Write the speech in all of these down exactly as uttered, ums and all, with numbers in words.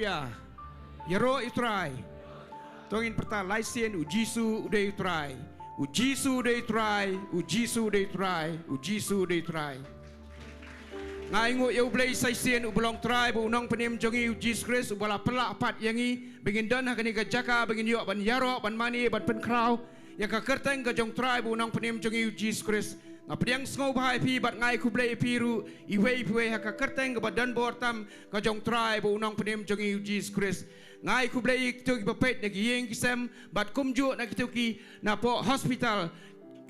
Ïaroh ïa u Trai. To ngin pyrta lai sien, U Jisu u dei u Trai. U Jisu u dei u Trai. U Jisu u dei u Trai. U Jisu u dei u Trai. Nga ainguh ïa U Blei sa shisien uba long Trai bad U Nongpynim jong ngi U Jisu Khrist, uba la pynlah pat ïa ngi ba ngin don ha kane ka jaka, ba ngin ïoh ban ïaroh, ban mane, ban pynkhraw ïa ka kyrteng ka jong U Trai bad U Nongpynim jong ngi U Jisu Khrist. Nga pdiang sngewbha ïa phi bad nga ai khublei ïa phi ruh iwei pa iwei ha ka kyrteng kaba don bor tam ka jong U Trai bad U Nongpynim jong ngi U Jisu Khrist. Nga ai khublei ïa kito kiba peit na ki ïing ki sem bad kumjuh na kito ki napoh hospital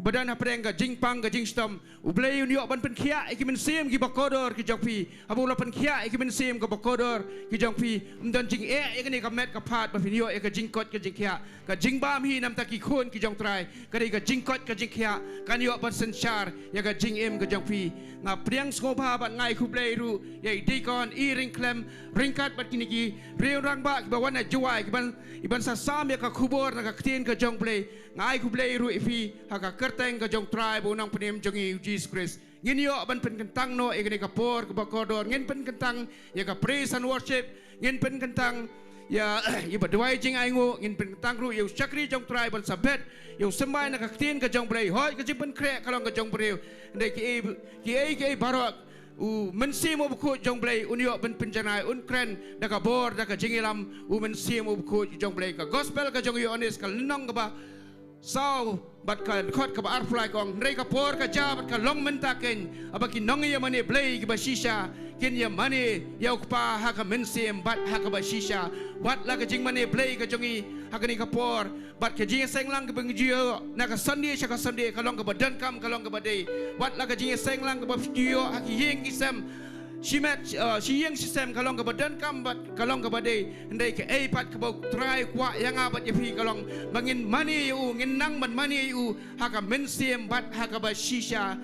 ba don hapdeng ka jingpang ka jingshitom. U Blei un ïoh ban pynkhiah ïa ki mynsiem kiba kordor ki jong phi. Haba u la pynkhiah ïa ki mynsiem kiba kordor ki jong phi, ym don jingeh ïa kane ka met ka phad ba phin ïoh ïa ka jingkoit ka jingkhiah. Ka jingbam hi namar ki khun ki jong U Trai ka dei ka jingkoit ka jingkhiah, kan ïoh ban synshar ïa ka jingim ka jong phi. Nga pdiang sngewbha bad nga ai khublei ruh ïa i Deacon i Ryngkhlem ryngkat bad kine ki riew rangbah kiba wan na Jowai kiban, iban sa sam ïa ka khubor na ka ktien ka jong U Blei. Nga ai khublei ruh ïa phi ha ka kyrteng ka jong U Trai bad U Nongpynim jong ngi U Jisu Khrist. Ngin ïoh ban pynkyntang noh ïa kane ka por kaba kordor, ngin pynkyntang ïa ka praise and worship, ngin pynkyntang ïa, ïa ba duwai jingainguh, ngin pynkyntang ruh ïa u shakri jong U Trai ban sa bet ïa u symbai na ka ktien ka jong U Blei. Hooid, ka jingpynkhreh ka long ka jong u briew. Hynrei kiei kiei kiei baroh, U Mynsiem Bakhuid jong U Blei un ïoh ban pynjanai, un kren da ka bor, da ka jingïalam U Mynsiem Bakhuid jong U Blei. Ka gospel ka jong u Ïoannis ka lynnong kaba saw bad ka dkhot kaba arphew lai ka ong, hynrei ka por ka jia bad ka long mynta keiñ, haba ki nongïamane Blei kiba shisha kin ïamane ïa u Kpa ha ka mynsiem bad ha kaba shisha. Wat la ka jingmane Blei ka jong ngi ha kane ka por bad ka jingïaseng lang kaba ngi ju ïoh na ka Sunday sha ka Sunday ka long kaba donkam, ka long kaba dei. Wat la ka jingïaseng lang kaba ngi ju ïoh ha ki ïing ki sem, shimet, eh, shi ïing shi sem ka long kaba donkam bad ka long kaba dei. Hynrei kaei pat kaba U Trai u kwah ïa nga bad ïa phi ka long ba ngin mane ïa u, ngin nang ban mane ïa u ha ka mynsiem bad ha kaba shisha.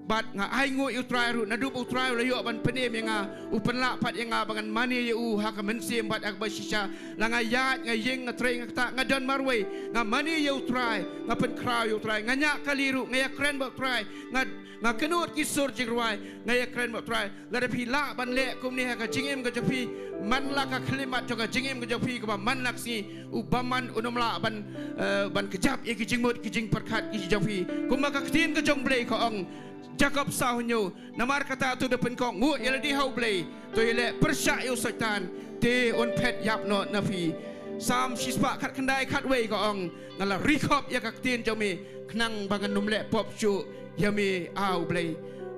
Bad nga ainguh ïa U Trai ruh, naduh ba U Trai u la ïoh ban pynim ïa nga, u pynlah pat ïa nga ba ngan mane ïa u ha ka mynsiem bad ha kaba shisha. La nga ïaid, nga ïeng, nga trei, nga ktah, nga don marwei, nga mane ïa U Trai, nga pynkhraw ïa U Trai, nga ñiah kali ruh, nga ïakren bad U Trai, nga, nga kynnoh ki sur jingrwai, nga ïakren bad U Trai. Lada phi lah ban leh kumne ha ka jingim ka jong phi, man la ka khyllipmat jong ka jingim ka jong phi kaba man la ka sngi, u bymman un ym lah ban, eh, ban kjap ïa ki jingmut ki jingpyrkhat ki jong phi. Kumba ka ktien ka jong U Blei ka ong, Jakob saw hynñiew, namar kata to da pynkohnguh ïa lade ha U Blei, to ïaleh pyrshah ïa u Soitan, te un phet ïap noh na phi. Salm shispah khatkhyndai khatwei ka ong, nga la ri khop ïa ka ktien jong me, khnang ba ngan ym leh pop shuh ïa me, A U Blei.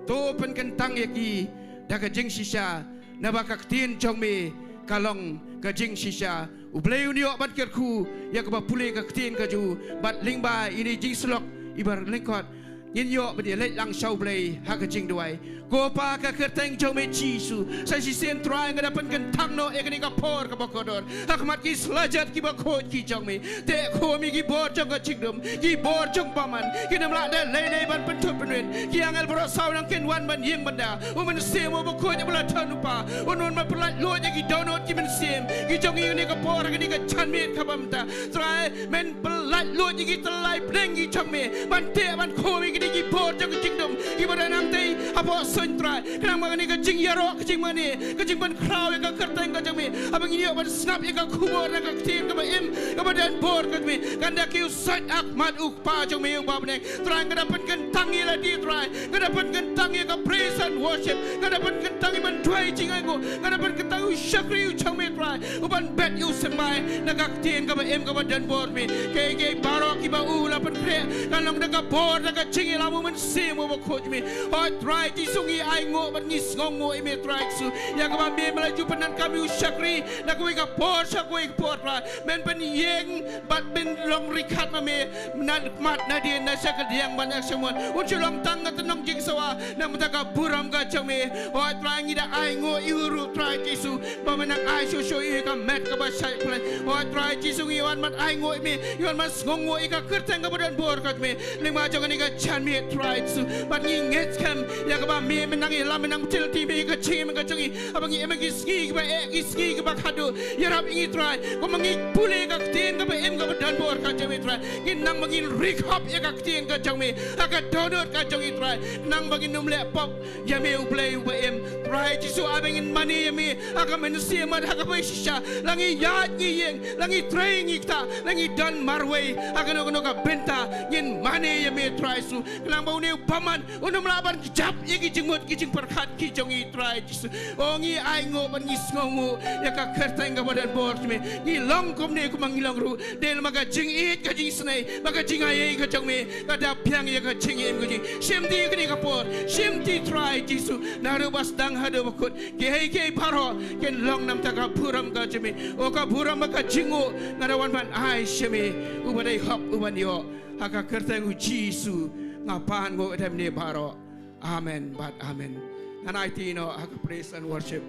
To pynkyntang ïa ki da ka jingshisha, naba ka ktien jong me ka long ka jingshisha. U Blei un ïoh ban kyrkhu ïa kaba pule ka ktien ka jong u, bad lyngba ine i jingsyllok iba lyngkot, ngin ïoh ban ïaleit lang sha U Blei ha ka jingduwai. Ko Pa, ka kyrteng jong me Jisu, sa shisien Trai nga da pynkyntang noh ïa kane ka por kaba kordor ha khmat ki slajat kiba khuid ki jong me. Te khum ïa ki bor jong ka jingdum, ki bor jong bymman, kin ym lah da lei lei ban pynthut pynwit. Ki angel baroh saw nang kin wan ban ïeng ban da. U Mynsiem Bakhuid uba la don u Pa, un wan ban pyllait luid ïa ki dohnud ki mynsiem ki jong ngi ha kane ka por, ha kane ka janmiet kaba mynta. Trai, men pyllait luid ïa ki tyllai bneng ki jong me ban teh ban khum ïa kine ki bor jong ka jingdum kiba don hangtei hapoh suiñ, Trai. Khnang ba kane ka jingïaroh, ka jingmane, ka jingpynkhraw ïa ka kyrteng ka jong me, haba ngin ïoh ban sngap ïa ka khubor na ka ktien kaba im kaba don bor ka jong me, kan da kiew sait ha khmat u Kpa jong me uba ha bneng. Trai, nga da pynkyntang ïa lade, Trai. Nga da pynkyntang ïa ka praise and worship. Nga da pynkyntang ïa ban duwai jingainguh. Nga da pynkyntang ïa u shakri u jong me, Trai, uban bet ïa u symbai na ka ktien kaba im kaba don bor me. Kiei kiei baroh kiba u la pynkhreh, kan long da ka bor, da ka jingïalam u Mynsiem Bakhuid me. Hooid Trai Jisu, ngi ainguh bad ngi sngewnguh ïa me, Trai Jisu, ïa kaba me, me la ju pyndonkam ïa u shakri na kawei ka por sha kawei ka por, Trai. Men pynïeng bad men long ryngkat ma me, na khmat na dien, na sha ka diang bad na sha mut. Un shu long tang ka tnong jingsawa na ka bynta ka burom ka jong me. Hooid Trai, ngi da ainguh ïa u ruh, Trai Jisu, ba men nang ai shuh shuh ïa ka met kaba shai khlaiñ. Hooid Trai Jisu, ngi wan ban ainguh ïa me, ngi wan ban sngewnguh ïa ka kyrteng kaba don bor ka jong me lyngba jong kane ka janmiet, Trai Jisu. Bad ngi ngeit skhem ïa kaba me men nang ïalam, men nang pyntil ti me ka jingim ka jong ngi. Haba ngi im ha ki sngi kiba eh, ki sngi kiba khadduh, ïarap ïa ngi Trai. Kumba ngi pule ka ktien kaba im kaba don bor ka jong me Trai. Ngin nang ba ngin ri khop ïa ka ktien ka jong me ha ka dohnud ka jong ngi Trai. Nang ba ngin ym leh pop ïa me U Blei uba im. Trai Jisu, haba ngin mane ïa me ha ka mynsiem bad ha ka bor shisha, la ngi ïaid ngi ïeng, la ngi trei ngi ktah, la ngi don marwei ha kano kano ka bynta, ngin mane ïa me Trai Jisu. Khnang ba une u bymman un ym lah ban kjap ïa ki jingmut ki jingpyrkhat ki jong ngi Trai Jisu. O ngi ainguh bad ngi sngewnguh ïa ka kyrteng kaba don bor jong me. Ngi long kumne kumba ngi long ruh dei namar ka jingïeit, ka jingisynei bad ka jingaiei ka jong me ka da biang ïa ka jingim ka jong ngi. Shim ti kane ka por, shim ti Trai Jisu, naduh ba sdang haduh ba kut. Kiei kiei baroh kin long na ka bynta ka burom ka jong me. O ka burom bad ka jingnguh nga da wan ban ai sha me, uba dei hok uban ïoh. Ha ka kyrteng U Jisu nga pan nguh ïa kine baroh. Amen bad amen. Ngan aiti noh ha ka praise and worship.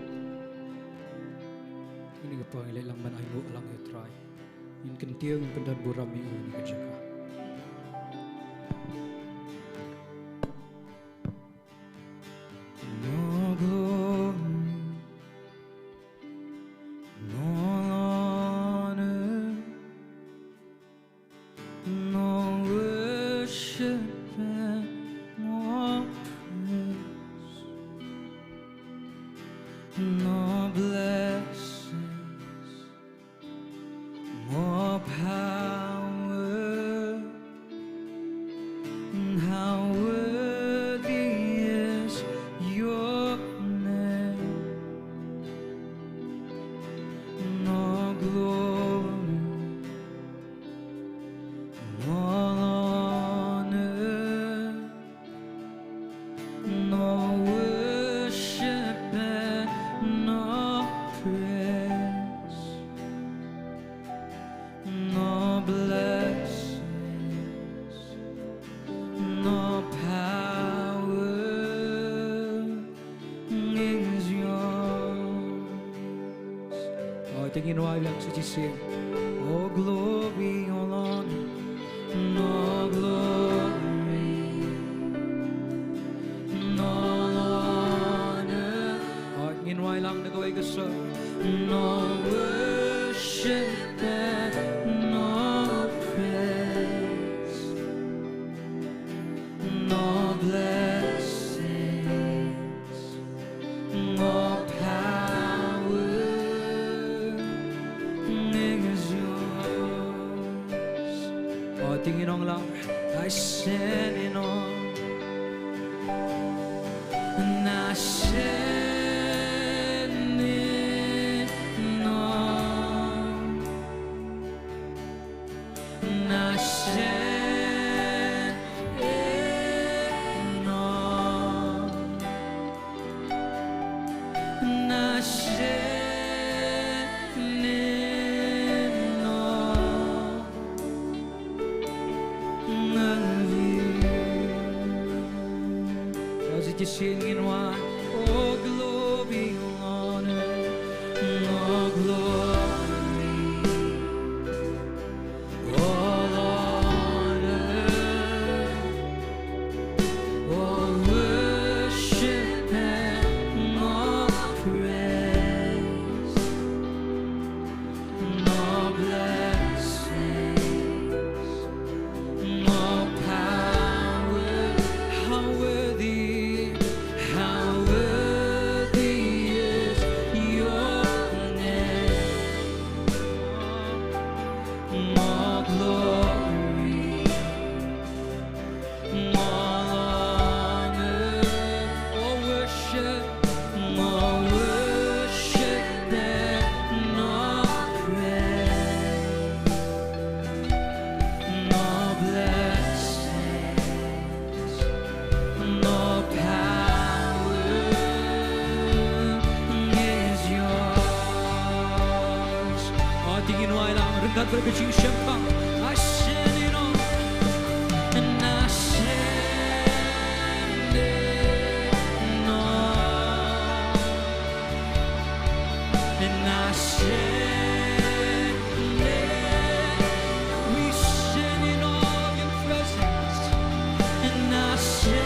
Kine ki por ngi leit lang ban ainguh lang ïa U Trai. Ngin kyntiew, ngin pyndon burom ïa U ha kane ka jaka. No glory, no honor, no worship and no praise, no blessings, no power. How worthy is your name. No glory, no honor, no worship and no praise, no blessings, no power is yours. Oh, tingin wai lang sa jisim. Oh, glory, oh, Lord. No glory, no honor. Oh, ngin wai lang na kawei ka sur. No worship and no praise, no blessings, no power is yours. Oh, tingin ong lang. I stand in awe. And I stand in awe. And I stand in awe. And I stand in awe of you. As it is singing one, oh, glory, honor, oh, glory. All honor, all worship and all praise, all blessings, all power. How worthy, how worthy is your name. More glory, more honor, more worship, more worship and more praise, more blessing. No power is yours. Oh, tingin wai lang, ryngkat bad ka jingshemphang. I stand in awe. And I stand in awe. And I stand, we stand in awe of your presence. And I stand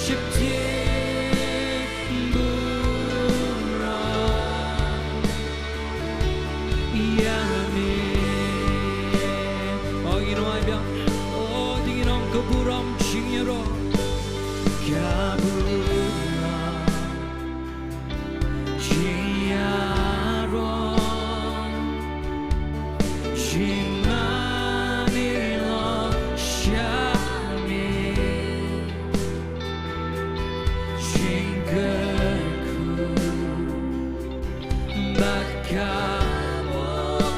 Sheptieng burom ïa me. Oh, ngin wai biang. Oh, te ngin ong ka burom jingïaroh. Ka burom jingïaroh. Jingmane la sha me. Jingkyrkhu bad ka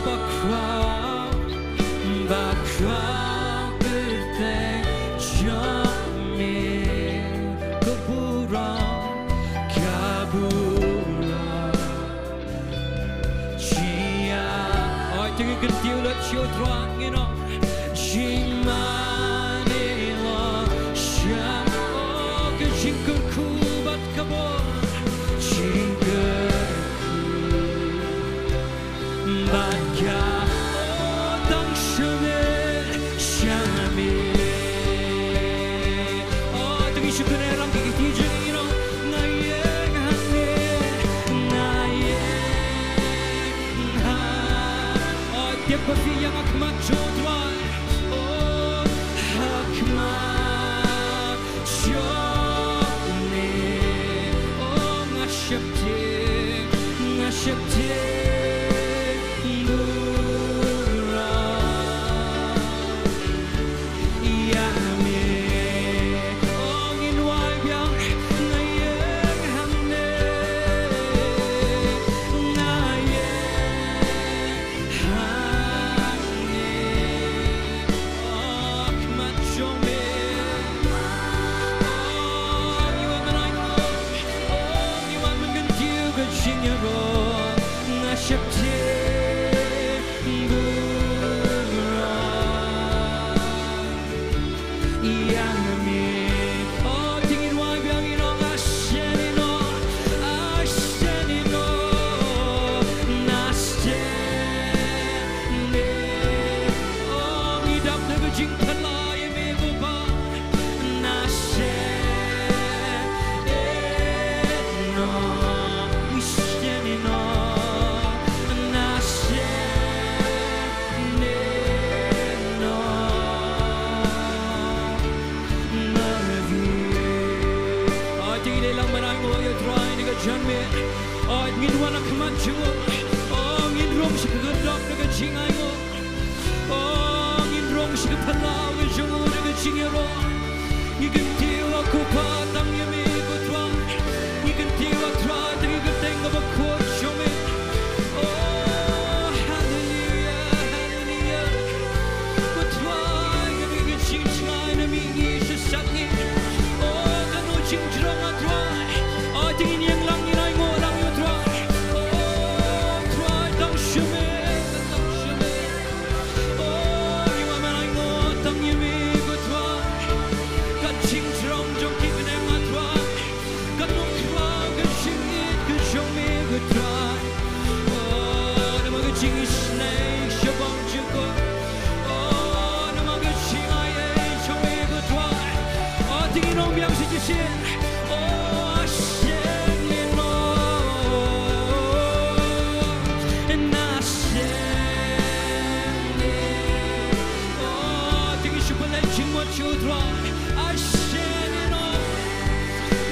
bakhraw, bakhraw kyrteng jong me. Ka burom, ka burom. Jia, oi, te ngi kyntiew lut sha U Trai, ngin ong. Jingmane la sha, oh, ka jingkyrkhu bad ka bor. Jingkyrkhu bad ka, oh, tang sha me, sha me. Oh, te ngi shu kynrang ki kti jong ngi, ngin ong. Nga ïeng hangne, nga ïeng ha. Oh, tip ba phi ïeng ha khmat jong U Trai. Oh, ha khmat jong me. Oh, nga sheptieng, nga sheptieng burom ïa me. Oh, ngin wai biang, nga ïeng hangne, nga ïeng hangne. Oh, khmat jong me. Oh, ngi wan ban ai nguh. Oh, ngi wan ban kyntiew ka jingïaroh. Nga sheptieng burom ïa me. Oh, te ngin wai biang, ngin ong, ah, shen ïa no, ah, shen ïa no, na shen ïa. Oh, ngi dap da ka jingphylla ïa me, Baba. Na shen ïa no, ngi shen ïa no, na shen ïa no. Oi, te ngi dei lang ban ai nguh ïa U Trai na ka jingmih. Oi, ngin wan ha khmat jong u. Oh, ngin rung sha ka khyrdop na ka jingainguh. Oh, ngin rung sha ka phyllaw ka jong u na ka jingïaroh. Ngi kyntiew ïa u Kpa tang ïa me ko Trai. Ngi kyntiew ïa U Trai tang ïa ka kyrteng kaba khuid jong me. Oh, haleluia, haleluia. Ko Trai, ka dei ka jingjngai na mihngi shisha ngi. Oh, kano jingjrong, ah Trai. Oh, te ngin ïeng lang ngin ainguh lang ïa U Trai. Oh, Trai, tang sha me, tang sha me. Oh, ngi wan ban ainguh tang ïa me ko Trai. Ka jingjrong jong ki bneng, ah Trai. Ka nongkhraw ka jingïeit ka jong me ko Trai. Oh, namar ka jingisynei shaphang jingkut. Oh, namar ka jingai ei jong me ko Trai. Oh, te ngin ong biang sa shisien. Oh, shen ïa no. Na shen ïa. Oh, te ngi shu pynleit jingmut sha U Trai. Ah, shen ïa no.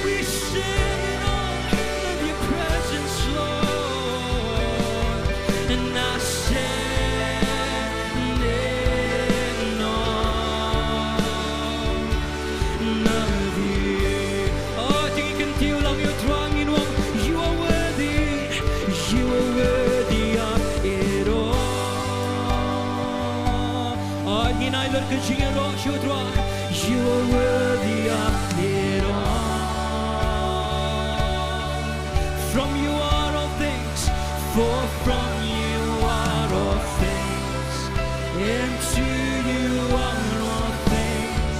We send it all of your presence, Lord. And I send it all of you. Oh, te ngi kyntiew lang ïa U Trai, ngin ong, you are worthy, you are worthy of it all. Oh, ngin ai lut ka jingïaroh sha U Trai. You are worthy of it all. From you are all things, for from you are all things, and to you are all things.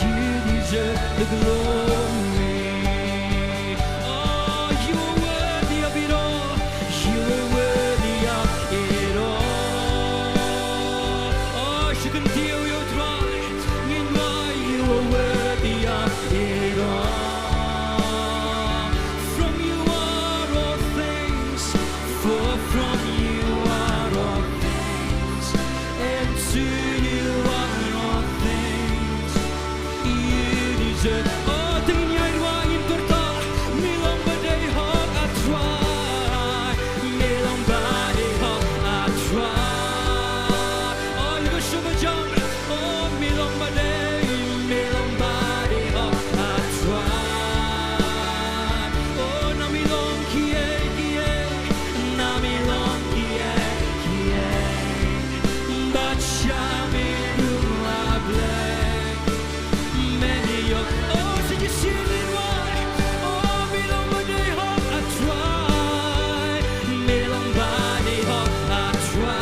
You deserve the glory. Oh, you are worthy of it all. You are worthy of it all. Oh, shu kyntiew ïa U Trai. Ngin ong, you are worthy of it Oh, te ngin ïai ruh ngin kyrteng, me long ba dei hok, ah Trai. Me long ba dei hok, ah Trai. Oh, ïa ka shu ba jam. Oh, me long ba dei, me long ba dei hok, ah Trai. Oh, na me long kiei kiei, na me long kiei kiei, bad sha me ruh, ah Blei. Many of, oh, sing it, sing it, why? Oh, me long ba dei hok, ah Trai. Me long ba dei hok, ah Trai.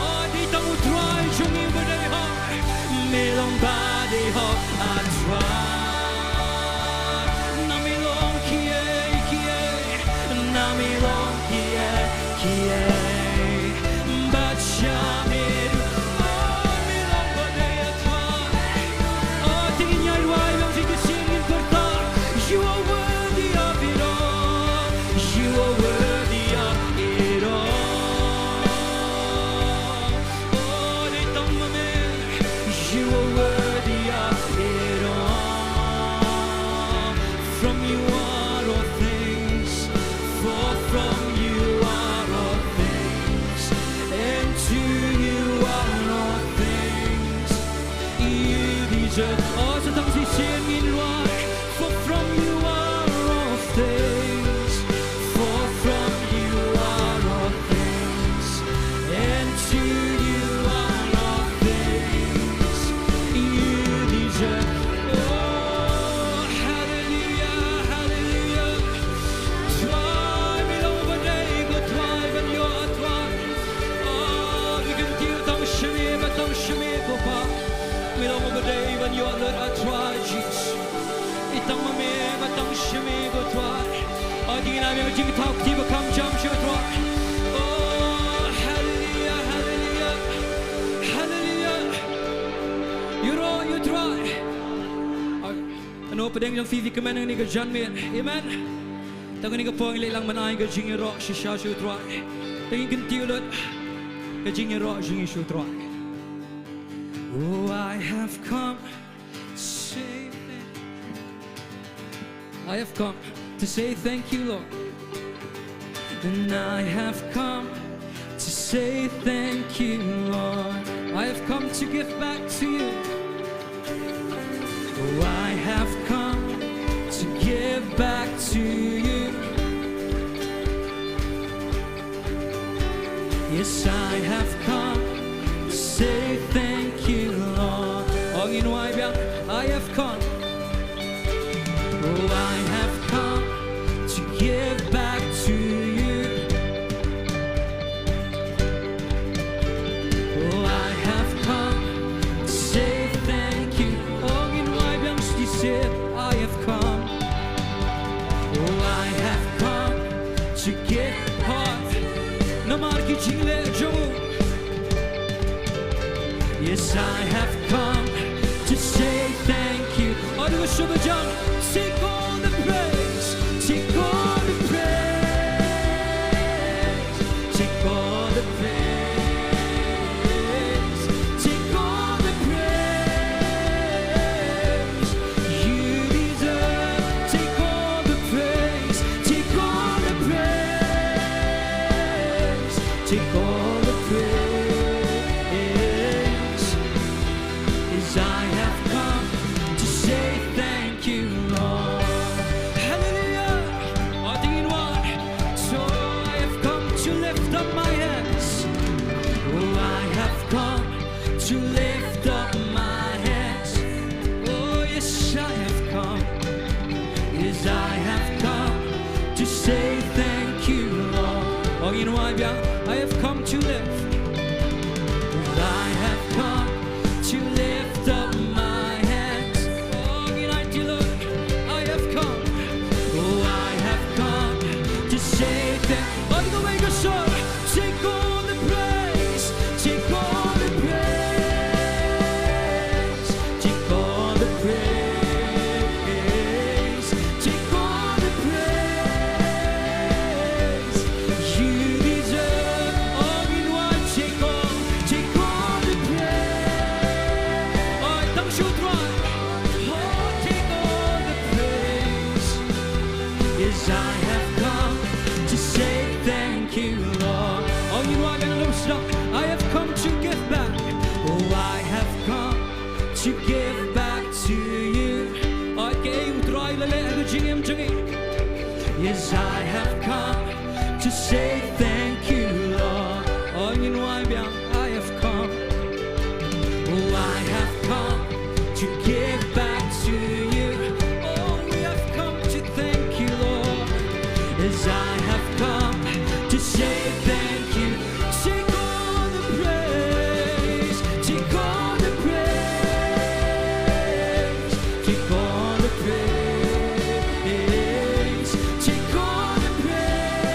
Oh, dei tang u Trai jong ngi ba dei hok. Me long ba dei hok, ah Trai. Na me long kiei kiei, na me long kiei kiei, bad sha me ruh. Oh, me long ba dei hok, ah Trai. Oh, te ngin ïai ruh ïa ka shisien ngin kyrteng, you are worthy of it all. You are worthy of it all. Oh, dei tang ma me, you are worthy of it all. From you are all things, for from you are all things, and to you are all things. You deserve. Oh, sa tang shisien ngin ruh. For from you are all things, for from you are all things, and to you are all things. You deserve. Oh, hallelujah, hallelujah. Trai, me long ba dei, ko Trai, ban ïoh, ah Trai. Oh, me kyntiew tang sha me, ba tang sha me, ko Pa. Me long ba dei ban ïoh lut, ah Trai Jisu. Dei tang ma me, ba tang sha me, ko Trai. Oh, dei na me jingthaw kti ba kham jam sha Trai. Oh, hallelujah, hallelujah, hallelujah. Ïaroh ïa u Trai. Oh, kano pdeng jong phi phi kmen ha kane ka janmiet. Amen. Te ha kane ka por ngin leit lang ban ai ka jingïaroh shisha sha u Trai. Te ngin kyntiew lut ka jingïaroh jong ngi sha u Trai. Oh, I have come to say thank, I have come to say thank you, Lord. And I have come to say thank you, Lord. I have come to give back to you. Oh, I have come to give back to you. Yes, I have come to say thank you, Lord. Oh, ngin wai biang, I have come. Oh, I have come to give back to you. Oh, I have come to say thank you. Oh, ngin wai biang shisha, I have come. Oh, I have come to give heart. Namar ki jingleh jong u. Yes, I have come to say thank you. Adu shubajang, take all the praise, take all the praise, take all the praise, take all the praise. You deserve, take all the praise, take all the praise, take all the praise. As I have come to say thank you, Lord. Hallelujah. Oh, dei ngin wai. So I have come to lift up my hands. Oh, I have come to lift up my hands. Oh, yes, I have come. Yes, I have come to say thank you, Lord. Oh, ngin wai biang, I have come to lift. I have come to lift up my hands. Oh, ngin ai ti, Lord, I have come. Oh, I have come to say thank. Oh, dei ka wei ka sur. Take all the praise, take all the praise, take all the praise, take all the praise. You deserve all in one. I have come to say thank you, Lord. Oh, ngin wai biang, I have come. Oh, I have come to give back to you. Oh, we have come to thank you, Lord. As I have come to say thank you. Take all the praise, take all the praise, take all the praise, take all the praise.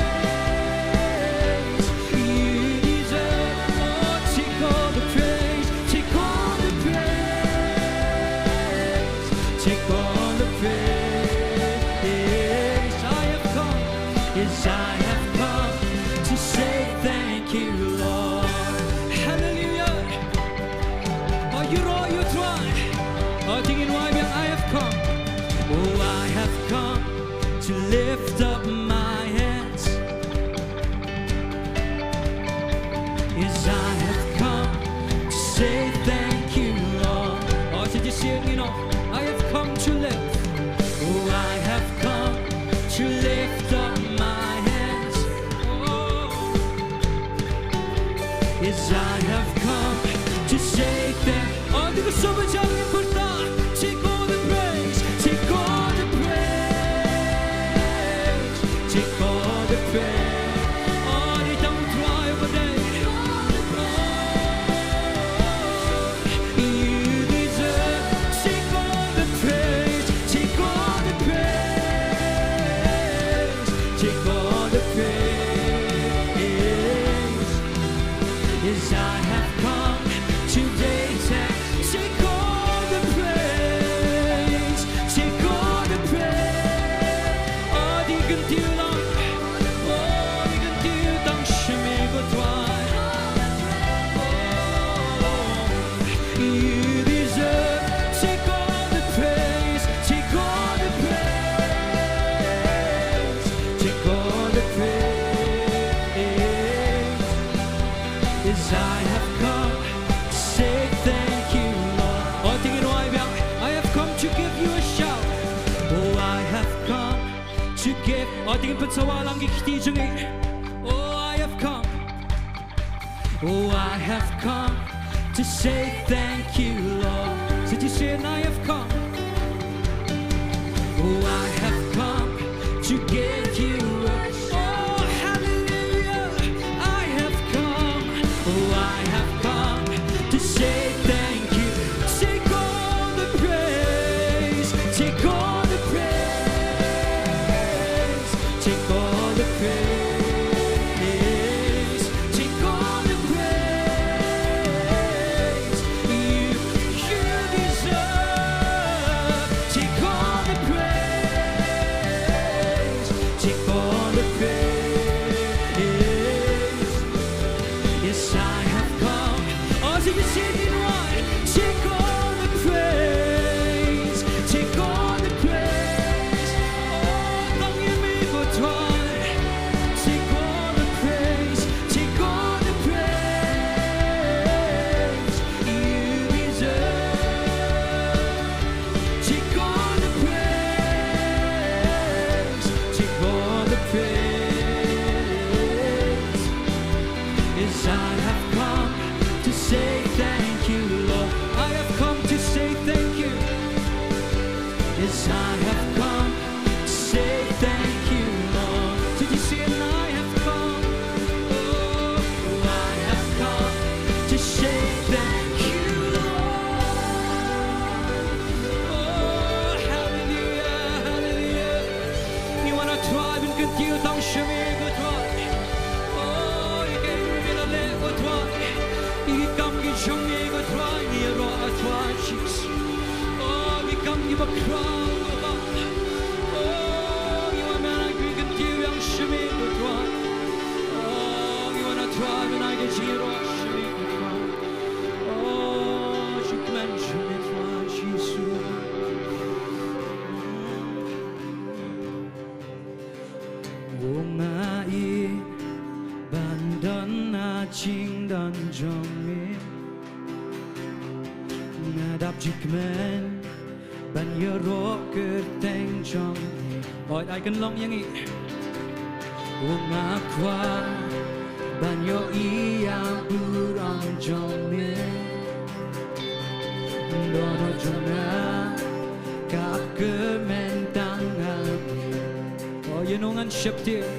You deserve, Lord, take all the praise, take all the praise, take all the praise. I have come, yes, I have come to say thank you, Lord. Hallelujah. Oh, ïaroh ïa u Trai. Oh, te ngin wai biang, I have come. Oh, I have come to lift up my hands. Yes, I have come to say thank you, Lord. Oh, sa shisien, you know, I have come to lift. Oh, I have come to lift up my hands. Oh. Yes, I have come to say thank. Oh, to ka soba jang ngin pyrta. Take all the praise, take all the praise, take all the praise. Oh, to tang u Trai uba dei. You deserve, take all the praise, take all the praise, take all the praise. Yes, I have come today to take all the praise, take all the praise. Oh, to kyntiew lang, oh, to kyntiew tang sha me ko Trai. Oh, you deserve, take all the praise, take all the praise, take all the praise. Yes, I have come to say thank you, Lord. Oh, te ngin wai biang, I have come to give you a shout. Oh, I have come to give. Oh, te ngin pynsawa lang ki kti jong ngi. Oh, I have come. Oh, I have come to say thank you, Lord. Sa shisien, I have come. Oh, I have come to give you a, oh, hallelujah. I have come. Oh, I have come to say thank you. Take all the praise. Take all the praise. Take all the praise. Take all the praise. You, you deserve. Take all the praise. Take all the praise. Yes, I have come. Oh, sing it, sing it, right. Take all the praise. Take all the praise. Oh, tang ïa me ko Trai. Take all the praise. Take all the praise. You deserve. Take all the praise. Take all the praise. Yes, I have come to say thank you, Lord. I have come to say thank you. Yes, I have come to say thank you, Lord. Did you see it? I have come. Oh, I have come to say thank you, Lord. Oh, hallelujah, hallelujah. Ngi wan, oh Trai, ban kyntiew tang sha me ko Trai. Oh, ïa kaei kaba me la leh ko Trai. Ïa ki kam ki jong me ko Trai, ngi ïaroh, oh Trai Jisu. Oh, ki kam kiba khraw ko Kpa. Oh, ngi wan ban ai ka kyntiew ïa sha me ko Trai. Oh, ngi wan, oh Trai, ban ai ka jingïaroh sha me ko Trai. Oh, shu kmen sha me Trai Jisu. Oh, nga ïeit ban don ha jingdon jong me. Nga dap ju kmen ban ïaroh kyrteng jong me. Oh, ai kan long ïa ngi. Nga kwah ban ïohi ïa burom jong me. Dohnud jong nga ka kmen tang ha me. Oh, ïa no ngan sheptieng.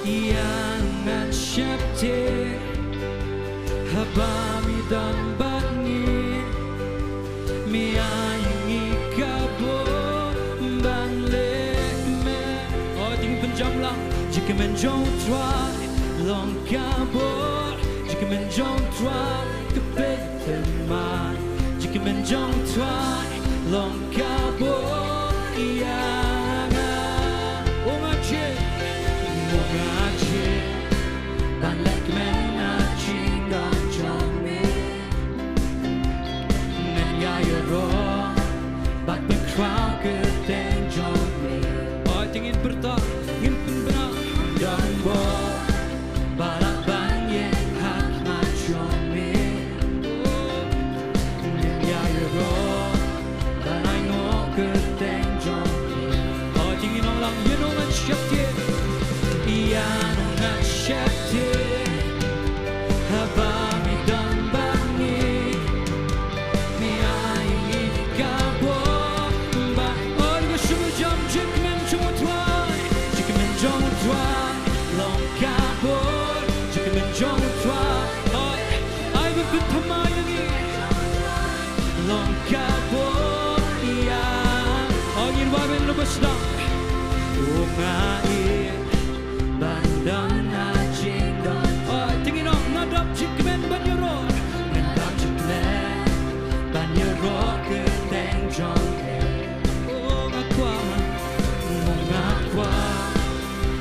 Ïa no ngan sheptieng. Haba me don bad ngi. Me ai ïa ngi ka bor ban leh kmen. Oh, jingim pynjam lang. Jingkmen jong u Trai long ka bor. Jingkmen jong u Trai ka peit thymmai. Jingkmen jong u Trai long ka bor ïa nga. Oh, nga jied, oh, nga jied ban leh kmen na jingdon jong me. Ngan ïa ïaroh bad pynkhraw kyrteng jong me. Hooid, te ngin pyrta, ngin pynbna. Don bor ba lah ban ïeng ha khmat jong me. Ngan ïa ïaroh ban ai nguh kyrteng jong me. Hooid, te ngin ong lang, ïa no ngan sheptieng. Ïa no ngan sheptieng. Haba me don bad ngi. Me ai ïa ngi ka bor ba. Oh, ka shu jam. Jingkmen jong u Trai. Jingkmen jong u Trai long ka bor. Jingkmen jong u Trai. Oh, ai ban pynthymmai ïa ngi. Long ka bor ïa. Oh, ngin wad bad u ba sdang. Oh, nga ïeit ban don ha jingdon. Oh, te ngin ong, nga dap jingkmen ban ïaroh. Nga dap jingkmen ban ïaroh kyrteng jong me. Oh, nga kwah, oh, nga kwah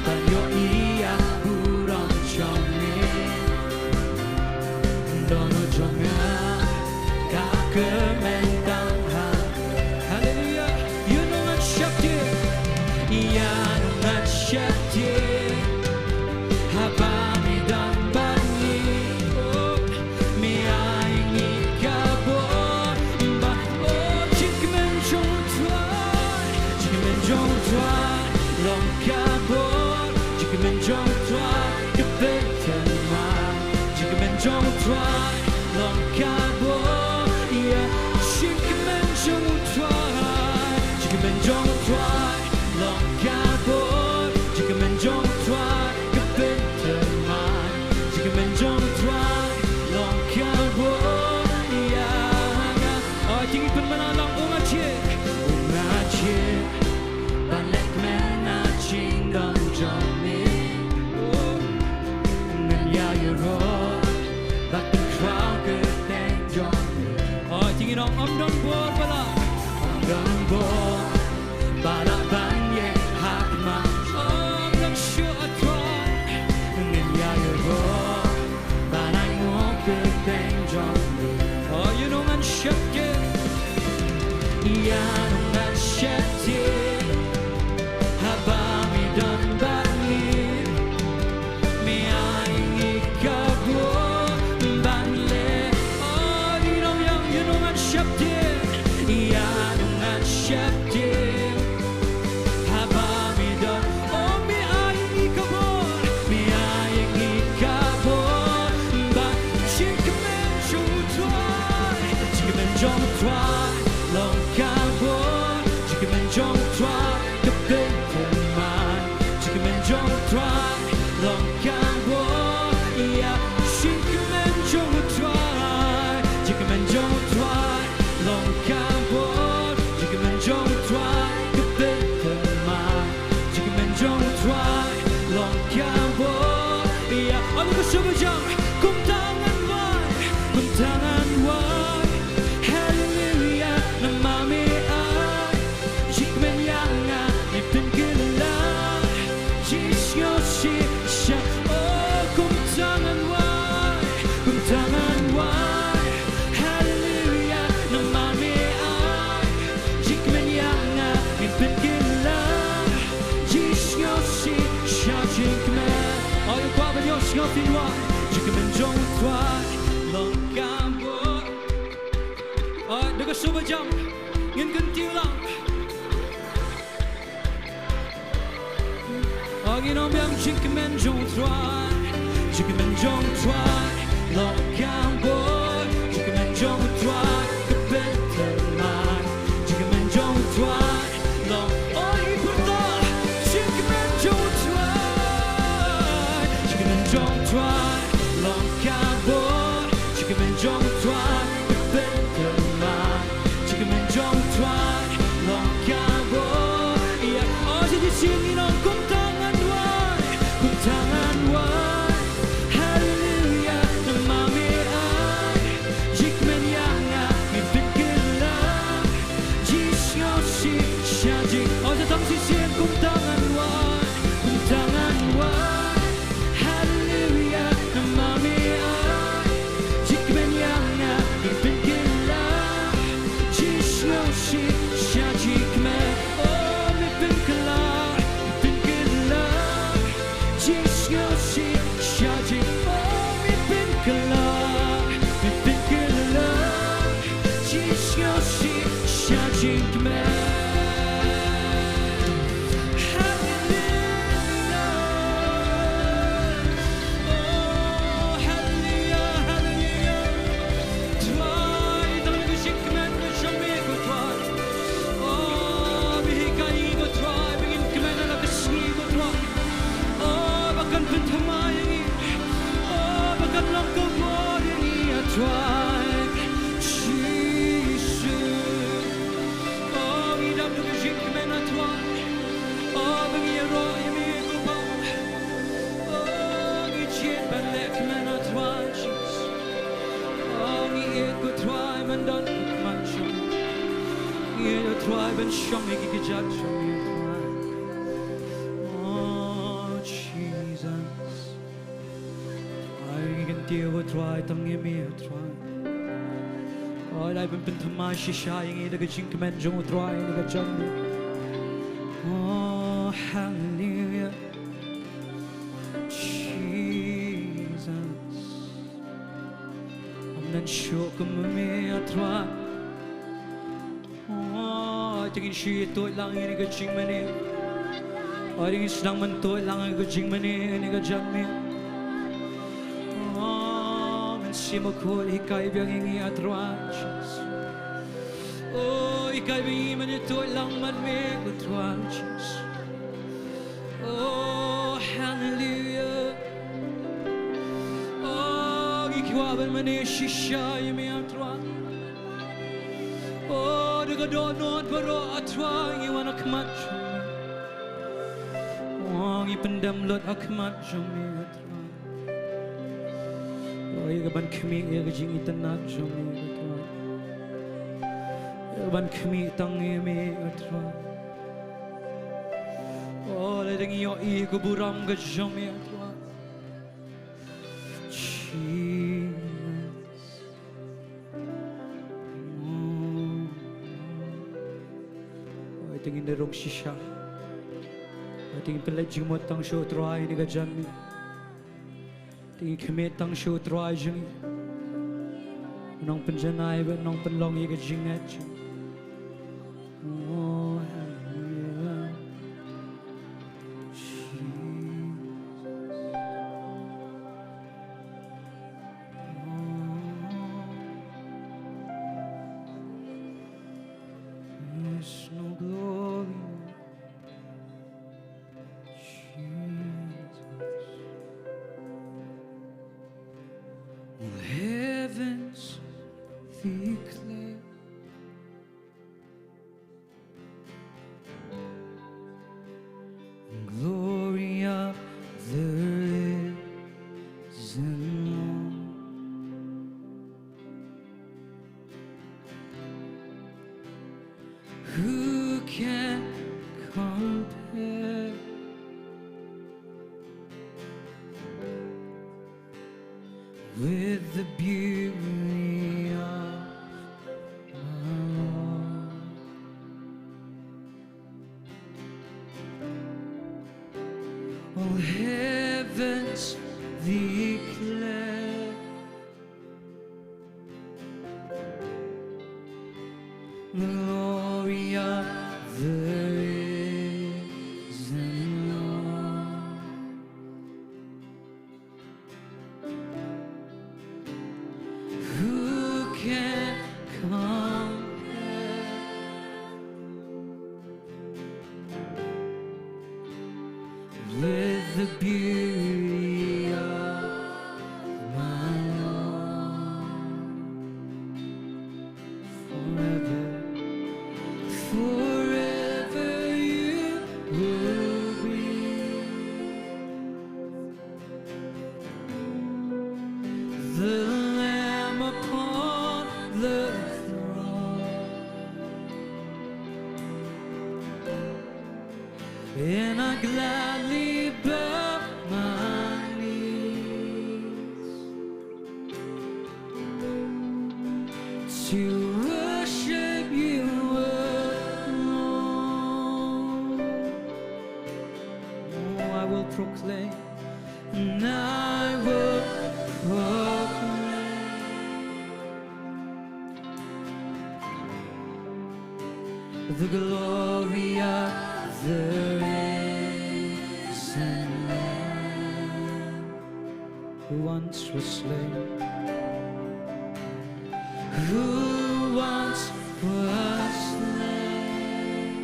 ban ïohi ïa burom jong me. Dohnud jong nga ka kmen tang ha. Haleluia. Ïa no ngan sheptieng. Ïa no ngan sheptieng. Haba me don bad ngi. Oh, me ai ïa ngi ka bor ba. Oh, jingkmen jong u Trai. Jingkmen jong u Trai long ka bor. Jingkmen jong u Trai ka peit thymmai. Jingkmen jong u Trai long ka bor ïa. Jingkmen jong u Trai. Jingkmen jong u Trai long ka bor. Jingkmen jong u Trai ka peit thymmai. Jingkmen jong u Trai long ka bor ïa nga. Oh, te ngin pynbna lang, oh, nga jied. Oh, nga jied ban leh kmen na jingdon jong me. Oh, ngan ïa ïaroh bad pynkhraw kyrteng jong me. Oh, te ngin ong, ym don bor ba lah. Ym don bor ba lah ban ïeng ha khmat. Oh, ym don shuh, ah Trai. Ngan ïa ïaroh ban ai nguh kyrteng jong me. Oh, ïa no ngan sheptieng. Ïa no ngan sheptieng. Haba me don bad ngi. Me ai ïa ngi ka bor ban leh. Oh, ïa no, ïa no ngan sheptieng. Ïa no ngan sheptieng. Haba me don, oh, me ai ïa ngi ka bor. Me ai ïa ngi ka bor ba. Jingkmen jong u Trai. Jingkmen jong u Trai long ka bor. Jingkmen jong u Trai ka peit thymmai. Jingkmen jong u Trai long ka bor ïa. Jingkmen jong u Trai. Jingkmen jong u Trai long ka bor. Jingkmen jong u Trai ka peit thymmai. Jingkmen jong u Trai long ka bor ïa. Alo ka shu ba jam. Kumta ngan wai. Kumta ngan wai. Haleluia. Namar me ai jingkmen ïa nga, me pynkylla jingsngewsih sha. Oh, kumta ngan wai, kumta ngan wai. Haleluia, namar me ai jingkmen ïa nga, me pynkylla jingsngewsih sha jingkmen. Oh, ïa kwah ban ïohsngew phin wai, jingkmen jong u Trai long ka bor. Oh, da ka shu ba jam ngin kyntiew lang. Oh, Ngi ong biang jingkmen jong U Trai, jingkmen jong U Trai long ka bor, jingkmen jong U Trai ka pynthymmai, jingkmen jong U Trai long, oh, i pyrta, jingkmen jong U Trai, jingkmen jong U Trai long ka bor, jingkmen jong U Trai ka pynthymmai, jingkmen jong U Trai long ka bor. Ïa, oh, sa shisien ngi ong, kumta ngan wad, kumta ngan wad. Haleluia, namar me ai jingkmen ïa nga, me pynkylla jingsngewsih sha jing. Oh, sa tang shisien, kumta ngan wad, kumta ngan wad. Haleluia, namar me ai jingkmen ïa nga, me pynkylla jingsngewsih sha jingkmen. Oh, me pynkylla, me pynkylla jingsngewsih sha jing. Oh, me pynkylla, me pynkylla jingsngewsih sha jingkmen. Haleluia. Oh, haleluia, haleluia. Trai, tang ka jingkmen ka jong me ko Trai. Oh, me hikai ko Trai, me ngin kmen ha la ka sngi ko Trai. Oh, ba kan pynthymmai ïa ngi. Oh, ba kan long ka bor ïa ngi, ah Trai Jisu. Oh, ngi dap da ka jingkmen, ah Trai. Oh, ba ngi ïaroh ïa me ko Pa. Oh, ngi jied ban leh kmen, ah Trai Jisu. Oh, ngi ïeit ko Trai ban don ha khmat jong me. Ngi ïeit ko Trai ban shong ha ki kjat jong me, ah Trai. Oh, Jesus. Ai, ngi kyntiew ko Trai tang ïa me, ah Trai. Oh, ai ban pynthymmai shisha ïa ngi da ka jingkmen jong U Trai ha ka jingim. Oh, haleluia. Jesus. Ngam nang shuh kum me, ah Trai. Oh, ai te ngin shu ïa tuid lang ïa kane ka jingmane. Ai te ngin sdang ban tuid lang ïa ka jingmane ïa kane ka janmiet. Oh, Mynsiem Bakhuid, hikai biang ïa ngi, ah Trai Jisu. Oh, hikai biang ïa ngi ban ïa tuid lang bad me ko Trai Jisu. Oh, haleluia. Oh, ngi kwah ban mane shisha ïa me, ah Trai. Oh, da ka dohnud baroh, ah Trai, ngi wan ha khmat jong me. Oh, ngi pyndem lut ha khmat jong me, ah Trai. Oh, ïa ka ban khmih ïa ka jingitynnad jong me, ah Trai. Ïa ka ban khmih tang ïa me, ah Trai. Oh, lada ngi ïohi ïa ka burom ka jong me, ah Trai. Jesus. Oh, ai te ngin da rung shisha. Ai te ngin pynleit jingmut tang sha U Trai ha kane ka janmiet. Te ngin khmih tang sha U Trai jong ngi. Nongpynjanai bad nongpynlong ïa ka jingngeit jong ngi. Oh, haleluia. Jesus. Oh, there's no glory, Jesus. All heavens declare glory of the risen Lord. Who can compare with the beauty of our Lord? All heavens declare the glory of the risen Lord. The beauty of my Lord. Forever, forever you will be the Lamb upon the throne. And I gladly bow my knees to worship you alone. Oh, I will proclaim, and I will proclaim the glory of the risen Lamb, who once was slain, who once was slain,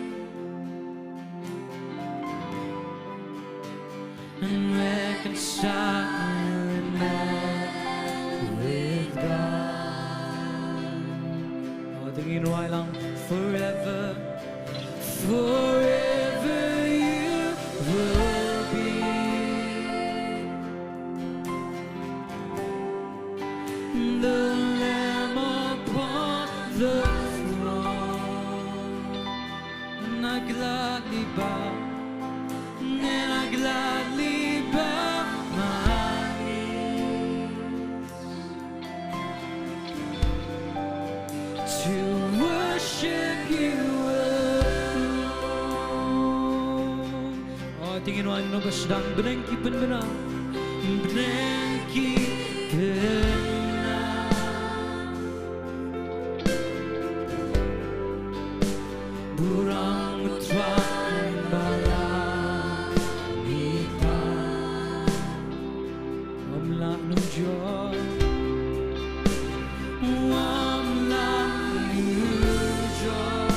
and reconciled man with God. Oh, dang ïa ngi nrwai lang. Forever, forever you will be the Lamb upon the throne. And I gladly bow, and I gladly bow my knees to worship you alone. Oh, dang ïa ngi nrwai, naba sdang, bneng ki pynbna, bneng ki pynbna. Burom u Trai ba la mihpat. Ym lah nujor, ym lah nujor.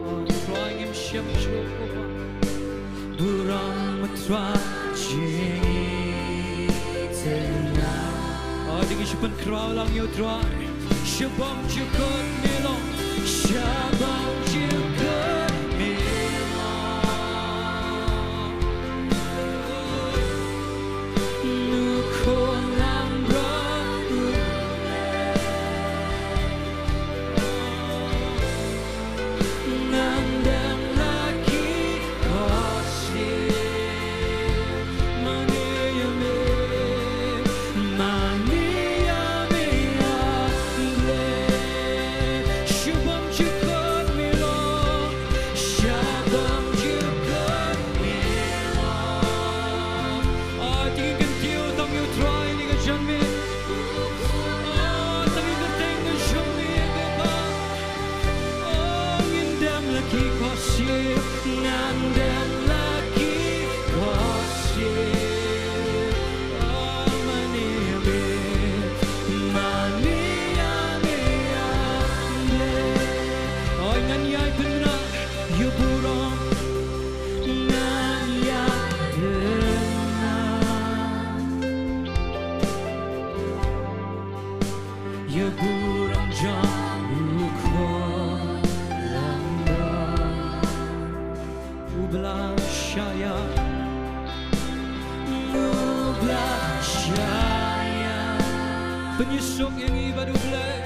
Oh Trai, ngim shem shuh, oh Trai. Burom u Trai jingïeit. Oh, dang ïa shu pynkhraw lang ïa u Trai. Sha bym jukut me long, sha bym jukut me long. U khun lambrot u Blei. Ngan dem la ki khohsiew. Mane ïa me, mane ïa me, ah Blei. Sha bym jukut me long, sha bym jukut me long. Oh, to ngin kyntiew tang ïa u Trai ïa kane ka janmiet. Oh, to ngin kyrteng ka jong me, eh Kpa. Oh, ngin dem la ki khohsiew, ngan dem la ki khohsiew. Oh, mane ïa me, mane ïa me, ah Blei. Oh, ngan ïai pynbna ïa u burom, ngan ïai pynbna ïa u burom jong u khun lambrot. U ba la shah ïaid, u ba la shah ïaid. Pynïasuk ïa ngi bad u Blei.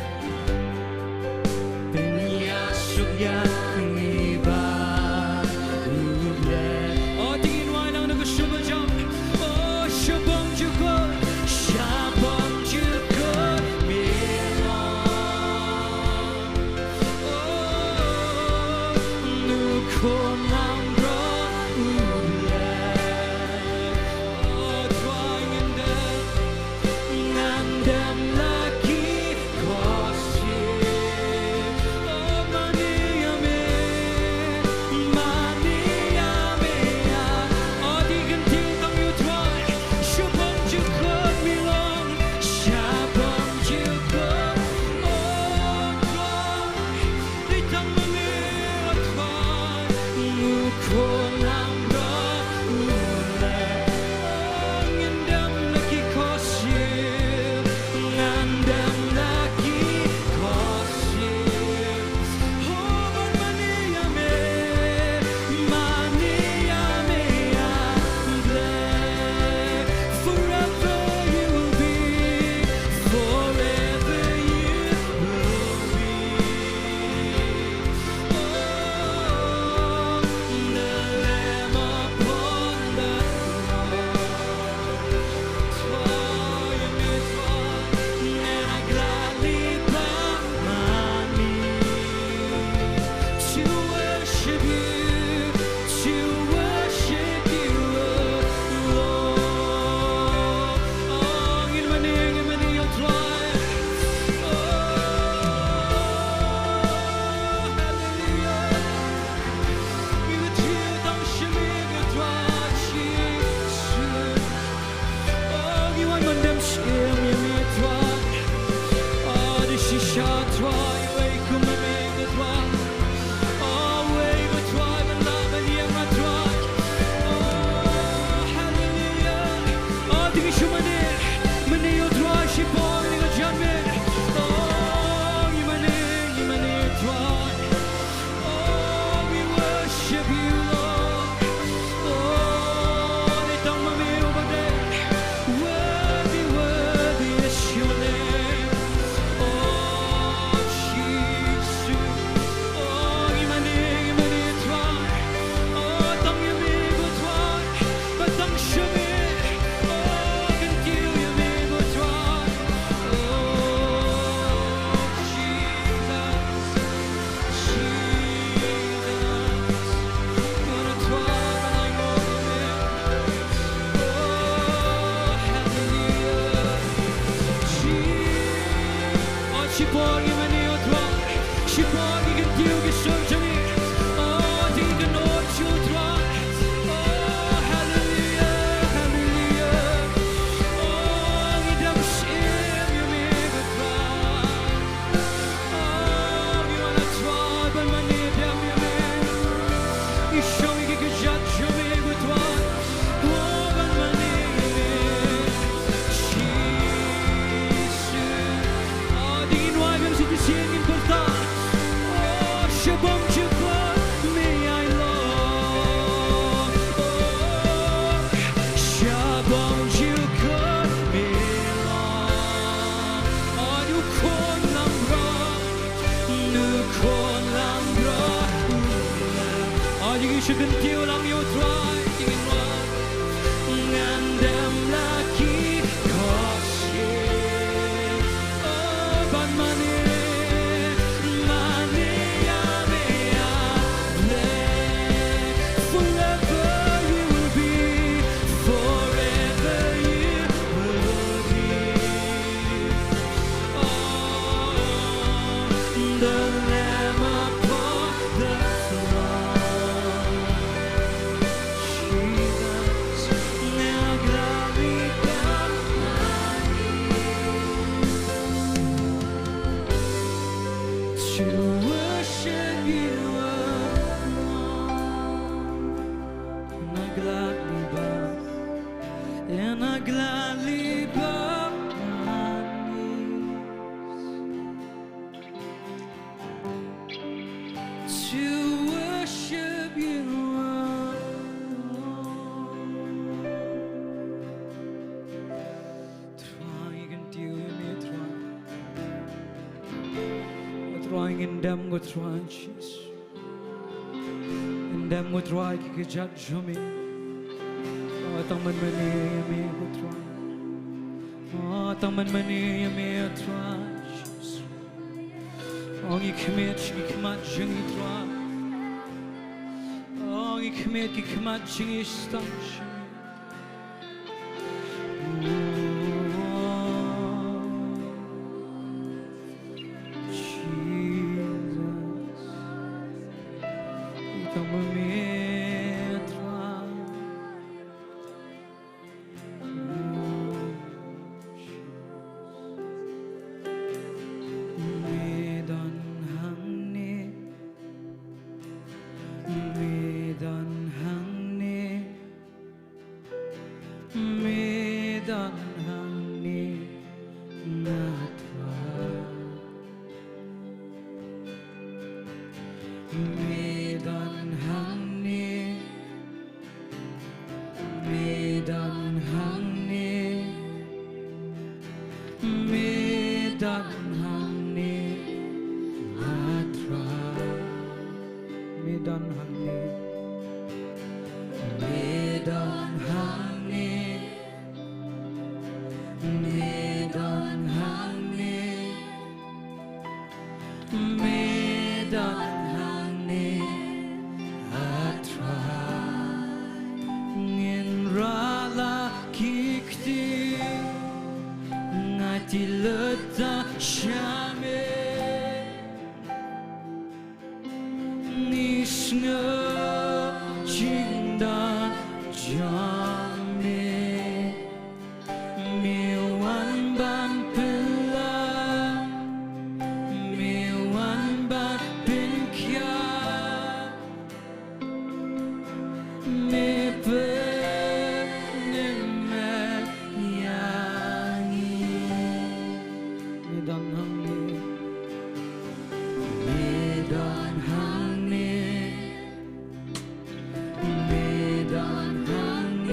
Pynïasuk ïa ngi bad u Blei. Oh, to ngin wai lang na ka sur ba jam. Oh, sha bym jukut, sha bym jukut me long. Oh, u khun lambrot u Blei. Oh, Trai, ngin dem, ngan dem la ki khohsiew. Oh, mane ïa me, Ïa ki sur jong ngi. Oh, ïa ki kynnoh jong U Trai. Oh, haleluya, haleluya. Oh, ngi dang shim ïa me ko Trai. Oh, ngi wan, ah Trai, ban mane biang ïa me. Ngi shong ïa ki kjat jong me ko Trai. Oh, ban mane ïa me. Jisu. Oh, dei ngin wai biang shisien, ngin pyrta. Oh, sha bynta jong me ai long. Oh, sha bynta jong me long. Oh, ngi khun langbrot. Ngi khun langbrot. Oh, ïa ngi shu kyntiew lang ïa U Trai, ïa ngi ma. Ngan dem la ki khohsiew. Oh, ban mane, mane ïa me, ah Blei. Forever you will be, forever you will be. Oh, the Lamb upon the throne. Jesus, now glory be to worship you alone. And I gladly bow, and I gladly bow my knees to worship you alone. Trai, ngin tip ïa me, Trai. Trai, ngin dem ko Trai Jisu. Ngin dem ko Trai ki kjat jong me. Oh, tang ban mane ïa me ko Trai. Oh, tang ban mane ïa me Trai Jisu. Oh, ngi khmih ki khmat jong ngi Trai. Oh, ngi khmih ki khmat jong ngi sha tang jong ngi. Me don hangne, me don hangne. Me don hangne, nga Trai. Me don hangne, me don hangne. Me don hangne, ah Trai. Me don hangne. Me don hangne. Me don hangne. Me don hangne, ah Trai. Ngin rah la ki ktien, nga tylli ta sha me. Ngi sngew jingdon jong me. Me wan ban pynlong, me wan ban pynkhia, me pynmih ïa ngi. Me don hangne, me don hangne. Me don hangne.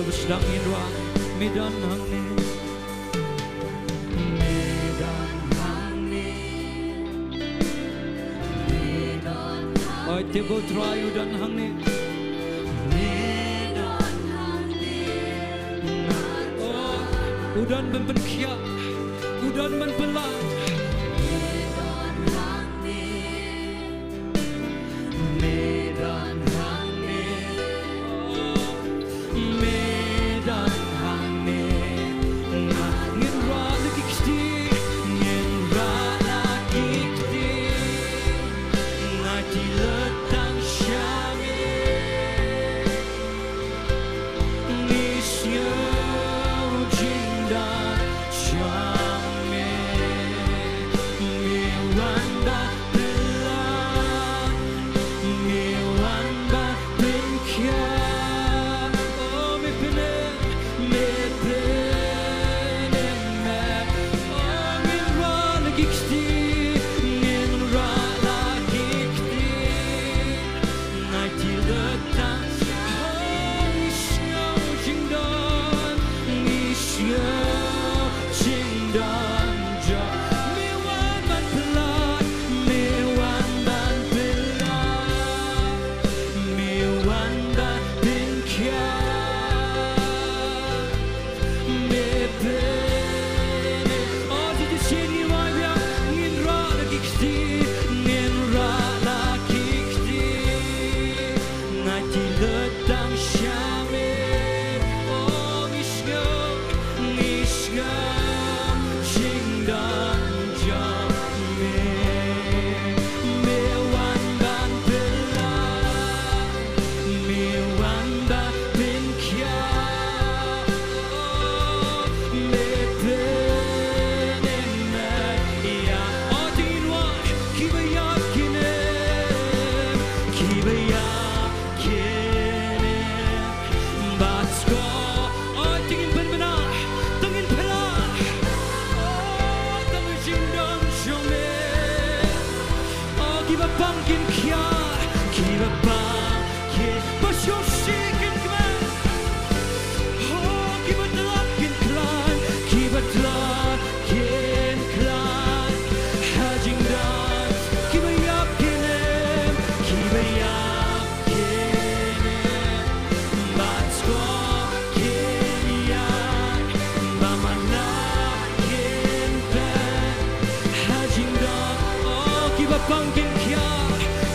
Sdang ngin rwai, me don hangne. Me don hangne. Me don hangne. Oi, te ko Trai u don hangne. Me don hangne. Oh, u don ban pynkhiah. U don ban pynlah. Me don hangne. Me don hangne. Oh, me don hangne. Nga ngin rah la ki kti, ngin rah la ki kti. Nga ti la tang sha me. Ngi sngew jingdon jong me. Me wan ba pynlah, me wan ba pynkhiah. Oh, me pynim, me pynim, me. Oh, ngin rah la ki kti, ngin rah la ki kti. Nga ti la tang, oh, ngi sngew jingdon, ngi sngew jingdon jong me. Wan ban pynlah, me wan ban pynlah, me wan ban pynkhiah. Me pynim. Oh, te shisien ngin rah biang, ngin rah la ki kti, ngin rah la ki kti. Nga ti la tang sha me. Oh, ngi sngew, ngi sngew jingdon jong me. Me wan ban pynlah, me wan ban pynkhiah. Oh, me pynim, me ïa. Oh, te ngin rwai, kiba ïap ki nim, kiba ïap ki nim. Bad ko, oh, te ngin pynbna, te ngin pynlah. Oh, tang jingdon jong me. Oh, kiba pang kin khiah, kiba pang kin, ba sngewsih kin kmen. Oh, kiba tlot kin khlaiñ, kiba tlot kin khlaiñ. Ha jingdon, kiba ïap kin im, kiba ïap kin im. Bad ko kin ïaid, ba man la kin peit. Ha jingdon, oh, kiba pang kin khiah,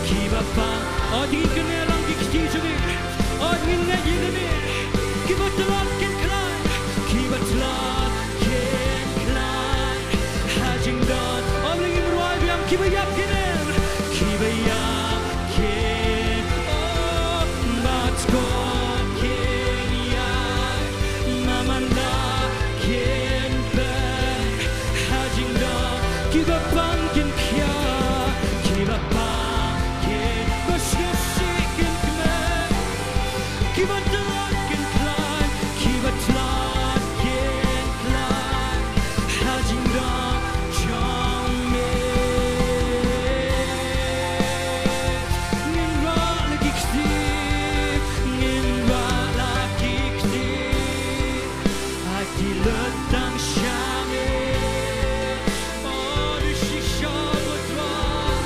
kiba pang. Oh, te ngin kynnoh lang ki kti jong ngi. Oh, ngin ngeit ïa kane. Kiba tlot kin khlaiñ, kiba tlot kin khlaiñ. Ha jingdon, oh, ngin rwai biang, kiba ïap kin im, kiba ïap kin. Oh, bad ko kin ïaid, ba man la kin peit. Ha jingdon, kiba pang kin khiah, kiba pang kin, ba sngewsih kin kmen. Kiba tlot kin khlaiñ, kiba tlot kin khlaiñ. Ha jingdon jong me. Ngin rah la ki kti, ngin rah la ki kti. Ai ti la tang sha me. Oh, ngi shisha, ko Trai.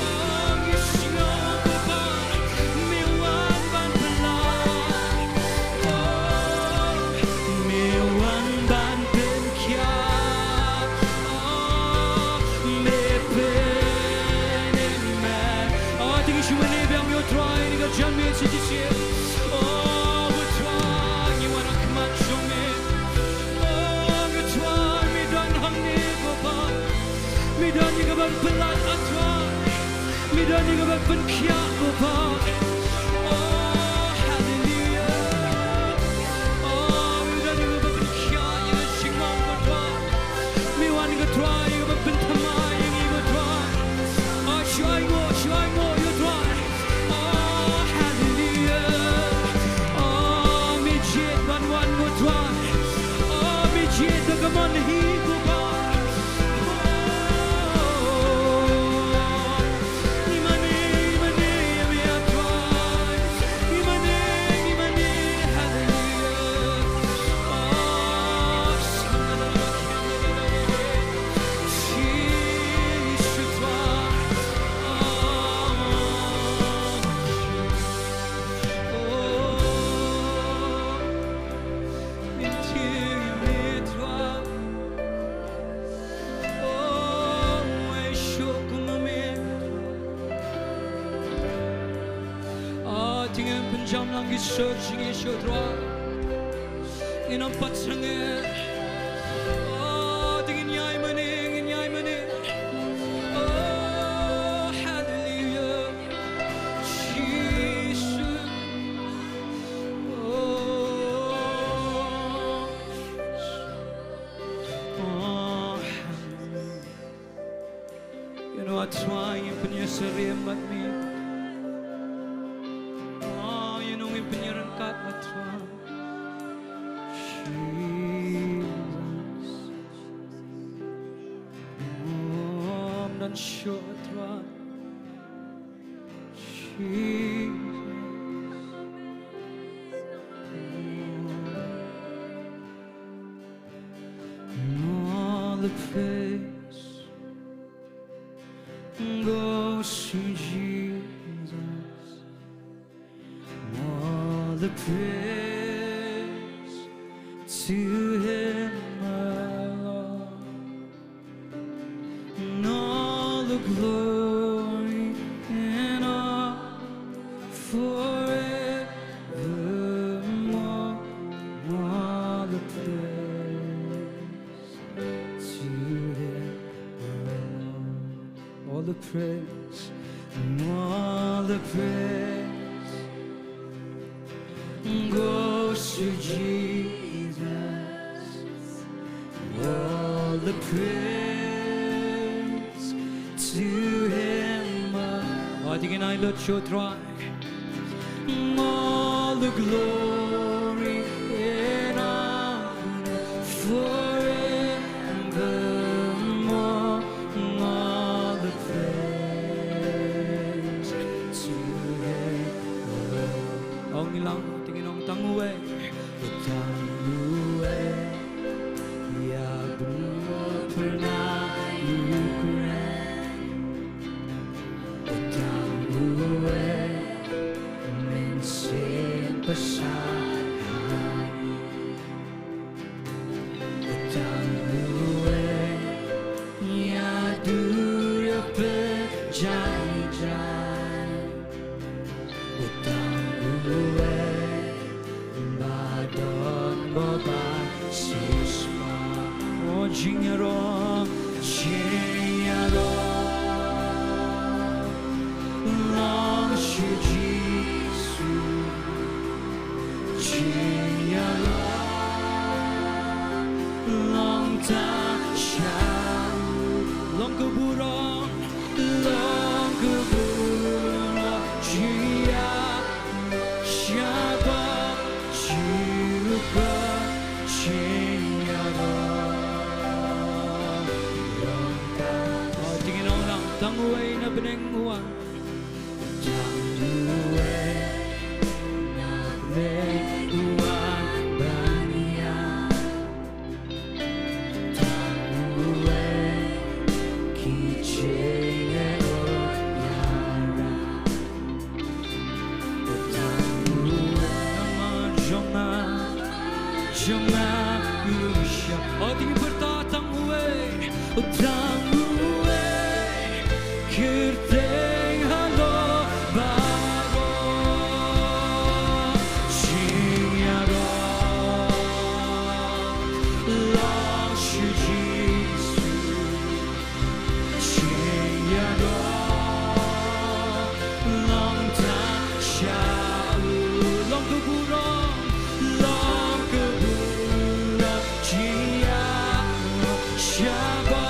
Oh, ngi sngew, ko Kpa, me wan ban pynlah. Oh, me wan ban pynkhiah. Oh, me pynim, me. Oh, te ngi shu mane biang ïa u Trai, ngi kyrkhu ïa me shisien. Oh, ko Trai, ngi wan ha khmat jong me. Oh, ko Trai, me don hangne, ko Kpa. Me don ïa kaban pynlait, ko Trai. Me don ïa kaban pynkhiah, ko Kpa. Oh, haleluya. Oh, me don ïa kaban pynkhiah ïa ka jingmong, ko Trai. Me wan, ko Trai, ïa kaban pynthymmai ïa ngi, ko Trai. Oh, shu ainguh, shu ainguh, ko Trai. Oh, haleluya. Oh, me jied ban wan, ko Trai. Oh, me jied da ka mon hi, ko Kpa. Oh, ngi mane, ngi mane ïa me, Te ngin pynjam lang ki sur jong ngi sha U Trai. Ngin ym pat sangeh. Oh, te ngin ïai mane, ngin ïai mane. Oh, hallelujah. Jesus. Oh, oh, hallelujah. Ïa u Trai, ngin pynïasyriem bad me. Oh, ïa u ngin pynïaryngkat bad u Trai. Jesus. Oh, ym don shuh u Trai. Jesus. All the praise goes to Jesus. All the praise to Him alone. And all the glory and honor forevermore. All the praise to Him alone. All the praise, all the praise goes to Jesus. All the praise to Him. Oh, te ngin ai lut sha U Trai. All the glory and honor forevermore. All the praise to Him. Ong lang, te ngin ong tang uwei. Tang uwei, ïa u briew u pyrnai u kren. Tang uwei, mynsiem pyrshah ha ngi. Tang uwei, ïa u duriaw pynjah jai. Tang uwei, ba don bor ba shisha. Oh, jingïaroh, jingïaroh, long sha Jisu. Jingïaroh, long tang sha u. Long ka burom, long ka burom, jingïaroh, sha ba, sha ba, jingïaroh, long tang. Oh, te ngin ong lang, tang uwei na bneng u wan. Tang uwei na bneng u wan ban ïaid. Tang uwei ki jingeh ïaroh. Tang uwei namar jong nga, jong nga u shah. Oh, te ngin pyrta tang uwei. Tang uwei, kyrteng halor baroh. Jingïaroh, long sha Jisu. Jingïaroh, long tang sha u. Long ka burom, long ka burom, jingïaroh, sha ba,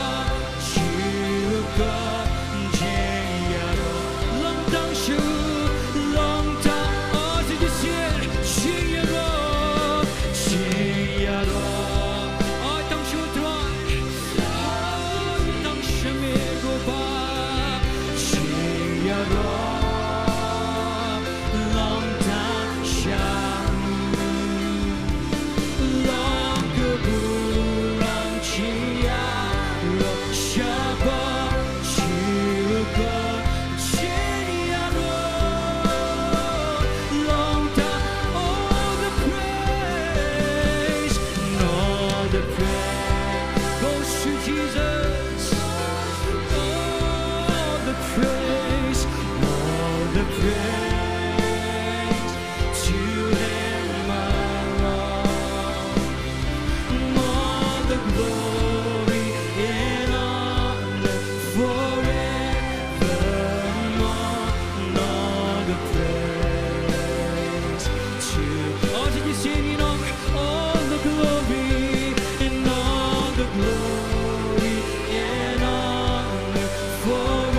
Singing on all the glory and all the glory and honor forevermore.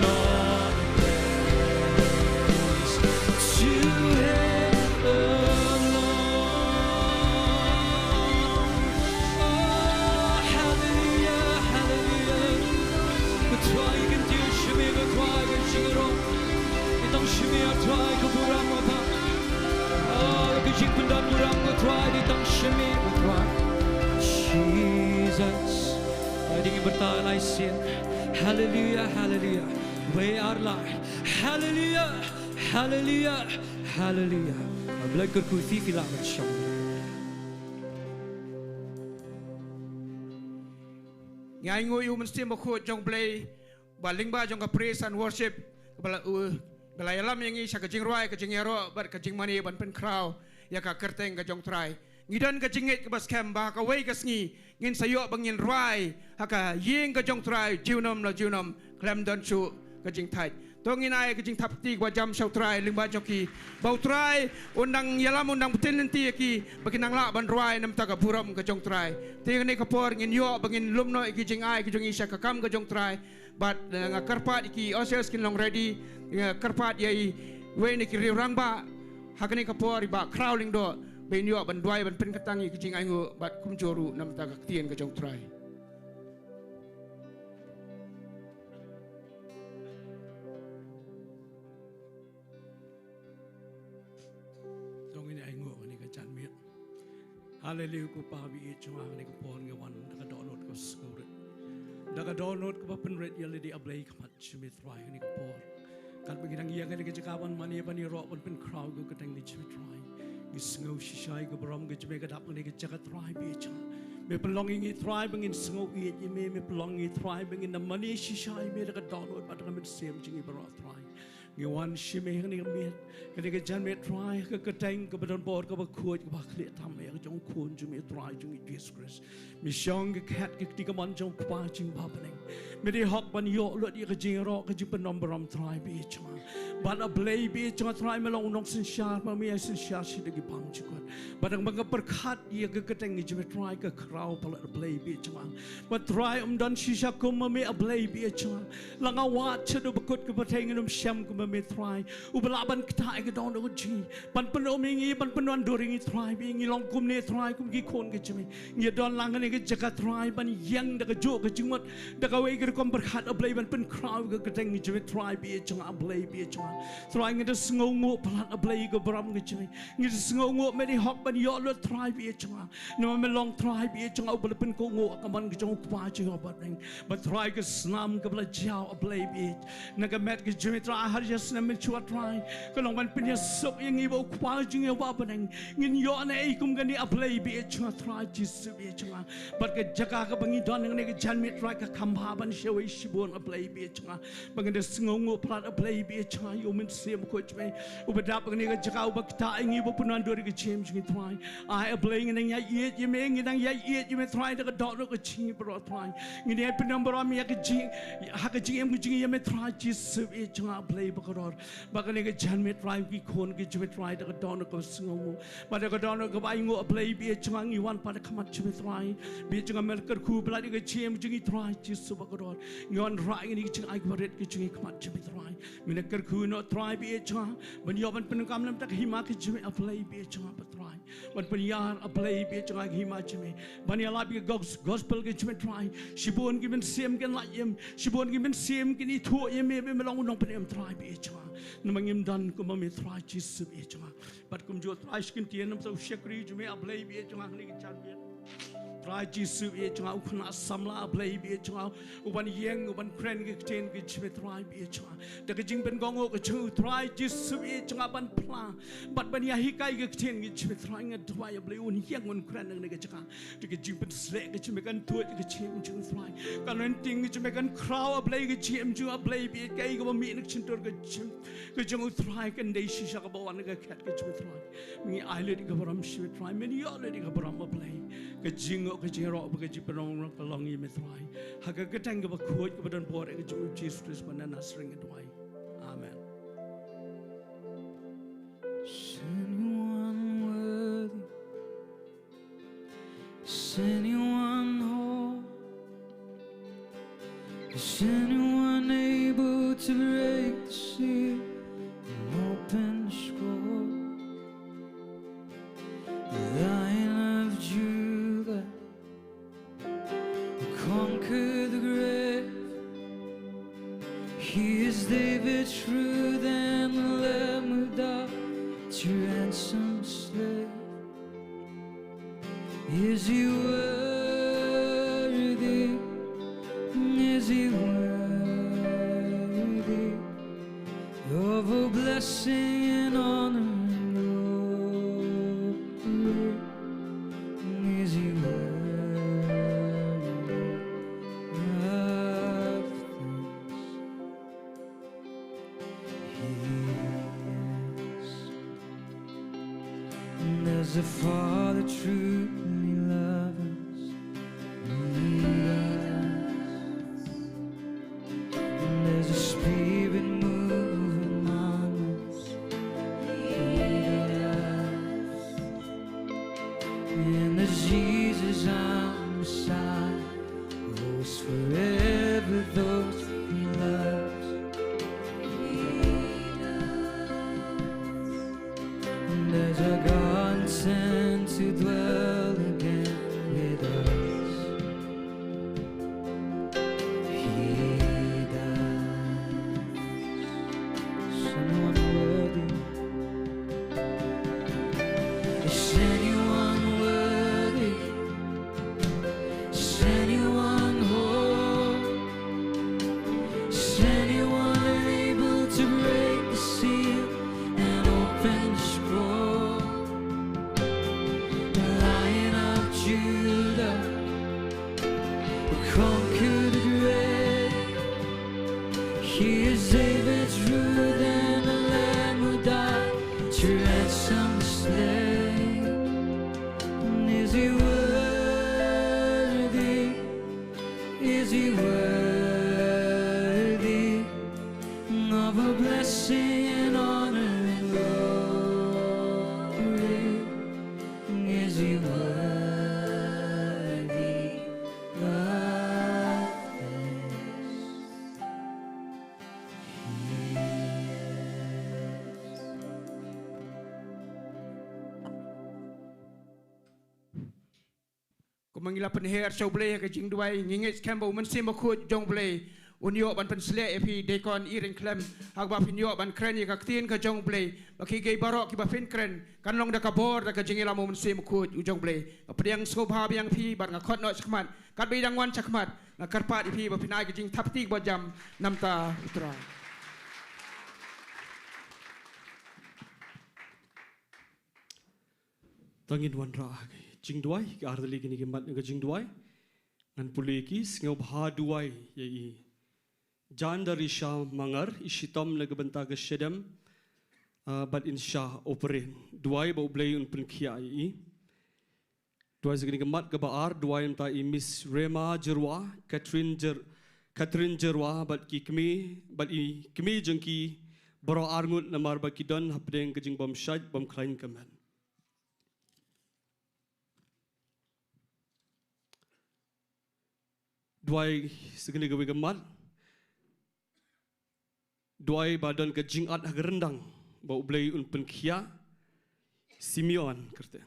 All praise to Him alone. Oh, hallelujah, hallelujah. Ko Trai, ngi kyntiew sha me, ko Trai, ka jingïaroh. Ngi tang sha me, ko Trai, ka burom, ko Trai. Oh, ka jingpyndonburom, ko Trai, ngi tang sha me, ko Trai. Jesus. Ai ding, ngi byrta lai sien. Hallelujah, hallelujah. We are live. Hallelujah, hallelujah, hallelujah. Blei kyrkhu, phi phi lah ban shong. Ngi ainguh ïa u Mynsiem Bakhuid jong U Blei, ba lyngba jong ka praise and worship, ba la, u, ba la ïalam ïa ngi sha ka jingrwai, ka jingïaroh, bad ka jingmane ban pynkhraw ïa ka kyrteng ka jong U Trai. Ngi don ka jingngeit kaba skhem ba ha kawei ka sngi ngin sa ïoh ba ngin rwai ha ka ïing ka jong U Trai, junom la junom, khlem don shuh ka jingthait. To ngin ai ka jingthap kti kaba jam sha U Trai lyngba jong ki, ba U Trai un dang ïalam, un dang btin lynti ïa ki, ba kin nang lah ban rwai na bynta ka burom ka jong U Trai. Te kane ka por ngin ïoh ba ngin lum noh ïa ki jingai ka jong ngi sha ka kam ka jong U Trai. Bad, eh, nga kyrpad ïa ki ushers kin long ready, nga kyrpad ïa iwei na ki rangbah ha kane ka por, i Bah Khraw Lyngdoh, ba in ïoh ban duwai ban pynkyntang ïa ki jingainguh bad kumjuh ruh na bynta ka ktien ka jong U Trai. To ngin ainguh ha kane ka janmiet. Haleluya, ko Pa ba ïeit jong nga, ha kane ka por ngi wan da ka dohnud kaba sngewrit, da ka dohnud kaba pynrit ïa lade, A Blei, ha khmat jong me Trai, ha kane ka por. Katba ngi dang ïeng ha kane ka jaka ban mane, ban ïaroh, ban pynkhraw ïa ka kyrteng jong me Trai, ngi sngew shisha ïa ka burom ka jong me ka dap ha kane ka jaka Trai ba ïeit jong nga. Me pynlong ïa ngi Trai ba ngin sngew ïeit ïa me, me pynlong ïa ngi Trai ba ngin ïa mane shisha ïa me da ka dohnud bad da ka mynsiem jong ngi baroh Trai. Ngi wan sha me ha kane ka miet, ha kane ka janmiet Trai, ha ka kyrteng kaba don bor, kaba khuid, kaba khlieh tam ïa ka jong U Khun jong me Trai jong ngi Jisu Khrist. Me shong ha ka khet ka kti kamon jong U Kpa jong ngi uba ha bneng. Me dei hok ban ïoh lut ïa ka jingïaroh, ka jingpyndonkam burom Trai ba ïeit jong nga. Bad A Blei ba ïeit jong nga Trai, me long u nongsynshar, ma me ïai synshar sha ki bymjukut. Bad haba nga pyrkhat ïa ka kyrteng jong me Trai, ka khraw palat, A Blei ba ïeit jong nga. Bad Trai, ym don shisha kum ma me, A Blei ba ïeit jong nga. La nga wad shaduh ba kut ka pyrthei, ngin ym shem kum ma me Trai, uba lah ban ktah ïa ka dohnud ka jong ngi, ban pynum ïa ngi, ban pynwandur ïa ngi Trai ba ïeit, ngi long kumne Trai, kum ki khun ka jong me. Ngi don lang ha kane ka jaka Trai ban ïeng da kajuh ka jingmut, da kawei ka rukom pyrkhat, A Blei, ban pynkhraw ïa ka kyrteng jong me Trai ba ïeit jong nga, A Blei ba ïeit jong nga. Trai, ngi da sngewnguh palat, A Blei, ïa ka burom ka jong me. Ngi da sngewnguh me dei hok ban ïoh lut Trai ba ïeit jong nga. Namar me long Trai ba ïeit jong nga uba la pynkohnguh ha ka mon ka jong U Kpa jong ngi uba ha bneng. Bad Trai, ka snam kaba la jaw, A Blei ba ïeit, na ka met ka jong me Trai, ha ka snem mynshuwa Trai, ka long ban pynïasuk ïa ngi ba U Kpa jong ngi uba ha bneng, ngin ïoh naei kum kane, A Blei ba ïeit jong nga Trai Jisu ba ïeit jong nga. Bad ka jaka kaba ngi don ha kane ka janmiet Trai, ka kham bha ban shawei shibun, A Blei ba ïeit jong nga. Bad ngi da sngewnguh palat, A Blei ba ïeit jong nga, ïa u Mynsiem Bakhuid jong me uba dap ha kane ka jaka, uba ktah ïa ngi, uba pynwandur ïa ka jingim jong ngi Trai. Ai A Blei, ngi nang ïai ïeit ïa me, ngi nang ïai ïeit ïa me Trai da ka dohnud ka jong ngi baroh Trai. Ngi nang ïai pyndonkam burom ïa ka jing, ha ka jingim ka jong ngi ïa me Trai Jisu ba ïeit jong nga, A Blei bakordor. Bad ha kane ka janmiet Trai, ki khun ki jong me Trai, da ka dohnud kaba sngewnguh, bad da ka dohnud kaba ainguh, A Blei ba ïeit jong nga, ngi wan pat ha khmat jong me Trai ba ïeit jong nga, me la kyrkhu palat ïa ka jingim jong ngi Trai Jisu bakordor. Ngi wanrah ïa kane ka jingai kaba rit ka jong ngi ha khmat jong me Trai. Me la kyrkhu noh Trai ba ïeit jong nga ban ïoh ban pyndonkam na ka bynta ka hima ka jong me, A Blei ba ïeit jong nga, bad Trai, ban pynïar, A Blei ba ïeit jong nga, ka hima jong me, ban ïalap ïa ka gos-, gospel ka jong me Trai. Shibun ki mynsiem kin lait im, shibun ki mynsiem kin ithuh ïa me ba me long u nongpynim Trai ba ïeit jong nga. Namar ngim don kum ma me Trai Jisu ba ïeit jong nga. Bad kumjuh Trai, sha kyntien namar u shakri jong me, A Blei ba ïeit jong nga, ha kane ka janmiet Trai Jisu ba ïeit jong nga, u khynnah samla, A Blei ba ïeit jong nga, u ban ïeng, u ban kren ka ktien ka jong me Trai ba ïeit jong nga. Da ka jingpynkohnguh ka jong u Trai Jisu ba ïeit jong nga, ban phla bad ban ïahikai ka ktien ka jong me Trai, nga duwai, A Blei, un ïeng un kren ha kane ka jaka. Da ka jingpynsleh ka jong me kan tuid ka jingim jong u Trai. Ka anointing ka jong me kan khraw, A Blei, ka jingim jong u, A Blei ba ïeit, kaei kaba mih na ka shyntur ka jong, ka jong u Trai, kan dei shisha kaba wan na ka khet ka jong u Trai. Ngi ai lut ïa ka burom sha me Trai, men ïoh lut ïa ka burom, A Blei. Ka jingnguh, ka jingïaroh bad ka jingpynlong ka long ïa me Trai. Ha ka kyrteng kaba khuid kaba don bor ka jong u Jisu Khrist ba na Nasareth ngi duwai. Amen. David's root and the Lamb who died to ransom the slave. Is he worthy? Is he worthy of all blessing and honor and glory? Is he worthy of thanks? Yes. Does the Father truly love us? He does. Does the Spirit move among us? He does. And does Jesus, our Messiah, holds forever those he loves? He does. Does our God intend to dwell again with us? He does. Is anyone worthy? Is anyone worthy? Is anyone whole? Is anyone able to break the seal and open the scroll? The Lion of Judah, who conquered the grave. He is David's root and the Lamb who died to ransom the slave. Is he worthy? Is he worthy of a blessing and honor and glory? Is he worthy of this? He is. Kumba ngi la pynher sha U Blei ha ka jingduwai, ngi ngeit skhem ba U Mynsiem Bakhuid jong U Blei un ïoh ban pynshlur ïa phi, Deacon Iring Khlem, ha kaba phin ïoh ban kren ïa ka ktien ka jong U Blei, ba ki kaei baroh kiba phin kren kan long da ka bor da ka jingïalam U Mynsiem Bakhuid u jong U Blei. Nga pdiang sngewbha biang ïa phi bad nga khot noh shakhmat, katba i dang wan shakhmat, nga kyrpad ïa phi ba phin ai ka jingthap kti kaba jam na ka bynta U Trai. To ngin wanrah ha ka jingduwai, ki ar tylli kine ki mat ka jingduwai. Ngan pule ki. Sngewbha duwai ïa i Jandarisha Mangar, i shitom na ka bynta ka shadem, ah, bad in shah operate. Duwai ba U Blei un pynkhiah ïa i. Duwai sa kane ka mat kaba ar, duwai na ka bynta i Miss Rema Jyrwa, Catherine Jyr-, Catherine Jyrwa, bad ki kmie, bad i kmie jong ki baroh arngut namar ba ki don hapdeng ka jingbymshait bymkhlaiñ ka met. Duwai sa kane kawei ka mat. Duwai ba don ka jingat ha ka ryndang ba U Blei un pynkhiah Simeon Kyrteng.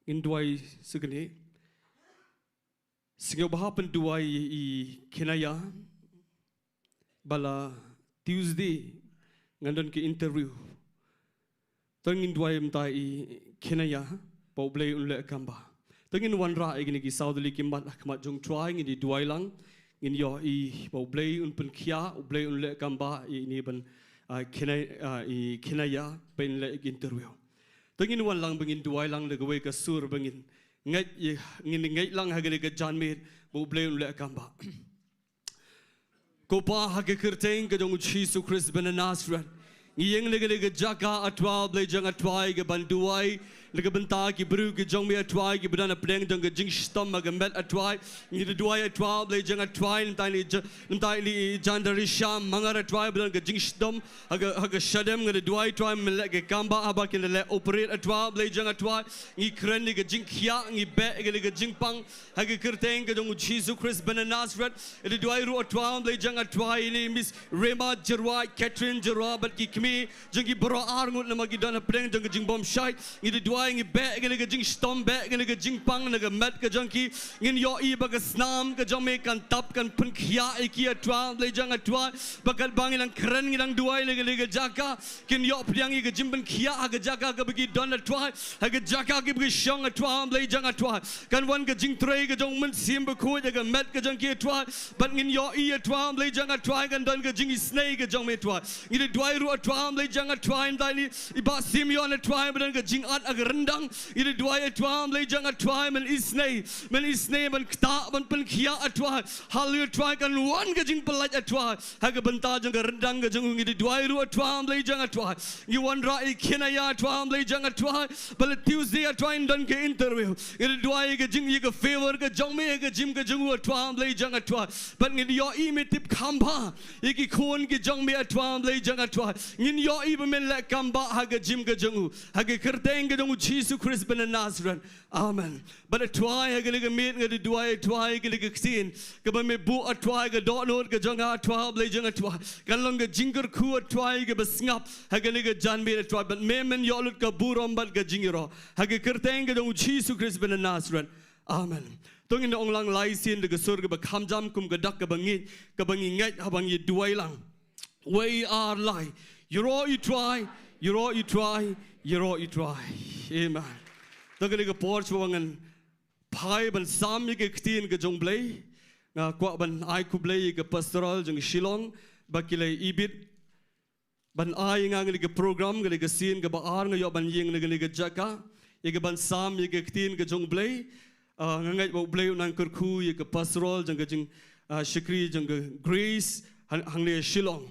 Ngin duwai sa kane. Sngewbha pynduwai ïa i Kenaya, ba la Tuesday ngan don ka interview. To ngin duwai mynta ïa i Kenaya ba U Blei un leh kam bha. To ngin wanrah ïa kine ki saw tylli ki mat ha khmat jong U Trai, ngin ïa duwai lang. Ngin ïohi ba U Blei un pynkhiah, U Blei un leh kam bha ïa ine i ban, ah, Kenaya, ah, i Kenaya ba in leh ïa ka interview. To ngin wan lang ba ngin duwai lang da kawei ka sur ba ngin ngeit, ngin ngeit lang ha kane ka janmiet ba U Blei un leh kam bha. Ko Pa, ha ka kyrteng ka jong U Jisu Khrist ba na Nasareth, ngi ïeng na kane ka jaka, A Trai Blei jong nga, A Trai, ka ban duwai na ka bynta ki briew ki jong me, A Trai, kiba don hapdeng jong ka jingshitom ha ka met, A Trai. Ngi da duwai, A Trai Blei jong nga, A Trai, na ka bynta ine i Jandarisha Mangar, A Trai, ba don ka jingshitom ha ka, ha ka shadem. Ngi da duwai, A Trai, men leh ka kam bha haba kin da leh operate, A Trai Blei jong nga, A Trai. Ngi kren ïa ka jingkhiah, ngi beh ïa ka jingpang ha ka kyrteng ka jong U Jisu Khrist ba na Nasareth. Ngi da duwai ruh, A Trai Blei jong nga, A Trai, ïa i Miss Rema Jyrwa, Catherine Jyrwa bad ki kynpe jong ki baroh arngut namar ki don hapdeng jong ka jingbymshait. Ngi da duwai, ngi beh ïa kane ka jingshitom, beh ïa kane ka jingpang na ka met ka jong ki. Ngin ïohi ba ka snam ka jong me kan tap, kan pynkhiah ïa ki, A Trai Blei jong nga, A Trai. Ba katba ngi dang kren, ngi dang duwai na kane ka jaka, kin ïoh pdiang ïa ka jingpynkhiah ha ka jaka kaba ki don, A Trai. Ha ka jaka kaba ki shong, A Trai Blei jong nga, A Trai, kan wan ka jingtrei ka jong u Mynsiem Bakhuid ha ka met ka jong ki, A Trai. Bad ngin ïohi, A Trai Blei jong nga, A Trai, kan don ka jingisynei ka jong me, A Trai. Ngi da duwai ruh, A Trai Blei jong nga, A Trai, ynda i Bah Simeon, A Trai, ba don ka jingat ha ka ryndang. Ngi da duwai, A Trai Blei jong nga, A Trai, men isynei, men isynei ban ktah, ban pynkhiah, A Trai. Haleluia, A Trai, kan wan ka jingpyllait, A Trai, ha ka bynta jong ka ryndang ka jong u. Ngi da duwai ruh, A Trai Blei jong nga, A Trai. Ngi wanrah ïa ki na ïa, A Trai Blei jong nga, A Trai, ba la Tuesday, A Trai, yn don ka interview. Ngi da duwai ïa ka jing, ïa ka favor ka jong me ha ka jingim ka jong u, A Trai Blei jong nga, A Trai. Bad ngin ïohi me tip kham bha ïa ki khun ki jong me, A Trai Blei jong nga, A Trai. Ngin ïohi ba men leh kam bha ha ka jingim ka jong u, ha ka kyrteng ka jong u Jisu Khrist ba na Nasareth. Amen. Bad A Trai, ha kane ka miet nga da duwai, A Trai, kane ka ktien kaba me buh, A Trai, ha ka dohnud ka jong nga, A Trai Blei jong nga, A Trai, kan long ka jingkyrkhu, A Trai, kaba sngap ha kane ka janmiet, A Trai. Bad me men ïoh lut ka burom bad ka jingïaroh, ha ka kyrteng ka jong u Jisu Khrist ba na Nasareth. Amen. To ngin ong lang lai sien da ka sur kaba kham jam kum ka dak kaba ngi, kaba ngi ngeit haba ngi duwai lang. Wei ar lai. Ïaroh ïa u Trai, ïaroh ïa u Trai, ïaroh ïa u Trai. Amen. To kane ka por shuwa ngan phai ban sam ïa ka ktien ka jong u Blei, nga kwah ban ai khublei ïa ka pastoral jong Shillong ba ki la ibit ban ai ïa nga kane ka program, kane ka sien kaba ar, nga ïoh ban ïeng na kane ka jaka ïa ka ban sam ïa ka ktien ka jong u Blei. Ah, nga ngeit ba u Blei un nang kyrkhu ïa ka pastoral jong ka jing, ah, shakri jong ka Grace hang, hangne Shillong.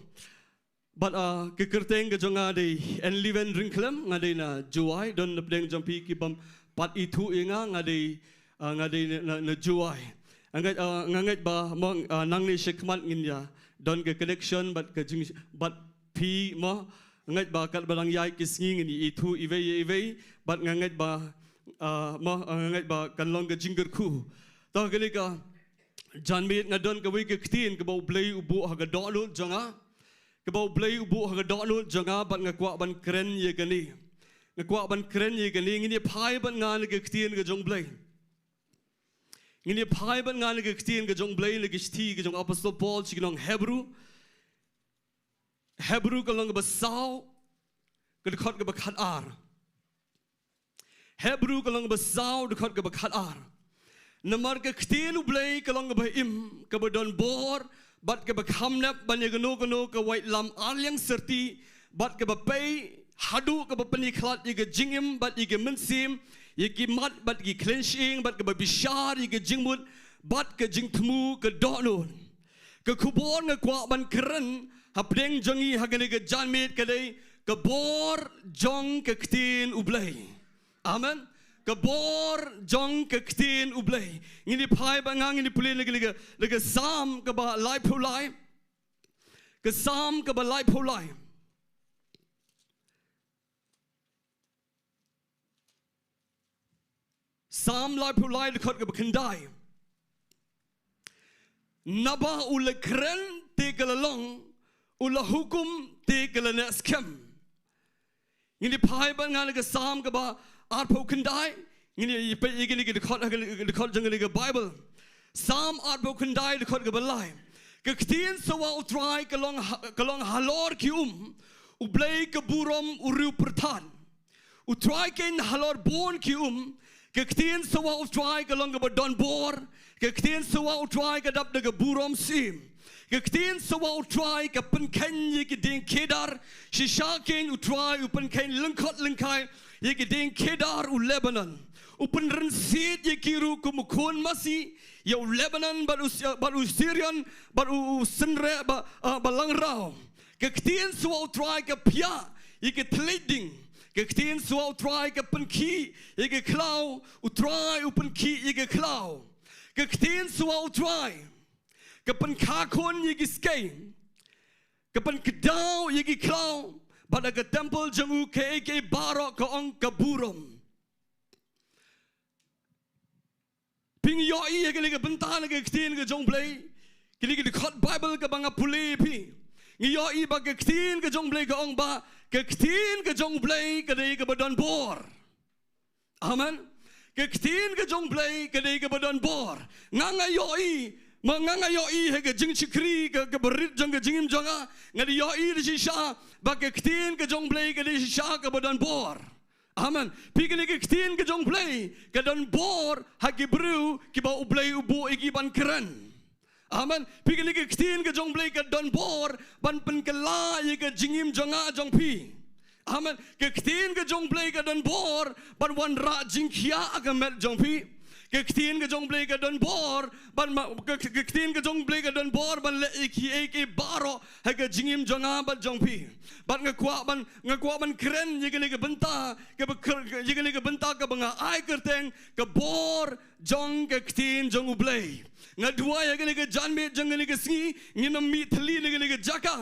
Bad, ah, ka kyrteng ka jong nga dei Enliven Ryngkhlem, nga dei na Jowai. Don na pdeng jong phi ki bym pat ithuh ïa nga, nga dei, ah, nga dei na, na, na Jowai. Nga ngeit, ah, nga ngeit ba mo, ah, nangne shakhmat ngin ïa don ka connection bad ka jing, bad phi mo, nga ngeit ba katba dang ïaid ki sngi ngin ïa ithuh iwei ïa iwei, bad nga ngeit ba, ah, mo, ah, nga ngeit ba kan long ka jingkyrkhu. To kane ka janmiet nga don kawei ka ktien kaba u Blei u buh ha ka dohnud jong nga. Kaba u Blei u buh ha ka dohnud jong nga bad nga kwah ban kren ïa kane. Nga kwah ban kren ïa kane, ngin ïa phai bad nga na ka ktien ka jong u Blei. Ngin ïa phai bad nga na ka ktien ka jong u Blei na ka shithi ka jong u Apostol Paul sha ki nong Hebru. Hebru ka lynnong kaba saw, ka dkhot kaba khatar. Hebru ka lynnong kaba saw, dkhot kaba khatar. Namar ka ktien u Blei ka long kaba im, kaba don bor, bad kaba kham nep ban ïa kano kano ka waitlam arliang syrti, bad kaba pei haduh kaba pynïakhlad ïa ka jingim bad ïa ka mynsiem, ïa ki mat bad ki khlien shyieng, bad kaba bishar ïa ka jingmut bad ka jingthmu ka dohnud. Ka khubor nga kwah ban kren hapdeng jong ngi ha kane ka janmiet ka dei ka bor jong ka ktien u Blei. Amen. Ka bor jong ka ktien u Blei. Ngin ïa phai bad nga, ngin ïa pule na ka, na ka, na ka Salm kaba laiphew lai. Ka Salm kaba laiphew lai. Salm laiphew lai, dkhot kaba khyndai. Naba u la kren te ka la long, u la hukum te ka la neh skhem. Ngin ïa phai bad nga na ka Salm kaba arphew khyndai. Ngin ïa peit ïa kine ki dkhot, dkhot jong kane ka Baibl. Salm arphew khyndai, dkhot kaba lai. Ka ktien sawa u Trai ka long ha, ka long halor ki um, u Blei ka burom u riewpyrthat. U Trai ka ïeng halor bun ki um. Ka ktien sawa u Trai ka long kaba don bor. Ka ktien sawa u Trai ka dap da ka burom syiem. Ka ktien sawa u Trai ka pynkheiñ ïa ki dieng kedar. Shisha kein u Trai u pynkheiñ lyngkhot lyngkhai ïa ki dieng kedar u Lebanon. U pynrynsied ïa ki ruh kum u khun masi ïa u Lebanon bad u, bad u Sirion bad u, u synreh ba, ah, ba langraw. Ka ktien sawa u Trai ka phiah ïa ka thylliej ding. Ka ktien sawa u Trai ka pynkhih ïa ka khlaw. U Trai u pynkhih ïa ka khlaw. Ka ktien sawa u Trai ka pynkha khun ïa ki skei. Ka pynkdaw ïa ki khlaw. Bad ha ka templ jong u kaei kaei baroh ka ong ka burom. Phi ïohi ha kane ka bynta na ka ktien ka jong u Blei. Kine ki dkhot Baibl kaba nga pule ïa phi. Ngi ïohi ba ka ktien ka jong U Blei ka ong ba ka ktien ka jong U Blei ka dei kaba don bor. Amen. Ka ktien ka jong U Blei ka dei kaba don bor. Nga nga ïohi, ma nga nga ïohi ha ka jingshakri ka, kaba rit jong ka jingim jong nga, nga da ïohi da shisha ba ka ktien ka jong U Blei ka dei shisha kaba don bor. Amen. Phi, kane ka ktien ka jong U Blei ka don bor ha ki briew kiba U Blei u buh ïa ki ban kren. Amen. Phi, kane ka ktien ka jong U Blei ka don bor ban pynkylla ïa ka jingim jong nga jong phi. Amen. Ka ktien ka jong U Blei ka don bor ban wanrah jingkhiah ha ka met jong phi. Ka ktien ka jong U Blei ka don bor ban ma-, ka, ka ktien ka jong U Blei ka don bor ban leh ïa kiei kiei baroh ha ka jingim jong nga bad jong phi. Bad nga kwah ban, nga kwah ban kren ïa kane ka bynta kaba kyr-, ïa kane ka bynta kaba nga ai kyrteng ka bor jong ka ktien jong U Blei. Nga duwai ha kane ka janmiet jong kane ka sngi ngin ym mih thylli na kane ka jaka.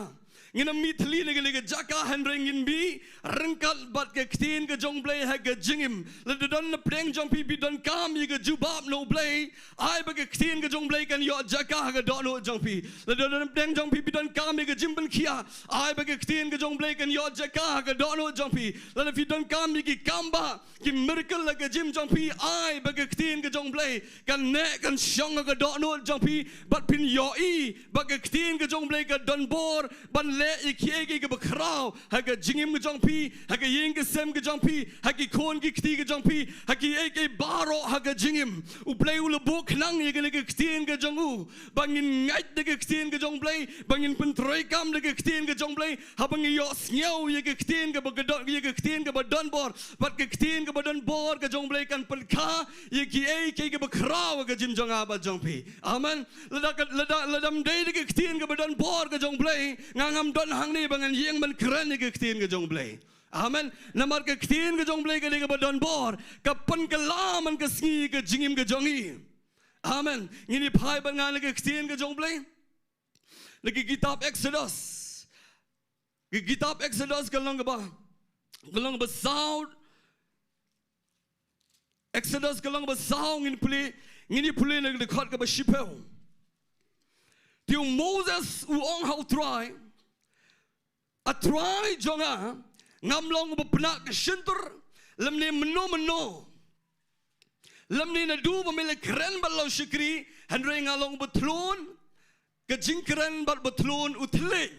Ngin ym mih thylli na kane ka jaka, hynrei ngin mih ryngkat bad ka ktien ka jong U Blei ha ka jingim. Lada don na pdeng jong phi phi donkam ïa ka jubab na U Blei, ai ba ka ktien ka jong U Blei kan ïoh jaka ha ka dohnud jong phi. Lada don na pdeng jong phi phi donkam ïa ka jingpynkhiah, ai ba ka ktien ka jong U Blei kan ïoh jaka ha ka dohnud jong phi. Lada phi donkam ïa ki kambah, ki miracle ha ka jingim jong phi, ai ba ka ktien ka jong U Blei kan neh kan shong ha ka dohnud jong phi, bad phin ïohi ba ka ktien ka jong U Blei ka don bor ban leh ïa kiei kiei kaba khraw ha ka jingim ka jong phi, ha ka ïing ka sem ka jong phi, ha ki khun ki kti ka jong phi, ha kiei kiei baroh ha ka jingim. U Blei u la buh khnang ïa kane ka ktien ka jong u, ba ngin ngeit da ka ktien ka jong U Blei, ba ngin pyntreikam da ka ktien ka jong U Blei, haba ngi ïohsngew ïa ka ktien kaba ka don, ïa ka ktien kaba don bor, bad ka ktien kaba don bor ka jong U Blei kan pynkha ïa kiei kiei kaba khraw ha ka jingim jong nga bad jong phi. Amen. Lada ka, lada, lada ym dei da ka ktien kaba don bor ka jong U Blei, nga ngam don hangne ba ngan ïeng ban kren ïa ka ktien ka jong U Blei. Amen. Namar ka ktien ka jong U Blei ka dei kaba don bor, ka pynkylla man ka sngi ka jingim ka jong ngi. Amen. Ngin ïa phai bad nga na ka ktien ka jong U Blei. Na ka kitab Exodus. Ka kitab Exodus ka lynnong kaba, ka lynnong kaba saw. Exodus ka lynnong kaba saw, ngin pule, ngin ïa pule na ka dkhot kaba shiphew. Te u Moses u ong ha U Trai, A Trai jong nga, ngam long uba pynah ka shyntur lymne mynno mynno, lymne naduh ba me la kren bad la u shakri, hynrei nga long uba thlun ka jingkren bad uba thlun u thylliej.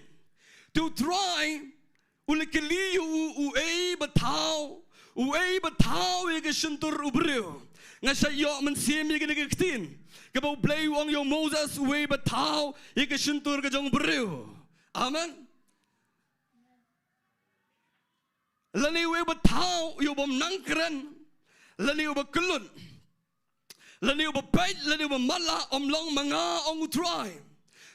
Te U Trai u la kylli ïa u, uei ba thaw, uei ba thaw ïa ka shyntur u briew? Nga shait ïoh mynsiem ïa kane ka ktien kaba U Blei u ong ïa u Moses, uei ba thaw ïa ka shyntur ka jong u briew? Amen. Lane uei ba thaw ïa u bym nang kren, lane uba kyllut, lane uba peit, lane uba matlah, ym long ma nga, ong U Trai.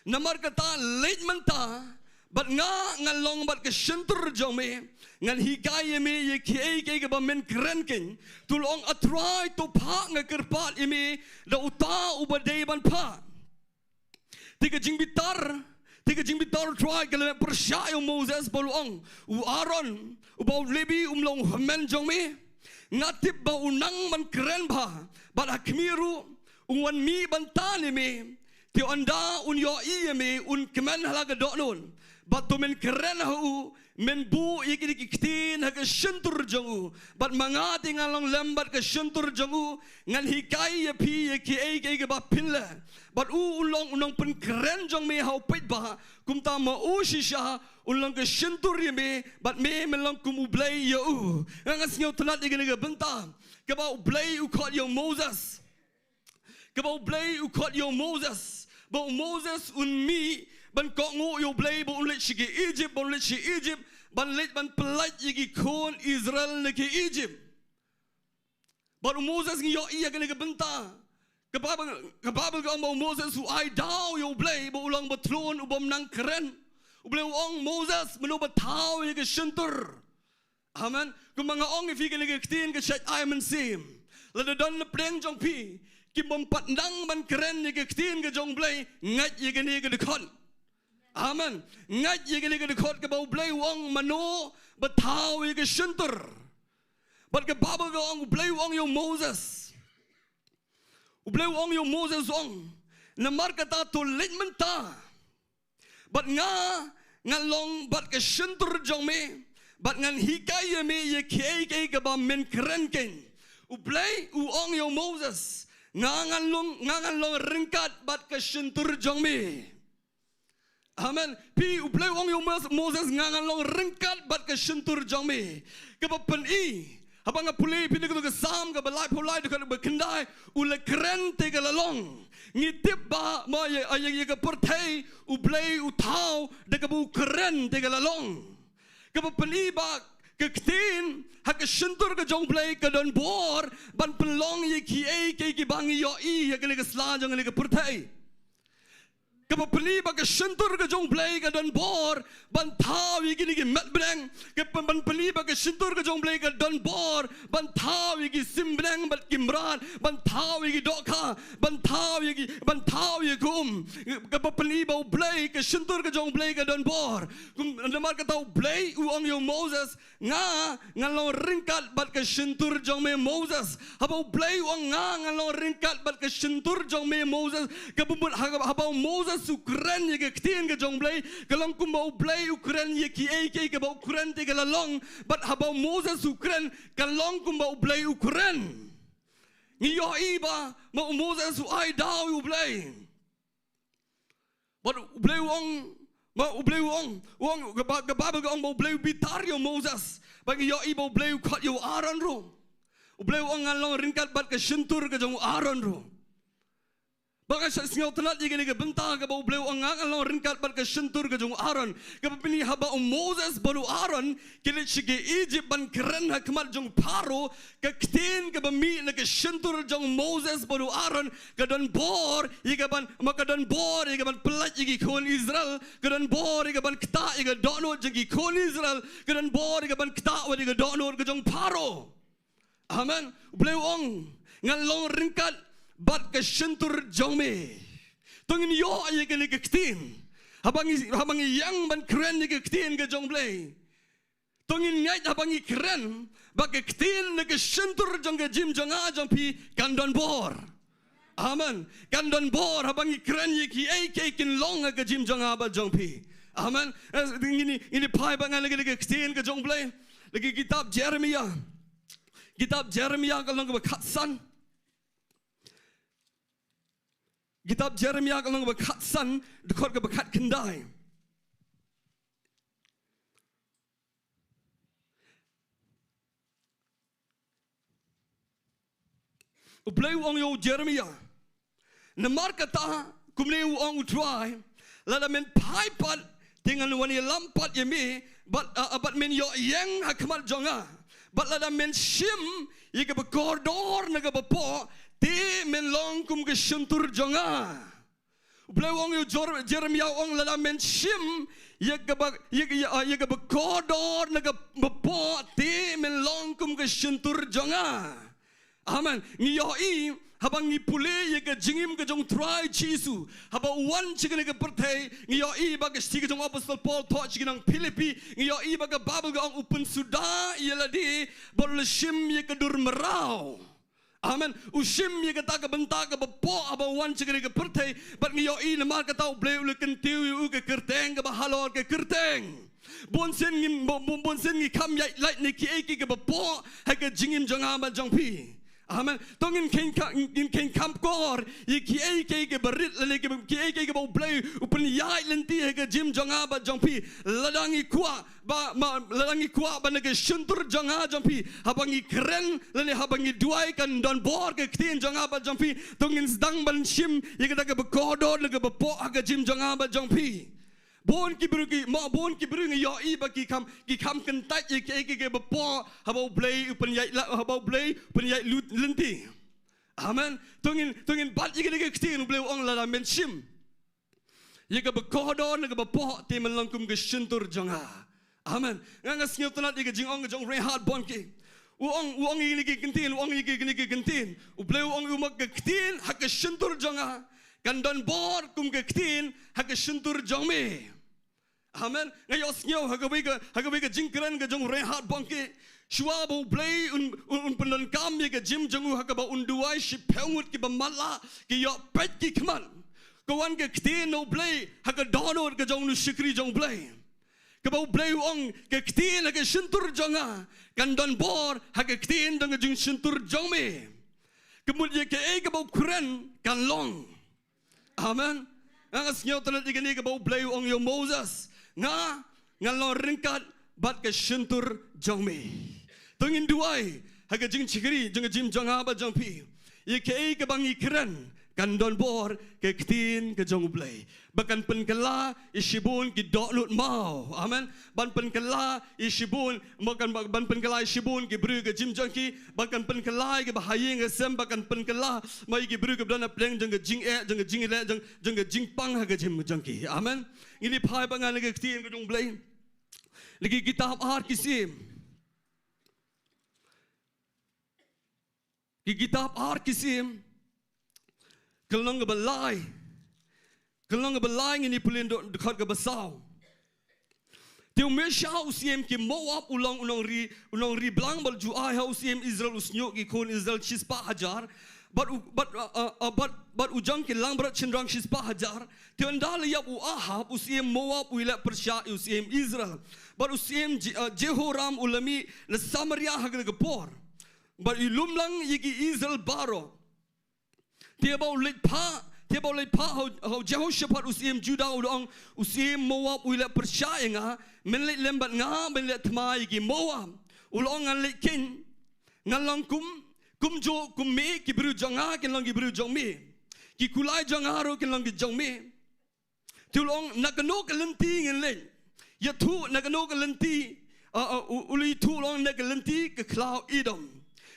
Namar kata leit mynta bad nga, ngan long bad ka shyntur jong me, ngan hikai ïa me ïa kiei kiei kaba men kren kein. To la ong, A Trai, to phah, nga kyrpad ïa me da uta uba dei ban phah. Te ka jingbitar, te ka jingbitar U Trai ka la pyrshah ïa u Moses bad u ong, u Aaron uba u Lebi um long u hynmen jong me. Nga tip ba u nang ban kren bha bad ha khmih ruh un wan mih ban tan ïa me. Te ynda un ïohi ïa me un kmen ha la ka dohnud, bad to men kren ha u, men buh ïa kine ki ktien ha ka shyntur jong u, bad ma nga te ngan long lem bad ka shyntur jong u, ngan hikai ïa phi ïa kiei kiei kiba phin leh. Bad u un long u nongpynkren jong me ha u paidbah, kumta ma u shisha un long ka shyntur ïa me, bad me men long kum U Blei ïa u. Nga, nga sngewtynnad ïa kane ka bynta kaba U Blei u khot ïa u Moses. Kaba U Blei u khot ïa u Moses, ba u Moses un mih ban kohnguh ïa U Blei, ba un leit sha ki Egypt, ba un leit sha Egypt, ban leit ban pyllait ïa ki khun Israel na ki Egypt. Bad u Moses ngi ïohi ïa kane ka bynta. Ka Baibl, ka Baibl ka ong ba u Moses u ai daw ïa U Blei ba u long ba thlun, u bym nang kren. U Blei u ong, Moses, mano ba thaw ïa ka shyntur? Amen. Kumba nga ong ïa phi, kane ka ktien ka shait ai mynsiem. Lada don na pdeng jong phi ki bym pat nang ban kren ïa ka ktien ka jong U Blei, ngeit ïa kane ka dkhot. Amen. Ngeit ïa kane ka dkhot kaba U Blei u ong, mano ba thaw ïa ka shyntur. Bad ka Baibl ka ong, U Blei u ong ïa u Moses. U Blei u ong ïa u Moses, u ong, namar kata to leit mynta. Bad nga, Ngan long bad ka shyntur jong me, bad ngan hikai ïa me ïa kiei kiei kaba men kren kein. U Blei u ong ïa u Moses, nga ngan long, nga ngan long ryngkat bad ka shyntur jong me. Amen. Phi, U Blei u ong ïa u Mos-, Moses, nga ngan long ryngkat bad ka shyntur jong me. Kaba pyni, haba nga pule phi na ka Salm kaba laiphew lai dkhot ba khyndai, u la kren te ka la long. Ngi tip ba ma ïa, ïa, ïa ka pyrthei, U Blei u thaw da kaba u kren te ka la long. Kaba pyni ba ka ktien ha ka shyntur ka jong U Blei ka don bor ban pynlong ïa kiei kiei kiba ngi ïohi ha kane ka sla jong kane ka pyrthei. Kaba pyni ba ka shyntur ka jong U Blei ka don bor ban thaw ïa kine ki met bneng. Kaba, ban pyni ba ka shyntur ka jong U Blei ka don bor ban thaw ïa ki sim bneng bad ki mrad, ban thaw ïa ki dohkha, ban thaw ïa ki, ban thaw ïa ki um. Kaba pyni ba U Blei, ka shyntur ka jong U Blei ka don bor. Kum, namar kata U Blei u ong ïa u Moses, nga ngan long ryngkat bad ka shyntur jong me Moses. Haba U Blei u ong nga ngan long ryngkat bad ka shyntur jong me Moses. Kaba mut ha-, haba u Moses u kren ïa ka ktien ka jong U Blei, ka long kumba U Blei u kren ïa kiei kiei kaba u kren te ka la long. Bad haba u Moses u kren, ka long kumba U Blei u kren. Ngi ïohi ba ma u Moses u ai daw ïa U Blei. Bad U Blei u ong, ma U Blei u ong, u ong, ka Ba-, ka Baibl ka ong ba U Blei u bitar ïa u Moses. Bad ngi ïohi ba U Blei u khot ïa u Aaron ruh. U Blei u ong ngan long ryngkat bad ka shyntur ka jong u Aaron ruh. Bad nga sngew tynnad ïa kane ka bynta kaba U Blei u ong nga ngan long ryngkat bad ka shyntur ka jong u Aaron. Kaba pyni haba u Moses bad u Aaron ki leit sha ka Egypt ban kren ha khmat jong Pharaoh, ka ktien kaba mih na ka shyntur jong Moses bad u Aaron ka don bor ïa ka ban, ma ka don bor ïa ka ban pyllait ïa ki khun Israel, ka don bor ïa ka ban ktah ïa ka dohnud jong ki khun Israel, ka don bor ïa ka ban ktah wat ïa ka dohnud ka jong Pharaoh. Amen. U Blei u ong ngan long ryngkat bad ka shyntur jong me. To ngin ïoh ïa kane ka ktien. Haba ngi, haba ngi ïeng ban kren ïa ka ktien ka jong U Blei. To ngin ngeit haba ngi kren ba ka ktien na ka shyntur jong ka jingim jong nga jong phi kan don bor. Amen. Kan don bor haba ngi kren ïa kiei kiei kin long ha ka jingim jong nga bad jong phi. Amen. Eh, ngin, ngin phai bad nga na ka, na ka ktien ka jong U Blei. Na ka kitab Jeremiah. Kitab Jeremiah ka lynnong kaba khatsan. Kitab Jeremiah ka lynnong kaba khatsan, dkhot kaba khatkhyndai. U Blei u ong ïa u Jeremiah. Namar kata kumne u ong U Trai, lada men phai pat te ngan wan ïalam pat ïa me, bad, ah, bad men ïoh ïeng ha khmat jong nga. Bad lada men shim ïa kaba kordor na kaba poh, te men long kum ka shyntur jong nga. U Blei u ong ïa u Jer-, Jeremiah u ong lada men shim ïa kaba, ïa, ïa, ïa kaba kordor na kaba poh, te men long kum ka shyntur jong nga. Amen. Ngi ïohi haba ngi pule ïa ka jingim ka jong U Trai Jisu. Haba u wan sha kane ka pyrthei, ngi ïohi ba ka shithi ka jong u Apostol Paul thoh sha ki nong Philippi, ngi ïohi ba ka Baibl ka ong u pynsuda ïa lade bad u la shim ïa ka dur mraw. Amen. U shim ïa kata ka bynta kaba poh haba u wan sha kane ka pyrthei, bad ngi ïohi namar kata U Blei u la kyntiew ïa u ka kyrteng kaba halor ka kyrteng. Bun sien ngi, bu-, bu-, bun sien ngi kham ïaid lait na kiei kiei kiba poh ha ka jingim jong nga bad jong phi. Amen. To ngin kheiñ kha-, ngin kheiñ kham kor ïa kiei kiei kiba rit lane kiba, kiei kiei kiba U Blei u pynïaid lynti ha ka jingim jong nga bad jong phi. Lada ngi kwah ba, ma, lada ngi kwah ba na ka shyntur jong nga jong phi, haba ngi kren lane haba ngi duwai kan don bor ka ktien jong nga bad jong phi, to ngin sdang ban shim ïa kata kaba kordor na kaba poh ha ka jingim jong nga bad jong phi. Bun ki briew ki, ma, bun ki briew ngi ïohi ba ki kham, ki kham kyntait ïa kiei kiei kiba poh haba U Blei u pynïaid la, haba U Blei u pynïaid lut lynti. Amen. To ngin, to ngin bat ïa kane ka ktien U Blei u ong lada men shim ïa kaba kordor na kaba poh, te men long kum ka shyntur jong nga. Amen. Nga, nga sngewtynnad ïa ka jingong ka jong u Reinhard Bonnke. U ong, u ong ïa kine ki ktien, u ong ïa kine ki ktien. U Blei u ong ïa u ma ka ktien ha ka shyntur jong nga kan don bor kum ka ktien ha ka shyntur jong me. Amen. Nga ïohsngew ha kawei ka, ha kawei ka jingkren ka jong u Reinhard Bonnke. Shuwa ba U Blei un, un, un pyndonkam ïa ka jingim jong u ha kaba un duwai shiphew ngut kiba matlah ki ïoh peit ki khmat. Ka wan ka ktien na U Blei ha ka dohnud ka jong u shakri jong U Blei. Kaba U Blei u ong, ka ktien ha ka shyntur jong nga kan don bor ha ka ktien jong ka jingshyntur jong me. Ka mut ïa kaei kaba u kren kan long. Amen. Nga nga sngewtynnat ïa kane kaba U Blei u ong ïa u Moses, nga ngan long ryngkat bad ka shyntur jong me. To ngin duwai ha ka jingshakri jong ka jingim jong nga bad jong phi, ïa kaei kaba ngi kren kan don bor ka ktien ka jong U Blei, ba kan pynkylla ïa shibun ki dohnud maw. Amen. Ban pynkylla ïa shibun, mo kan ban pynkylla ïa shibun ki briew ka jingim jong ki, ban kan pynkylla ïa kiba ha ïing ha sem, ban kan pynkylla mo ïa ki briew kiba don hapdeng jong ka jingeh, jong ka jingeh, jong, jong ka jingpang ha ka jingim jong ki. Amen. Ngin ïa phai bad nga na ka ktien ka jong U Blei. Na ki kitab Ar Ki Syiem. Ki kitab Ar Ki Syiem, ka lynnong kaba lai. Ka lynnong kaba lai, ngin ïa pule na ka dkhot kaba saw. Te u Mesha u syiem ki Moab u long u nongri, u nongri blang, bad u ju ai ha u syiem Israel u shñiuh ki khun Israel shispah hajar. Bad u, bad, uh, uh, uh, bad, bad u jong ki langbrot shynrang shispah hajar. Te ynda la ïap u Ahab u syiem Moab u ïaleh pyrshah ïa u syiem Israel. Bad u syiem Je-, uh, Jehoram u la mih na Samaria ha kane ka por. Bad u lum lang ïa ki Israel baroh. Te ba u leit phah, te ba u leit phah ha u, ha u Jehoshaphat u syiem Juda, u da ong, u syiem Moab u ïaleh pyrshah ïa nga, men leit lem bad nga, men leit thma ïa ki Moab. U la ong, ngan leit keiñ, ngan long kum, kumjuh kum me, ki briew jong nga kin long ki briew jong me, ki kulai jong nga ruh kin long ki jong me. Te u la ong, na kano ka lynti ngin leit? Ïathuh na kano ka lynti, uh, uh, u, u la ïathuh, u la ong, na ka lynti ka khlaw Edom.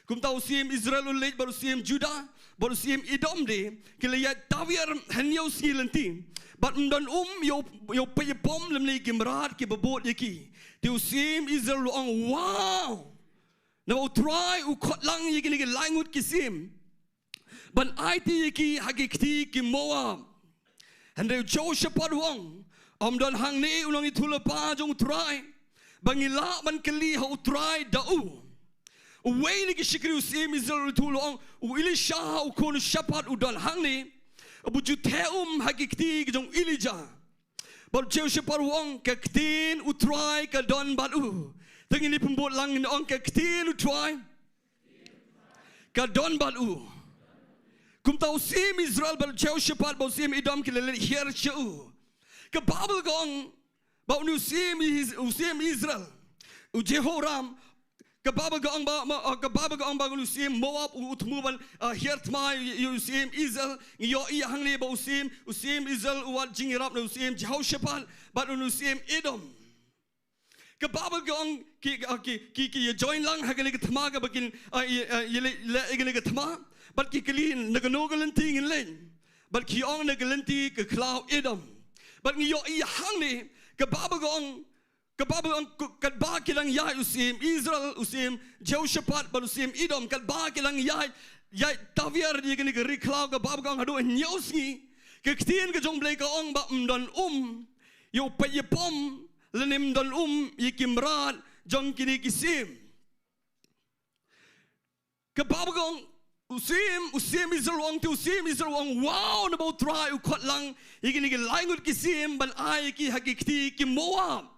Kumta u syiem Israel u leit bad u syiem Juda bad u syiem Edom de, ki la ïaid tawiar hynñiew sngi lynti. Bad ym don um ïa u, ïa u peit ïa u pom lymne ki mrad kiba bud ïa ki. Te u syiem Israel u la ong, wow! Naba U Trai u khot lang ïa kine ki lai ngut ki syiem ban aiti ïa ki ha ki kti ki Moab. Hynrei u Jehoshaphat u ong, ym don hangne u nongïathuhlypa jong U Trai, ba ngi lah ban kylli ha U Trai da u. Uwei na ki shakri u syiem Israel u la ïathuh, u la ong, u Elisha u khun u Shaphat u don hangne, uba ju theh um ha ki kti ki jong u Elijah. Bad u Jehoshaphat u ong, ka ktien U Trai ka don bad u. Te ngin ïa pynbud lang, ngin ong, ka ktien U Trai ka don bad u. Kumta u syiem Israel bad u Jehoshaphat bad u syiem Edom ki la leit hiar sha u. Ka Baibl ka ong ba une u syiem Is-, u syiem Israel, u Jehoram, ka Baibl ka ong ba, ma, uh, ka Baibl ka ong ba une u syiem Moab u, u thmu ban, uh, hiar thma ïa, ïa u syiem Israel. Ngi ïohi hangne ba u syiem, u syiem Israel u wad jingïarap na u syiem Jehoshaphat bad une u syiem Edom. Ka Baibl ka ong ki, uh, ki, ki, ki ïa join lang ha kane ka thma kaba kin, uh, ïa, uh, ïa leh, leh ïa kane ka thma. Bad ki kylli na kano ka lynti ngin leit. Bad ki ong na ka lynti ka khlaw Edom. Bad ngi ïohi hangne, ka Baibl ka ong, ka Baibl ka ong, ku-, katba ki dang ïaid u syiem Israel, u syiem Jehoshaphat bad u syiem Edom, katba ki dang ïaid, ïaid tawiar ïa kane ka ri khlaw, ka Baibl ka ong haduh hynñiew sngi, ka ktien ka jong U Blei ka ong ba ym don um ïa u peit ïa u pom, lane ym don um ïa ki mrad jong kine ki syiem. Ka Baibl ka ong, u syiem, u syiem Israel u ong, te u syiem Israel u ong, wow, naba U Trai u khot lang ïa kine ki lai ngut ki syiem ban ai ïa ki ha ki kti ki Moab.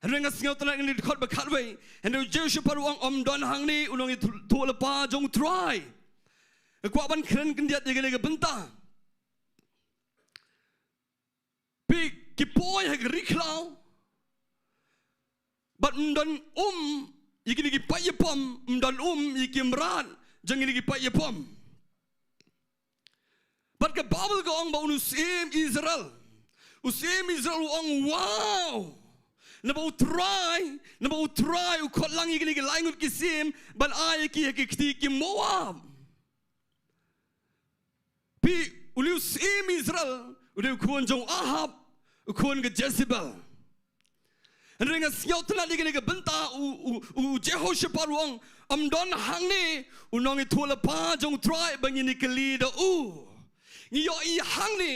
Hynrei nga sngewtynnat ïa kane ka dkhot ba khatwei, hynrei u Jehoshaphat u ong, ym don hangne u nongïathuhlypa jong U Trai. Nga kwah ban kren khyndiat ïa kane ka bynta. Phi, ki poi ha ka ri khlaw bad ym don um ïa kine ki peit ïa u pom, ym don um ïa ki mrad jong kine ki peit ïa u pom. Bad ka Baibl ka ong ba une u syiem Israel, u syiem Israel u ong, wow, naba U Trai, naba U Trai u khot lang ïa kine ki lai ngut ki syiem ban ai ïa ki ha ki kti ki Moab. Phi, une u syiem Israel u dei u khun jong u Ahab, u khun ka Jezebel. Hynrei nga sngewtynnat ïa kane ka bynta, u, u, u Jehoshaphat u ong, ym don hangne u nongïathuhlypa jong U Trai ba ngin ïa kylli da u. Ngi ïohi hangne,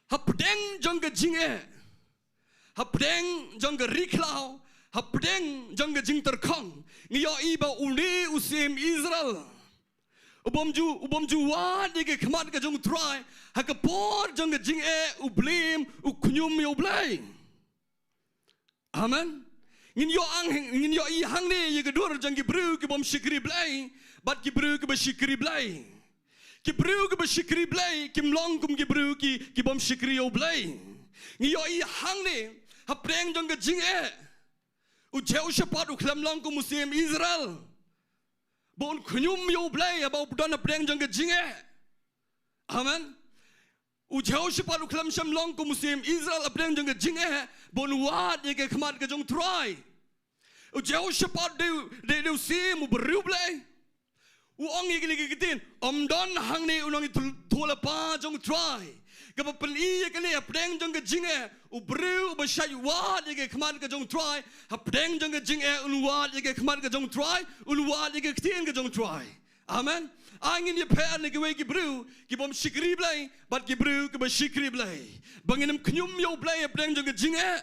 hapdeng jong ka jingeh, hapdeng jong ka ri khlaw, hapdeng jong ka jingtyrkhong, ngi ïohi ba une u syiem Israel U bym ju, u bym ju wad ïa ka khmat ka jong u Trai. Ha ka por jong ka jingeh, u Blim, u khñium ïa u Blei. Amen. Ngin ïoh ang, ngin ïohi hangne ïa ka dur jong ki briew ki bym shakri Blei bad ki briew kiba shakri Blei. Ki briew kiba shakri Blei kim long kum ki briew ki, ki bym shakri ïa u Blei. Ngi ïohi hangne, hapdeng jong ka jingeh, u Jehoshaphat u khlem long kum u siem Israel ba un khñium ïa u Blei haba u don hapdeng jong ka jingeh. Amen. U Jehoshaphat u khlem shym long kum u siem Israel hapdeng jong ka jingeh ba un wad ïa ka khmat ka jong u Trai. U Jehoshaphat dei, dei, dei u siem uba riewblei. U ong ïa kine ki ktien, ym don hangne u nongïathuhlypa jong u Trai kaba pyni ïa kane hapdeng jong ka jingeh. U briew uba shait wad ïa ka khmat ka jong u Trai, hapdeng jong ka jingeh un wad ïa ka khmat ka jong u Trai, un wad ïa ka ktien ka jong u Trai. Amen. Ai ngin ïapher na kiwei ki briew ki bym shakri Blei bad ki briew kiba shakri Blei. Ba ngin ym khñium ïa u Blei hapdeng jong ka jingeh.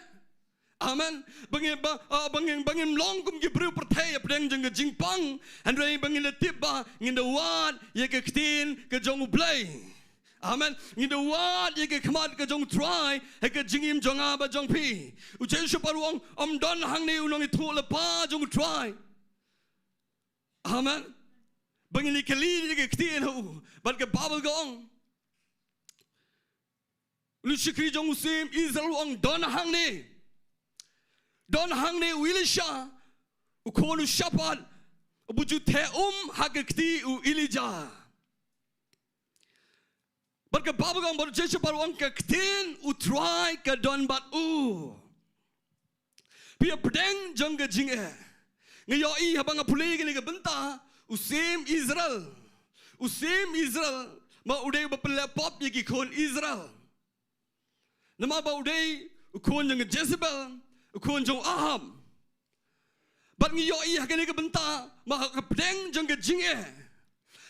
Amen. Ba ngin, ba, ah, ba ngin, ba ngin long kum ki briew pyrthei hapdeng jong ka jingpang. Hynrei ba ngin da tip ba ngin da wad ïa ka ktien ka jong u Blei. Amen. Ngin da wad ïa ka khmat ka jong u Trai ha ka jingim jong nga bad jong phi. U Jehoshaphat u ong, ym don hangne u nongïathuhlypa jong u Trai. Amen. Ba ngin ïakylli ïa ka ktien ha u. Bad ka Baibl ka ong, u shakri jong u siem Israel u ong, don hangne, don hangne u Elisha, u khun u Shaphat, uba ju theh um ha ka kti u Elijah. Bad ka Baibl ka ong, bad u Jehoshaphat u ong, ka ktien u Trai ka don bad u. Phi, hapdeng jong ka jingeh, nga ïohi haba nga pule ïa kane ka bynta, u siem Israel, u siem Israel, ma u dei uba pynleh pop ïa ki khun Israel. Namar ba u dei u khun jong ka Jezebel, u khun jong u Ahab. Bad ngi ïohi ha kane ka bynta, ma hapdeng jong ka jingeh,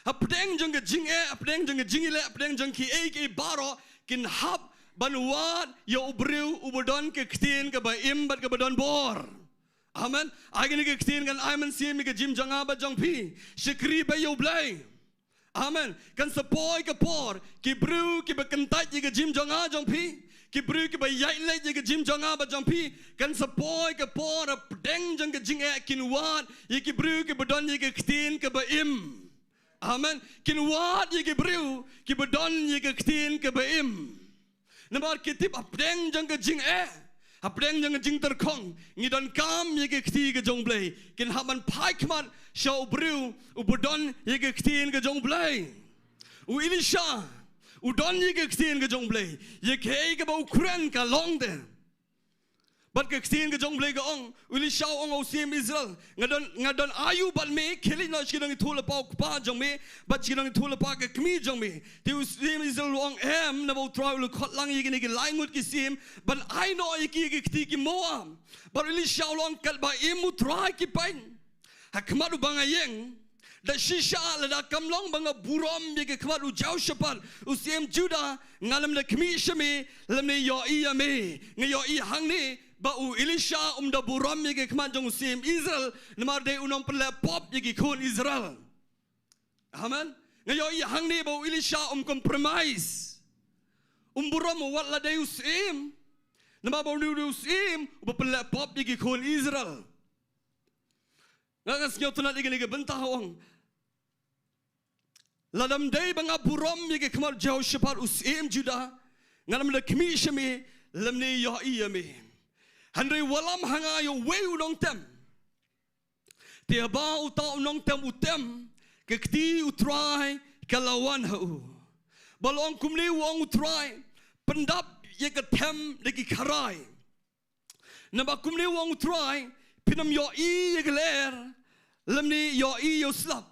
hapdeng jong ka jingeh, hapdeng jong ka jingïaleh, hapdeng jong kiei kiei baroh, kin hap ban wad ïa u briew uba don ka ktien kaba im bad kaba don bor. Amen. Ai kane ka ktien kan ai mynsiem ïa ka jingim jong nga bad jong phi. Shakri bha ïa u Blei. Amen. Kan sa poi ka por, ki briew kiba kyntait ïa ka jingim jong nga jong phi, ki briew kiba ïaid leit ïa ka jingim jong nga bad jong phi, kan sa poi ka por hapdeng jong ka jingeh kin wad ïa ki briew kiba don ïa ka ktien kaba im. Amen. Kin wad ïa ki briew kiba don ïa ka ktien kaba im. Namar ki tip hapdeng jong ka jingeh, hapdeng jong ka jingtyrkhong, ngi donkam ïa ka kti ka jong u Blei. Kin hap ban phai khmat sha u briew uba don ïa ka ktien ka jong u Blei. U Elisha u don ïa ka ktien ka jong u Blei. Ïa kaei kaba u kren ka long te. Bad ka ktien ka jong u Blei ka ong, u Elisha u ong ha u siem Israel, nga don, nga don aiu bad me, khie leit noh sha ki nongïathuhlypa u kpa jong me bad sha ki nongïathuhlypa ka kmie jong me. Te u siem Israel u ong, em, naba u Trai u la khot lang ïa kine ki lai ngut ki siem ban ai noh ïa ki ïa ki kti ki Moab. Bad u Elisha u la ong, katba im u Trai ki paid ha khmat uba nga ïeng, da shisha lada kam long ba nga burom ïa ka khmat u Jehoshaphat u siem Judah, ngan ym da khmih sha me lymne ïohi ïa me. Nga ïohi hangne ba u Elisha um da burom ïa ka khmat jong u siem Israel, namar dei u nongpynleh pop ïa ki khun Israel. Amen. Nga ïohi hangne ba u Elisha um compromise. Um burom wat la dei u siem, namar ba u dei u siem uba pynleh pop ïa ki khun Israel. Nga, nga sngew tynnad ïa kane ka bynta, u ong, lada ym dei ba nga burom ïa ka khmat u Jehoshaphat u siem Judah, ngan ym da khmih sha me lymne ïohi ïa me. Hynrei wallam ha nga ïa uwei u nongtem. Te haba uta u nongtem u tem, ka kti u Trai ka la wan ha u. Ba la ong kumne, u ong u Trai, pyndap ïa ka them da ki kharai. Naba kumne u ong u Trai, phin ym ïohi ïa ka lyer lymne ïohi ïa u slap.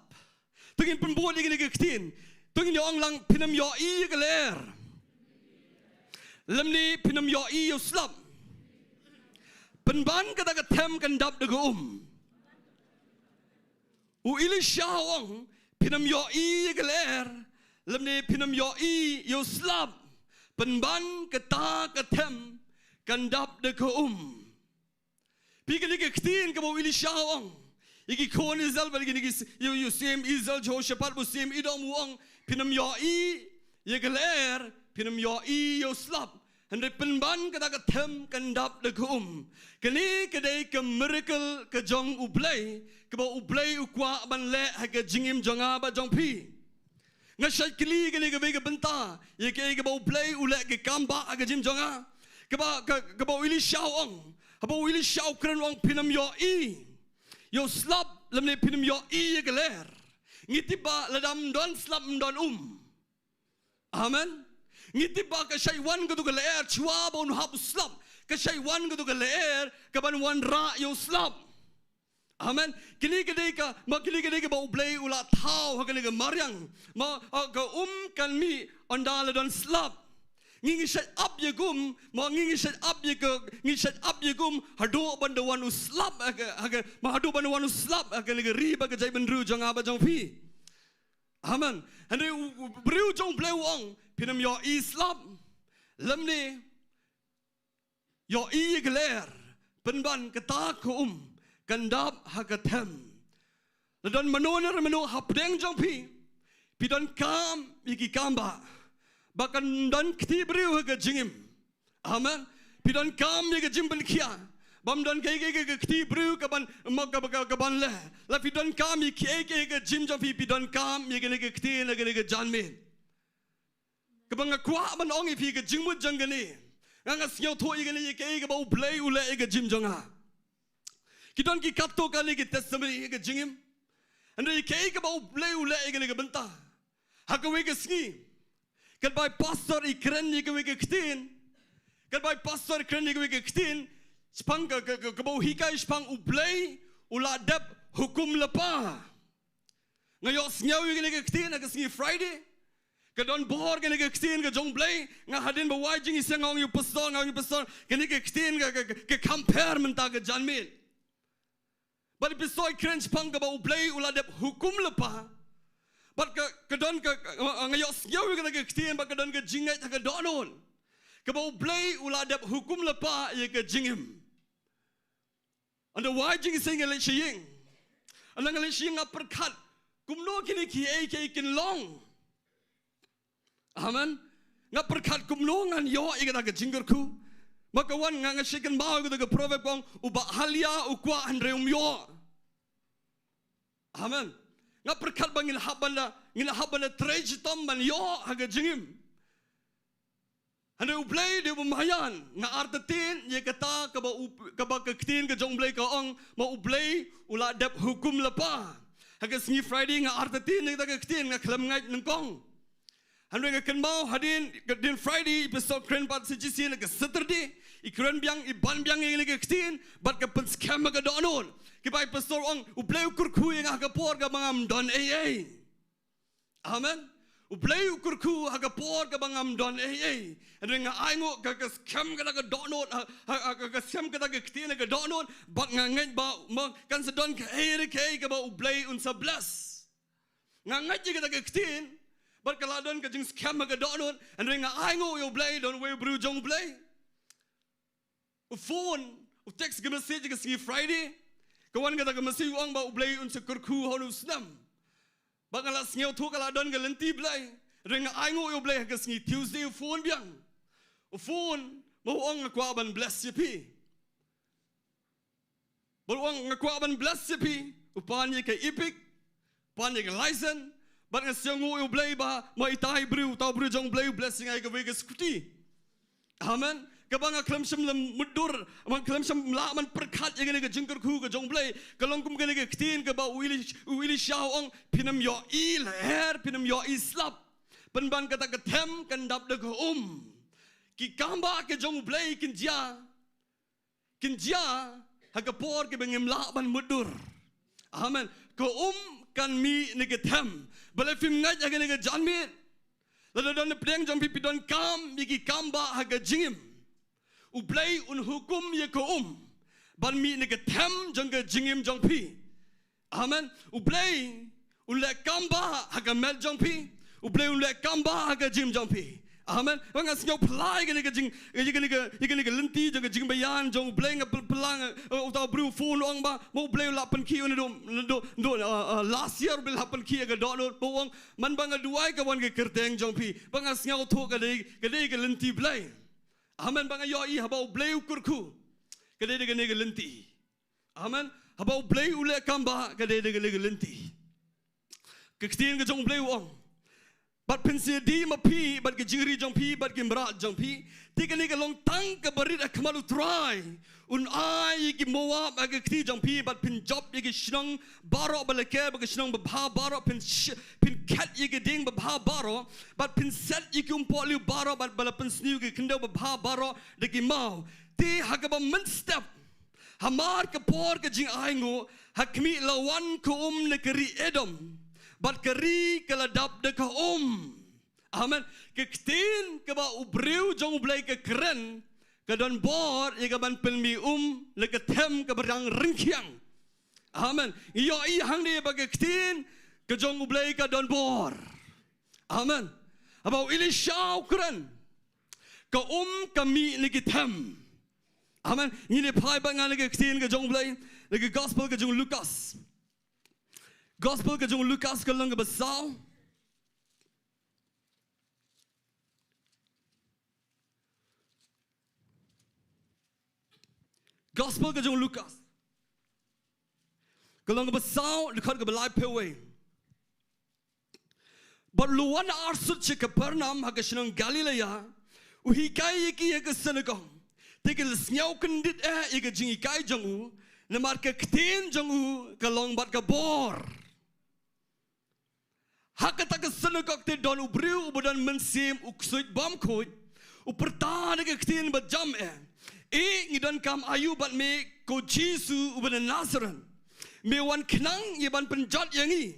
To ngin pynbud ïa kane ka ktien. To ngin ïa ong lang, phin ym ïohi ïa ka lyer lymne phin ym ïohi ïa u slap. Pynban kata ka them kan dap da ka um. U Elisha u ong, phin ym ïohi ïa ka lyer lymne phin ym ïohi ïa u slap. Pynban kata ka them kan dap da ka um. Phi, kane ka ktien kaba u Elisha u ong, Ïa ki khun Israel, bad ïa ki, ïa u, ïa u syiem Israel, Jehoshaphat, u syiem Edom, u ong, phin ym ïohi ïa ka lyer, phin ym ïohi ïa u slap. Hynrei pynban kata ka them kan dap da ka um. Kane ka dei ka miracle ka jong U Blei, kaba U Blei u kwah ban leh ha ka jingim jong nga bad jong phi. Nga shait kylli kane kawei ka bynta, ïa kaei kaba U Blei u leh ka kam bah ha ka jingim jong nga. Kaba, ka, kaba u Elisha u ong, haba u Elisha u kren u ong phin ym ïohi ïa u slap, lymne phin ym ïohi ïa ka lyer. Ngi tip ba lada ym don slap ym don um. Amen. Ngi tip ba ka shait wan kato ka lyer, shuwa ba un hap u slap, ka shait wan kato ka lyer, kaban wanrah ïa u slap. Amen. Kine ki dei ka, ma kine ki dei kaba U Blei u la thaw ha kane ka mariang. Ma, ah, ka um kan mih ynda la don slap. Ngi ngi shait ap ïa ka um, ma ngi ngi shait ap ïa ka, ngi shait ap ïa ka um, haduh ban da wan u slap, ha ka, ha ka, ma haduh ban da wan u slap, ha kane ka ri bad ka jaitbynriew jong nga bad jong phi. Amen. Hynrei u, u briew jong U Blei u ong, phin ym ïohi slap. Lymne, ïohi ïa ka lyer, pynban kata ka um, kan dap ha ka them. La don mano ne mano hapdeng jong phi, phi donkam ïa ki kam bah. Ba kan don kti briew ha ka jingim. Amen. Phi donkam ïa ka jingpynkhia. Bym don kaei kaei ka kti briew kaban, ma ka, ka, kaban leh. La phi donkam ïa kaei kaei ka jingim jong phi, phi donkam ïa kane ka ktien, ïa kane ka janmiet. Kaba nga kwah ban ong ïa phi ka jingmut jong kane. Nga nga sngewthuh ïa kane ïa kaei kaba U Blei u leh ïa ka jingim jong nga. Ki don ki katto katne ki testimony ïa ka jingim. Hynrei ïa kaei kaba U Blei u leh ïa kane ka bynta. Ha kawei ka sngi, katba i pastor i kren ïa kawei ka ktien. Katba i pastor i kren ïa kawei ka ktien, shaphang ka, ka, ka, kaba u hikai shaphang U Blei u la dep hukum lypa. Nga ïohsngew ïa kane ka ktien ha ka sngi Friday. Ka don bor kane ka ktien ka jong U Blei. Nga hadien ba wai jingïaseng nga ong ïa u pastor, nga ong ïa u pastor, kane ka ktien ka, ka, ka, ka kham pher mynta ka janmiet. Bad i pastor i kren shaphang kaba U Blei u la dep hukum lypa. Bad ka, ka don ka, ka, nga ïohsngew ïa kane ka ktien bad ka don ka jingngeit ha ka dohnud. Kaba U Blei u la dep hukum lypa ïa ka jingim. Ynda wai jingïaseng nga leit sha ïing. Ynda nga leit sha ïing nga pyrkhat kumno kine kiei kiei kin long. Amen. Nga pyrkhat kumno ngan ïoh ïa kata ka jingkyrkhu. Ma ka wan nga, nga shait kynmaw ïa kata ka proverb ka ong, u bah halia u kwah hynrei um ïoh. Amen. Nga pyrkhat ba ngin hap ban da, ngin hap ban da trei shitom ban ïoh ha ka jingim. Hynrei U Blei dei uba maïan, nga artatien ïa kata kaba u, kaba ka ktien ka jong U Blei ka ong, ma U Blei u la dep hukum lypa. Ha ka sngi Friday nga artatien ïa kata ka ktien, nga khlem ngeit nyngkong. Hynrei nga kynmaw hadien, hadien Friday i pastor kren pat sa shisien ha ka Saturday, i kren biang, i ban biang ïa kane ka ktien, bad ka pynskhem ha ka dohnud. Kiba i pastor ong, U Blei u kyrkhu ïa nga ha ka por kaba ngam don ei ei. Amen. U Blei u kyrkhu ha ka por kaba ngam don ei ei. Hynrei nga ainguh ka, ka skhem kata ka dohnud, ha, ha, ha, ka, ka skhem kata ka ktien ha ka dohnud, bad nga ngeit ba, ma, kan sa don kaei re kaei kaba U Blei un sa bless. Nga ngeit ïa kata ka ktien, bad ka la don ka jingskhem ha ka dohnud, hynrei nga ainguh ïa U Blei, don uwei u briew jong U Blei. U phone, u text ka message ka sngi Friday. Ka wan kata ka message u ong ba U Blei un sa kyrkhu ha u snem. Ba nga la sngewthuh ka la don ka lynti Blei. Hynrei nga ainguh ïa U Blei ha ka sngi Tuesday u phone biang. U phone, ma u ong nga kwah ban bless ïa phi. Ba u ong nga kwah ban bless ïa phi, u pan ïa ka Epic, pan ïa ka license, bad nga sngewnguh ïa U Blei ba, ma itai briew, utai u briew jong U Blei u bless ïa nga ïa kawei ka scooty. Amen. Kaba nga khlem shym la mutdur, nga khlem shym lah ban pyrkhat ïa kane ka jingkyrkhu ka jong U Blei, ka long kum kane ka ktien kaba u Eli-, u Elisha u ong, phin ym ïohi lyer, phin ym ïohi slap. Pynban kata ka them kan dap da ka um. Ki kam bah ka jong U Blei kin jia. Kin jia ha ka por kaba ngim lah ban mutdur. Amen. Ka um kan mih na ka them. Balei phim ngeit ha kane ka janmiet? Lada don na pdeng jong phi, phi donkam ïa ki kam bah ha ka jingim, U Blei un hukum ïa ka um ban mih na ka them jong ka jingim jong phi. Amen. U Blei un leh kam bah ha ka met jong phi. U Blei un leh kam bah ha ka jingim jong phi. Amen. Ba nga sngew phylla ïa kane ka jing, ïa kane ka, ïa kane ka lynti jong ka jingbaïan jong U Blei, nga phylla, phylla, eh, uta u briew u phone u ong ba ma U Blei u la pynkhih u naduh, naduh, naduh, eh, eh, last year, U Blei u la pynkhih ïa ka dohnud. Ba u ong, man ba nga duwai ka wan ka kyrteng jong phi. Ba nga sngewthuh ka dei, ka dei ka lynti Blei. Amen. Ba nga ïohi haba U Blei u kyrkhu, ka dei da kane ka lynti. Amen. Haba U Blei u leh kam ba, ka dei da kane ka lynti. Ka ktien ka jong U Blei u ong, bad phin sa ïadih ma phi bad ka jingri jong phi bad ki mrad jong phi. Te kane ka long tang kaba rit ha khmat U Trai. Un ai ïa ki Moab ha ka kti jong phi, bad phin jop ïa ki shnong baroh ba la ker, bad ki shnong babha baroh, phin sh-, phin khet ïa ki dieng babha baroh, bad phin set ïa ki umpohliew baroh, bad ba la pynsniew ïa ki khyndew babha baroh da ki maw. Te ha kaba mynstep, hamar ka por ka jingainguh, ha khmih la wan ka um na ka ri Edom, bad ka ri ka la dap da ka um. Amen. Ka ktien kaba u briew jong U Blei ka kren, ka don bor ïa ka ban pynmih um na ka them kaba dang ryngkhiang. Amen. Ngi ïohi hangne ba ka ktien ka jong U Blei ka don bor. Amen. Haba u Elisha u kren, ka um ka mih na ki them. Amen. Ngin ïa phai bad nga na ka ktien ka jong U Blei, na ka gospel ka jong u Lukas. Gospel ka jong u Lukas ka lynnong kaba saw. Gospel ka jong u Lukas, ka lynnong kaba saw, dkhot kaba laiphew wei. Bad u la wan arsut sha Kapernaum ha ka shnong Galilea, u hikai ïa ki ha ka synagog. Te ki la sngew kyndit eh ïa ka jinghikai jong u, namar ka ktien jong u ka long bad ka bor. Ha kata ka synagog te don u briew uba don mynsiem u ksuid bymkhuid, u pyrta da ka ktien ba jam eh, "Eh, ngi donkam aïu bad me, ko Jisu uba na Nasareth? Me wan khnang ïa ban pynjot ïa ngi?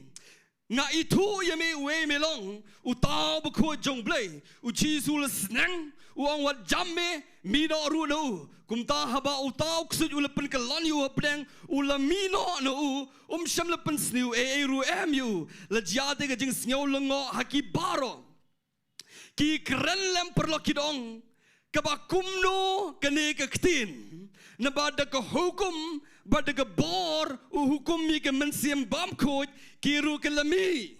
Nga ithuh ïa me uei me long, uta u Bakhuid jong U Blei." U Jisu u la sneng, u ong, "Wat jam me, mih noh ruh na u." Kumta haba uta u ksuid u la pynkyllon ïa u hapdeng, u la mih noh na u, um shym la pynsniew ei ei ruh em ïa u. La jia te ka jingsngew lyngngoh ha ki baroh. Ki kren lem paralok, ki da ong, "Kaba kumno kane ka ktien? Naba da ka hukum bad da ka bor u hukum ïa ka mynsiem bymkhuid ki ruh ki la mih."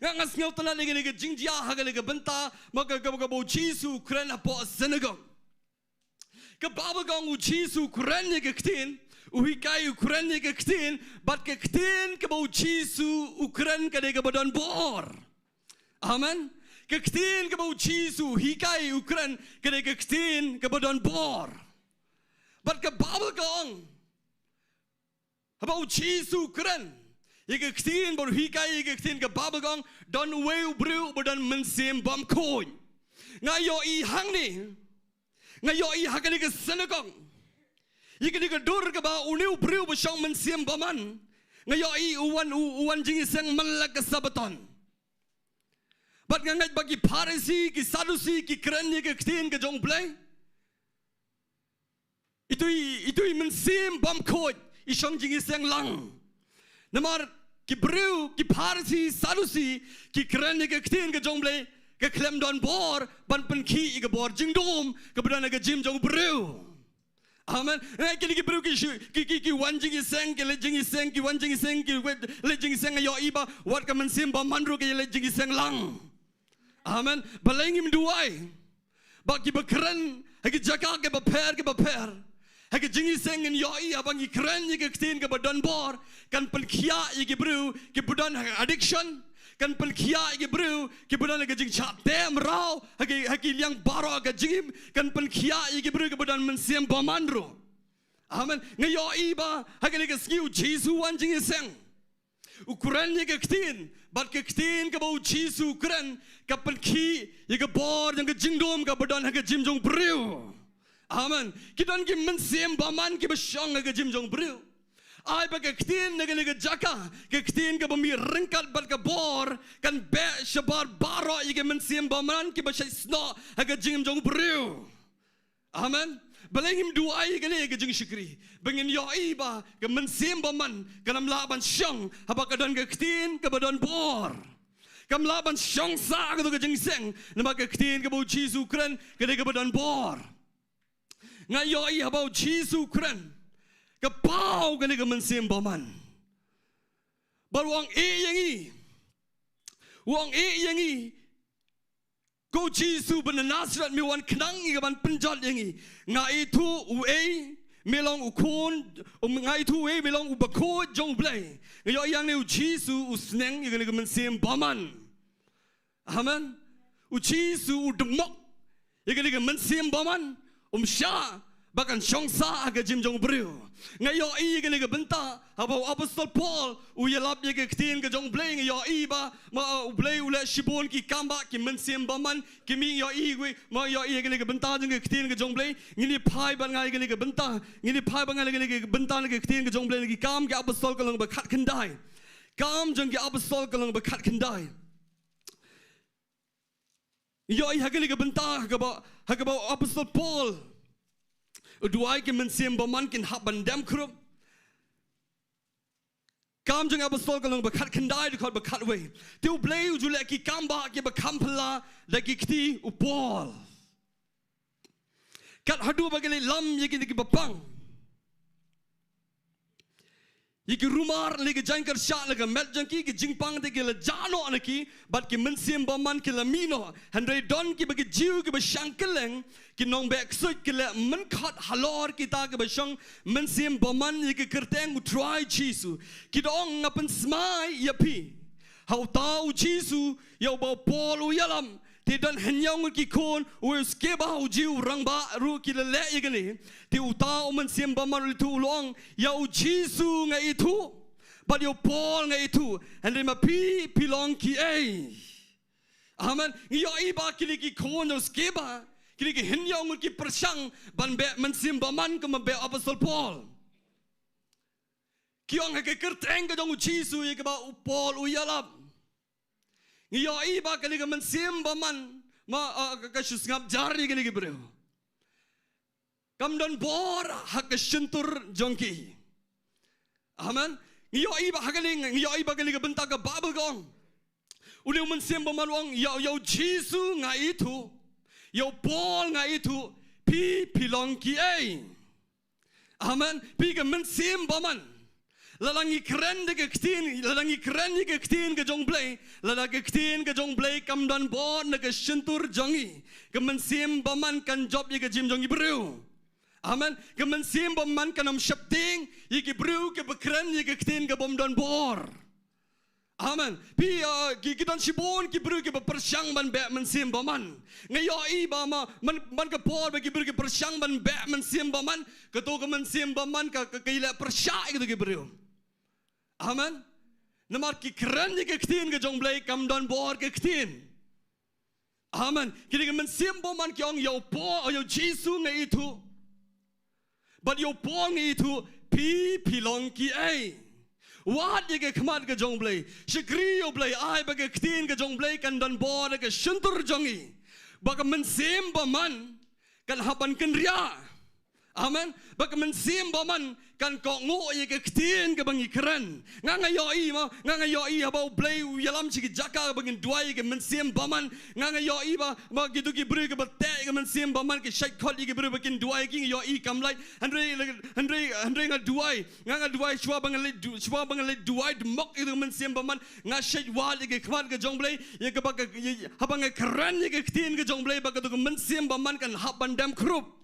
Nga, nga sngewtynnad ïa kane ka jingjia ha kane ka bynta, ma ka, ka, kaba u Jisu u kren hapoh synagog. Ka Baibl ka ong u Jisu u kren ïa ka ktien, u hikai, u kren ïa ka ktien, bad ka ktien kaba u Jisu u kren ka dei kaba don bor. Amen. Ka ktien kaba u Jisu u hikai, u kren, ka dei ka ktien kaba don bor. Bad ka Baibl ka ong, haba u Jisu u kren ïa ka ktien bad u hikai ïa ka ktien, ka Baibl ka ong, don uwei u briew uba don mynsiem bymkhuid. Nga ïohi hangne, nga ïohi ha kane ka synagog, ïa kane ka dur kaba une u briew uba shong mynsiem bymman, nga ïohi u wan, u, u wan jingïaseng man la ka Sabaton. Bad nga ngeit ba ki Pharisi, ki Sadusi, ki kren ïa ka ktien ka jong U Blei. Itu i, itu i mynsiem bymkhuid i shong jingïaseng lang. Namar ki briew, ki Pharisi, Sadusi, ki kren ïa ka ktien ka jong U Blei, ka khlem don bor ban pynkhih ïa ka bor jingdum kaba don ha ka jingim jong u briew. Amen. Eh, kine ki briew ki shu, ki, ki, ki wan jingïaseng, ki leit jingïaseng, ki wan jingïaseng, ki leit jingïaseng, nga ïohi ba wat ka mynsiem bymman ruh ki leit jingïaseng lang. Amen. Balei ngim duwai ba kiba kren ha ki jaka kiba pher kiba pher ha ka jingïaseng, ngin ïohi haba ngi kren ïa ka ktien kaba don bor, kan pynkhiah ïa ki briew kiba don ha ka addiction, kan pynkhiah ïa ki briew kiba don ha ka jingshah tem raw ha ki, ha ki liang baroh ha ka jingim, kan pynkhiah ïa ki briew kiba don mynsiem bymman ruh. Amen. Nga ïohi ba ha kane ka sngi u Jisu u wan jingïaseng, u kren ïa ka ktien, bad ka ktien kaba u Jisu u kren ka pynkhih ïa ka bor jong ka jingdum kaba don ha ka jingim jong u briew. Amen. Ki don ki mynsiem bymman kiba shong ha ka jingim jong u briew. Ai ba ka ktien na kane ka jaka, ka ktien kaba mih ryngkat bad ka bor, kan beh shabar baroh ïa ki mynsiem bymman kiba shait snoh ha ka jingim jong u briew. Amen. Balei ngim duwai ïa kane ka jingshakri? Ba ngin ïohi ba ka mynsiem bymman kan ym lah ban shong haba ka don ka ktien kaba don bor. Kam lah ban shong sah ha kato ka jingïaseng, namar ka ktien kaba u Jisu u kren ka dei kaba don bor. Nga ïohi haba u Jisu u kren, ka paw kane ka mynsiem bymman. Bad u ong ïa ngi, u ong ïa ngi, ko Jisu ba na Nasareth, me wan khnang ïa kaban pynjot ïa ngi. Nga ithuh uei me long u khun, um, nga ithuh uei me long u bakhuid jong U Blei. Nga ïohi hangne u Jisu u sneng ïa kane ka mynsiem bymman. Amen. U Jisu u dmok ïa kane ka mynsiem bymman, um shah ba kan shong sah ha ka jingim jong u briew. Nga ïohi ïa kane ka bynta haba u apostol Paul u ïalap ïa ka ktien ka jong U Blei, nga ïohi ba ma, uh, U Blei u leh shibun ki kam ba ki mynsiem bymman ki mih, ïohi wi, ma ïohi ïa kane ka bynta jong ka ktien ka jong U Blei. Ngin ïa phai bad nga ïa kane ka bynta, ngin ïa phai bad nga ïa kane ka bynta na ka ktien ka jong U Blei, na ki Kam ki Apostol ka lynnong ba khatkhyndai. Kam jong ki Apostol ka lynnong ba khatkhyndai. Ïohi ha kane ka bynta ha kaba, ha kaba u apostol Paul u duwai ki mynsiem bymman kin hap ban dem khrup. Kam jong ki Apostol ka lynnong ba khatkhyndai, dkhot ba khatwei. Te U Blei u ju leh ki kam ba kiba kham phylla da ki kti u Paul. Kat haduh ba ki leit lam ïa kine kiba pang, ïa ki rumar, ïa ki jingkyrshah na ka met jong ki, ki jingpang te ki la jah noh na ki, bad ki mynsiem bymman ki la mih noh. Hynrei don kiba ki Jiw kiba shang kylleng, ki nongbeh ksuid, ki leh mynkhot halor kita kiba shong mynsiem bymman ïa ka kyrteng U Trai Jisu. Ki da ong, nga pynsmai ïa phi, ha uta u Jisu ïa uba u Paul u ïalam, te don hynñiew ngut ki khun, uwei u Skeva u Jiw, u rangbah ruh, ki la leh ïa kane. Te uta u mynsiem bymman u la ithuh, u la ong, ïa u Jisu nga ithuh, bad ïa u Paul nga ithuh, hynrei ma phi, phi long kiei? Amen. Ngi ïohi ba kine ki khun jong u Skeva, kine ki hynñiew ngut ki pyrshang ban beh mynsiem bymman kumba beh u apostol Paul. Ki ong ha ka kyrteng ka jong u Jisu ïa kaba u Paul u ïalap. Ngi ïohi ba kane ka mynsiem bymman, ma, ah, ka, ka shu sngap jar ïa kine ki briew. Kam don bor ha ka shyntur jong ki. Amen. Ngi ïohi ba ha kane, ngi ïohi ba kane ka bynta ka Baibl ka ong, une u mynsiem bymman u ong, ïa, ïa u Jisu nga ithuh, ïa u Paul nga ithuh, phi, phi long kiei? Amen. Phi ka mynsiem bymman. Lada ngi kren da ka ktien, lada ngi kren ïa ka ktien ka jong U Blei, lada ka ktien ka jong U Blei kam don bor na ka shyntur jong ngi, ka mynsiem bymman kan jop ïa ka jingim jong ki briew. Amen. Ka mynsiem bymman kan ym sheptieng ïa ki briew kiba kren ïa ka ktien ka bym don bor. Amen. Phi, uh, ki, ki don shibun ki briew kiba pyrshang ban beh mynsiem bymman. Nga ïohi ba ma, man, man ka por ba ki briew ki pyrshang ban beh mynsiem bymman, kato ka mynsiem bymman ka, ka, ka ïaleh pyrshah ïa kato ki briew. Amen. Namar ki kren ïa ka ktien ka jong U Blei, kam don bor ka ktien. Amen. Kine ki mynsiem bymman ki ong, ïa u Paul, ïa u Jisu nga ithuh, bad ïa u Paul nga ithuh, phi, phi long kiei? Wad ïa ka khmat ka jong U Blei. Shakri ïa U Blei, ai ba ka ktien ka jong U Blei kan don bor ha ka shyntur jong ngi, ba ka mynsiem bymman kan hap ban kynriah. Amen. Ba ka mynsiem bymman kan kohnguh ïa ka ktien kaba ngi kren. Nga, nga ïohi ma, nga, nga ïohi haba U Blei u ïalam sha ki jaka ba ngin duwai ïa ka mynsiem bymman. Nga, nga ïohi ba, ba kito ki briew kiba teh ïa ka mynsiem bymman, ki shait khot ïa ki briew ba kin duwai ïa ki, nga ïohi kam lait. Hynrei, hynrei, hynrei nga duwai. Nga, nga duwai shuwa ba nga leit du-, shuwa ba nga leit duwai dmok ïa ka mynsiem bymman, nga shait wad ïa ka khmat ka jong U Blei, ïa kaba ka, ïa, haba nga kren ïa ka ktien ka jong U Blei, ba kato ka mynsiem bymman kan hap ban dem khrup.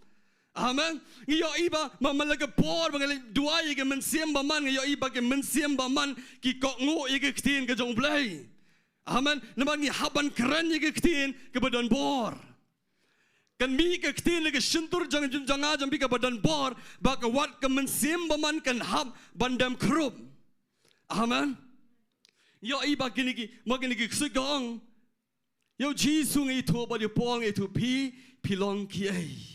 Amen. Ngi ïohi ba, ma, man la ka por ba nga leit duwai ïa ka mynsiem bymman, ngi ïohi ba ka mynsiem bymman ki kohnguh ïa ka ktien ka jong U Blei. Amen. Namar ngi hap ban kren ïa ka ktien kaba don bor. Kan mih ka ktien na ka shyntur jong, jong, jong nga jong phi kaba don bor, ba ka wat ka mynsiem bymman kan hap ban dem khrup. Amen. Ngi ïohi ba kine ki, ma kine ki ksuid ka ong, ïa u Jisu nga ithuh, bad ïa u Paul nga ithuh, phi, phi long kiei?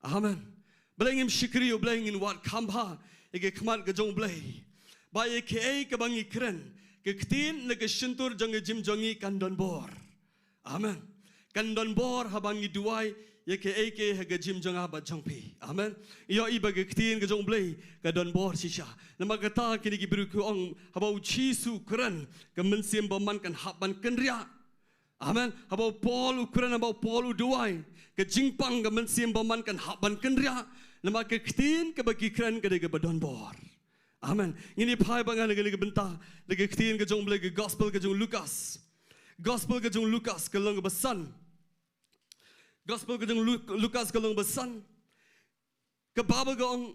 Amen. Balei ngim shakri ïa U Blei, ngin wad kham bha ïa ka khmat ka jong U Blei, ba ïa kaei kaba ngi kren, ka ktien na ka shyntur jong ka jingim jong ngi kan don bor. Amen. Kan don bor haba ngi duwai ïa kaei kaei ha ka jingim jong nga bad jong phi. Amen. Ïohi ba ka ktien ka jong U Blei ka don bor shisha. Namar kata kine ki briew ki ong haba U Jisu u kren, ka mynsiem bymman kan hap ban kynriah. Amen. Haba u Paul u kren, haba u Paul u duwai, ka jingpang ka mynsiem bymman kan hap ban kynriah. Namar ka ktien kaba ki kren ka dei kaba don bor. Amen. Ngin ïa phai bha ngan ha kane ka bynta da ka ktien ka jong U Blei, ka gospel ka jong u Lukas. Gospel ka jong u Lukas ka lynnong kaba san. Gospel ka jong u Luk-, Lukas ka lynnong kaba san. Ka Baibl ka ong,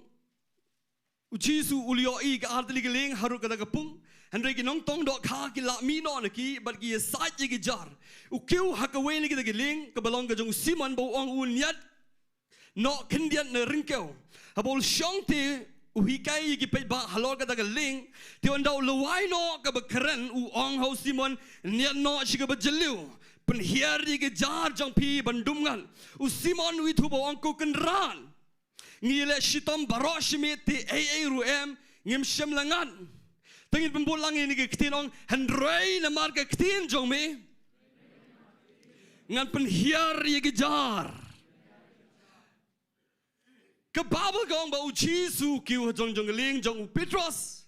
U Jisu u la ïohi ka artylli ka lieng harud kata ka pung. Hynrei ki nongtong dohkha ki la mih noh na ki bad ki ïasaid ïa ki jar. U kiew ha kawei na kita ki lieng kaba long ka jong u Simon, ba u ong un ïaid noh khyndiat na ryngkew. Haba u la shong te u hikai ïa ki paidbah halor kata ka lieng, te ynda u la wai noh kaba kren u ong ha u Simon, ïaid noh sha kaba jylliew, pynhiar ïa ki jar jong phi ban dum ngat. U Simon u ïathuh bad u ong, Ko Kynrad, ngi leh shitom baroh shi miet te ei ei ruh em ngim shym la ngat. Te ngin pynbud lang ïa kane ka ktien, ong, hynrei namar ka ktien jong me ngan pynhiar ïa ki jar. Ka Baibl ka ong ba U Jisu u kiew ha jong jong ka lieng jong u Petros.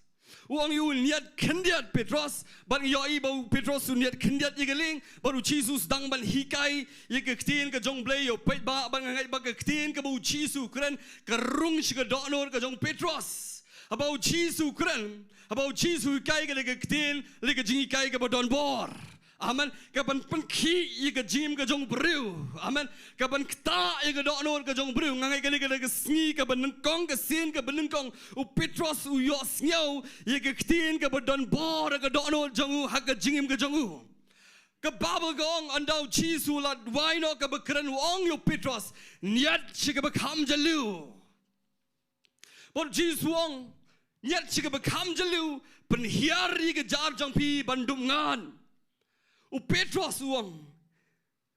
U ong ïa u, ïaid khyndiat Petros, bad ngi ïohi ba u Petros u ïaid khyndiat ïa ka lieng, bad U Jisu u sdang ban hikai ïa ka ktien ka jong U Blei ïa u paidbah, bad nga ngeit ba ka ktien kaba U Jisu u kren ka rung sha ka dohnud ka jong u Petros. Haba U Jisu u kren, haba U Jisu u hikai, ka dei ka ktien, lei ka jinghikai kaba don bor. Amen. Ka ban pynkhih ïa ka jingim ka jong u briew. Amen. Ka ban ktah ïa ka dohnud ka jong u briew. Nga ngeit kane ka dei ka sngi kaba nyngkong, ka sien kaba nyngkong u Petros u ïohsngew ïa ka ktien kaba don bor ha ka dohnud jong u, ha ka jingim ka jong u. Ka Baibl ka ong, ynda U Jisu u la wai noh kaba kren u ong ïa u Petros, ïaid sha kaba kham jylliew. Bad U Jisu u ong, ïaid sha kaba kham jylliew, pynhiar ïa ki jar jong phi ban dum ngat. U Petros u ong,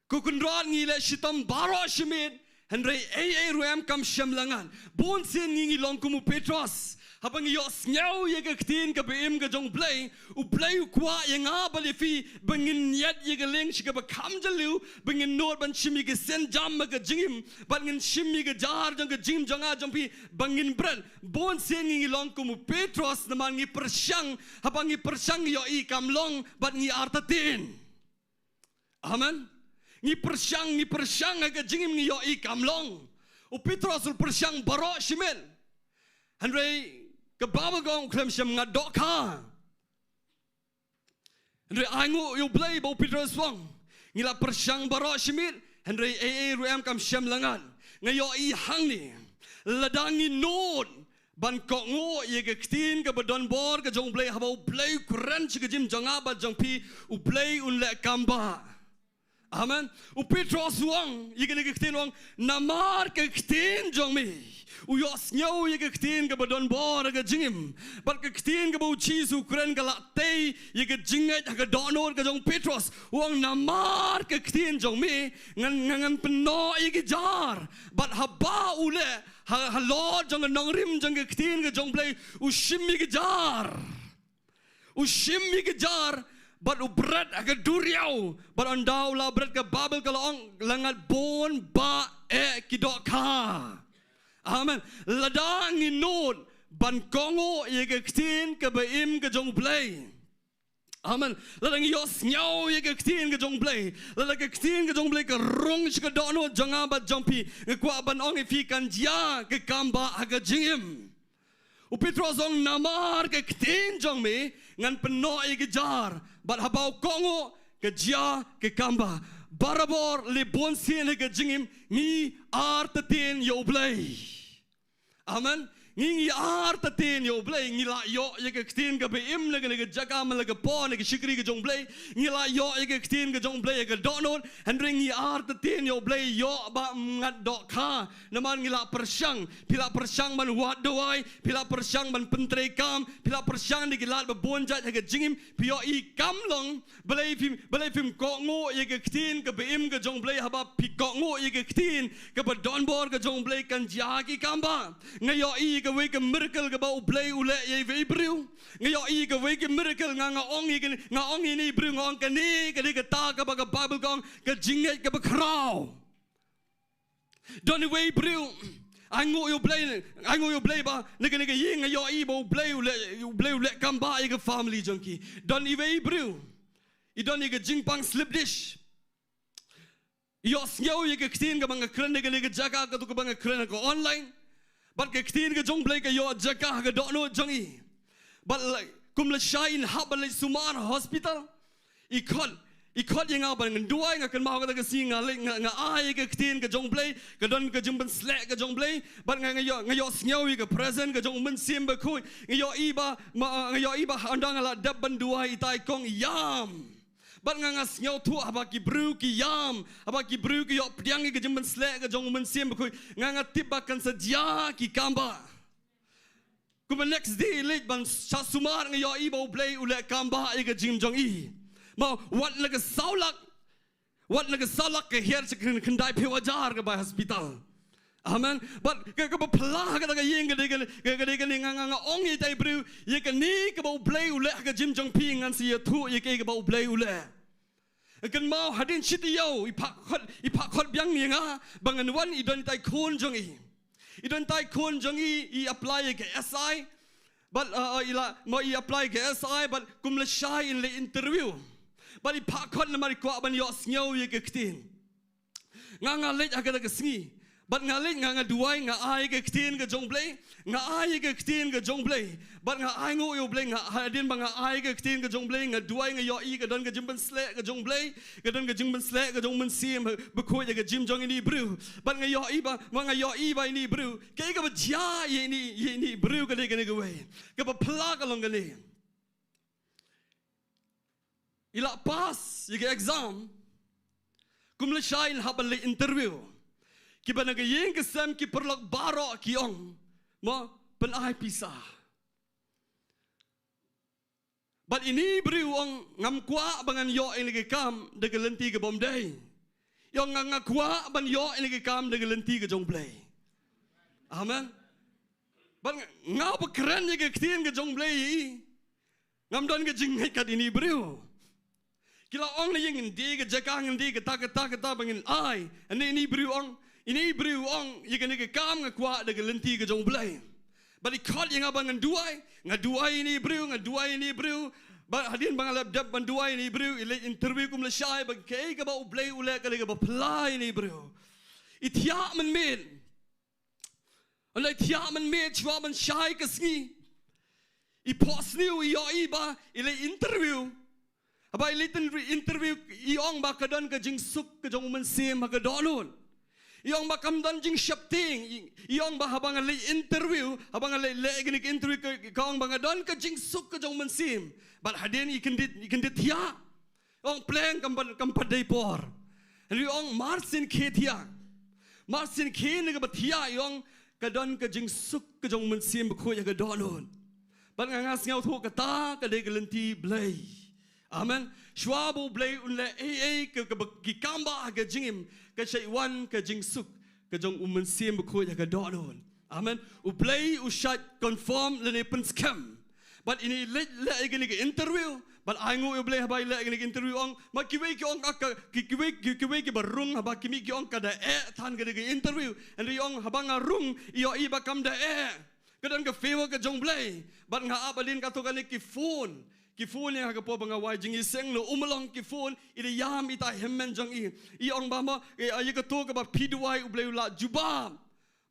Ko Kynrad, ngi leh shitom baroh shi miet, hynrei ei ei ruh em kam shym la ngat. Bun sien ngi ngi long kum u Petros. Haba ngi ïohsngew ïa ka ktien kaba im ka jong U Blei, U Blei u kwah ïa nga bad ïa phi ba ngin ïaid ïa ka lieng sha kaba kham jylliew, ba ngin nud ban shim ïa ki sienjam ha ka jingim, bad ngin shim ïa ki jar jong ka jingim jong nga jong phi, ba ngin bret. Bun sien ngi ngi long kum u Petros namar ngi pyrshang, haba ngi pyrshang ngi ïohi kam long, bad ngi artatien. Amen. Ngi pyrshang, ngi pyrshang ha ka jingim, ngi ïohi kam long. U Petros u la pyrshang baroh shi miet. Hynrei ka Baibl ka ong u khlem shym ngat dohkha. Hynrei ai nguh ïa U Blei ba u Petros u ong, ngi la pyrshang baroh shi miet, hynrei ei ei ruh em kam shym la ngat. Nga ïohi hangne, lada ngi nud ban kohnguh ïa ka ktien kaba don bor ka jong U Blei, haba U Blei u kren sha ka jingim jong nga bad jong phi, U Blei un leh kam bha. Amen. U Petros u ong ïa kane ka ktien, u ong, namar ka ktien jong me. U ïohsngew ïa ka ktien kaba don bor ha ka jingim. Bad ka ktien kaba U Jisu u kren ka la tei ïa ka jingngeit ha ka dohnud ka jong u Petros. U ong, namar ka ktien jong me ngan, ngan, ngan pynnoh ïa ki jar. Bad haba u leh ha, halor jong ka nongrim jong ka ktien ka jong U Blei, u shim ïa ki jar. U shim ïa ki jar, bad u bret ha ka duriaw, bad ynda u la bret ka Baibl ka la ong, la ngat bun bah eh ki dohkha. Amen. Lada ngi nud ban kohnguh ïa ka ktien kaba im ka jong U Blei. Amen. Lada ngi ïohsngew ïa ka ktien ka jong U Blei, lada ka ktien ka jong U Blei ka rung sha ka dohnud jong nga bad jong phi, nga kwah ban ong ïa phi, kan jia ka kam bha ha ka jingim. U Petros u ong, namar ka ktien jong me ngan pynnoh ïa ki jar, bad haba u kohnguh ka jia ka kam bha. Barabor lei bun sien ha ka jingim ngi artatien ïa U Blei. Amen. Ngi, ngi artatien ïa U Blei, ngi la ïoh ïa ka ktien kaba im na ka, na ka jaka, man la ka por, na ka shakri ka jong U Blei. Ngi la ïoh ïa ka ktien ka jong U Blei ha ka dohnud, hynrei ngi artatien ïa U Blei, ïoh ba ym ngat dohkha. Namar ngi la pyrshang, phi la pyrshang ban wad duwai, phi la pyrshang ban pyntreikam, phi la pyrshang da ki lad ba bun jait ha ka jingim, phi ïohi kam long, balei phim, balei phim kohnguh ïa ka ktien kaba im ka jong U Blei, haba phi kohnguh ïa ka ktien kaba don bor ka jong U Blei kan jia ki kam bha. Nga ïohi ïa kawei ka miracle kaba U Blei u leh ïa iwei i briew. Nga ïohi ïa kawei ka miracle, nga, nga ong ïa kane, nga ong ïa ine i briew, nga ong kane ka dei kata kaba ka Baibl ka ong ka jingngeit kaba khraw. Don iwei i briew, ai nguh ïa u Blei, ai nguh ïa u Blei ba na kane ka ïing nga ïohi ba u Blei u leh, u Blei u leh kam ba ïa ka family jong ki. Don iwei i briew, i don ïa ka jingpang slip dish. Ïohsngew ïa ka ktien kaba nga kren ha kane ka jaka, kato kaba nga kren ha ka online. Bad ka ktien ka jong u Blei ka ïoh jaka ha ka dohnud jong i. Bad la, kum lashai in hap ban leit sumar ha hospital. I khot, i khot ïa nga ban ngan duwai, nga kynmaw kata ka sngi nga leit, nga, nga ai ïa ka ktien ka jong u Blei, ka don ka jingpynsleh ka jong u Blei. Bad nga, nga ïoh, nga ïohsngew ïa ka presence ka jong u Mynsiem Bakhuid. Nga ïohi ba, ma, nga ïohi ba haba nga la dep ban duwai, itai i kong i ïam. Bad nga, nga sngewthuh haba ki briew ki ïam, haba ki briew ki ïoh pdiang ïa ka jingpynsleh ka jong u Mynsiem Bakhuid, nga, nga tip ba kan sa jia ki kam ba. Kumba next day i leit ban shah sumar, nga ïohi ba u Blei u leh kam ba ïa ka jingim jong i. Ma wat la ka saw lak, wat la ka saw lak ka her sha ka khyndai phew hajar ka bai hospital. Amen. Bad ka, kaba phylla ha kata ka ïing ka dei kane, ka, ka dei kane, nga, nga, nga ong ïa itai i briew, ïa kane kaba u Blei u leh ha ka jingim jong phi, ngan sa ïathuh ïa kaei kaba u Blei u leh. Kynmaw hadien shi taïew i phah khot, i phah khot biang ïa nga ba ngan wan, i don itai i khun jong i. I don itai i khun jong i, i apply ïa ka S I. Bad, uh, uh, i la, ma i apply ïa ka S I, bad kum lashai in leit interview. Bad i phah khot namar i kwah ban ïohsngew ïa ka ktien. Nga, nga leit ha kata ka sngi. Bad nga leit, nga, nga duwai, nga ai ïa ka ktien ka jong u Blei. Nga ai ïa ka ktien ka jong u Blei. Bad nga ai nguh ïa u Blei, nga, hadien ba nga ai ïa ka ktien ka jong u Blei, nga duwai, nga ïohi ka don ka jingpynsleh ka jong u Blei, ka don ka jingpynsleh ka jong u Mynsiem Bakhuid ha ka jingim jong ine i briew. Bad nga ïohi ba, ma nga ïohi ba ine i briew, kaei kaba jia ïa ine, ïa ine i briew ka dei kane kawei. Kaba phylla ka long kane. I la pass ïa ka exam. Kum lashai in hap ban leit interview. Kiba na ka ïing ka sem, ki paralok baroh ki ong, mo, pyn-ai pisa. Bad ine i briew u ong, ngam kwah ba ngan ïoh ïa kane ka kam da ka lynti kabym dei. I ong, nga, nga kwah ban ïoh ïa kane ka kam da ka lynti ka jong u Blei. Amen. Bad nga, nga ba kren ïa ka ktien ka jong u Blei, ngam don ka jingngeit kat ine i briew. Ki la ong na ïing, ngin die ka jaka, ngin die kata, kata, kata ba ngin ai. Ine, ine i briew u ong, ine i briew u ong, ïa kane ka kam nga kwah da ka lynti ka jong u Blei. Bad i khot ïa nga ba ngan duwai, nga duwai ïa ine i briew, nga duwai ïa ine i briew. Bad hadien ba nga la dep ban duwai ïa ine i briew, i leit interview kum lashai, bad kaei kaba u Blei u leh ka dei kaba phylla ïa ine i briew. I thiah mynmiet. Hynrei i thiah mynmiet shuwa ban shai ka sngi. I phohsniew, i ïohi ba i leit interview. Haba i leit interview, i ong ba ka don ka jingsuk ka jong u Mynsiem ha ka dohnud. I ong ba kam don jingsheptieng. I, i ong ba haba nga leit interview, haba nga leit leh kane ka interview ka, ka ong ba nga don ka jingsuk ka jong u Mynsiem. Bad hadien i kyndit, i kyndit thiah. Ong pleng kam pat, kam pat dei por. Hynrei ong mar sien khie thiah. Mar sien khie na kaba thiah, i ong ka don ka jingsuk ka jong u Mynsiem Bakhuid ha ka dohnud. Bad nga, nga sngewthuh kata ka dei ka lynti Blei. Amen. Shuwa ba u Blei un leh ei ei ka, kaba, ki kam ba ha ka jingim, ka shait wan ka jingsuk ka jong u Mynsiem Bakhuid ha ka dohnud. Amen. U Blei u shait confirm lane pynskhem. Bad ine i leit leh ïa kane ka interview. Bad ai nguh ïa u Blei haba i leh ïa kane ka interview, ong. Ma kiwei ki ong ka, ki, kiwei, ki, kiwei kiba rung, haba ki mih ki ong ka da eh than kane ka interview. Hynrei i ong haba nga rung, i ïohi ba kam da eh. Ka don ka favor ka jong u Blei. Bad nga ap hadien kato kane ki phone. Ki phone ïa nga ha ka por ba nga wai jingïaseng na Ummulong, ki phone, i da ïam itai i hynmen jong i. I ong ba mo, eh, ïa kato kaba phi duwai u Blei u la jubab.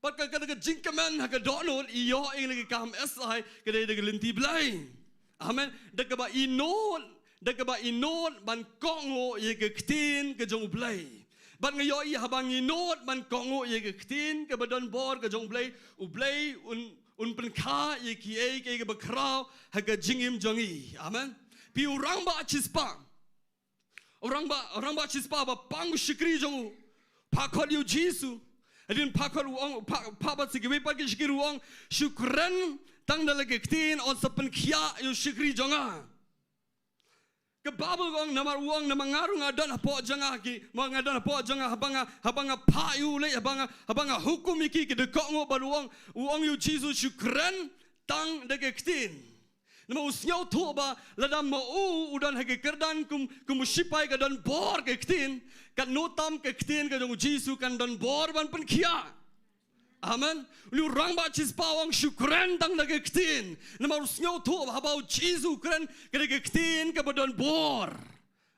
Bad ka, ka, ka jingkmen ha ka dohnud, i ïoh ïa kane ka kam S I, ka dei da ka lynti Blei. Amen. Da kaba i nud, da kaba i nud ban kohnguh ïa ka ktien ka jong u Blei. Bad nga ïohi haba ngi nud ban kohnguh ïa ka ktien kaba don bor ka jong u Blei, u Blei un, un pynkha ïa kiei kiei kaba khraw ha ka jingim jong ngi. Amen. Phi, u rangbah shispah. U rangbah, u rangbah shispah ba pang u shakri jong u. Phah khot ïa u Jisu. Hadien phah khot u ong, phah, phah bad sa kiwei pat ki shakri, u ong, shu kren tang da la ka ktien, yn sa pynkhiah ïa u shakri jong nga. Ka Baibl ka ong namar u ong namar nga ruh nga don hapoh jong nga ki, ma nga don hapoh jong nga, haba nga, haba nga phah ïa u lei, haba nga, haba nga hukum ïa ki, ki da kohnguh, bad u ong, u ong ïa u Jisu shu kren tang da ka ktien. Namar u sngewthuh ba lada ma u u don ha ka kyrdan kum, kum u sipai ka don bor ka ktien, katno tam ka ktien ka jong u Jisu kan don bor ban pynkhiah. Amen. Une u rangbah shispah u ong shu kren tang da ka ktien. Namar u sngewthuh ba haba u Jisu u kren ka dei ka ktien kaba don bor.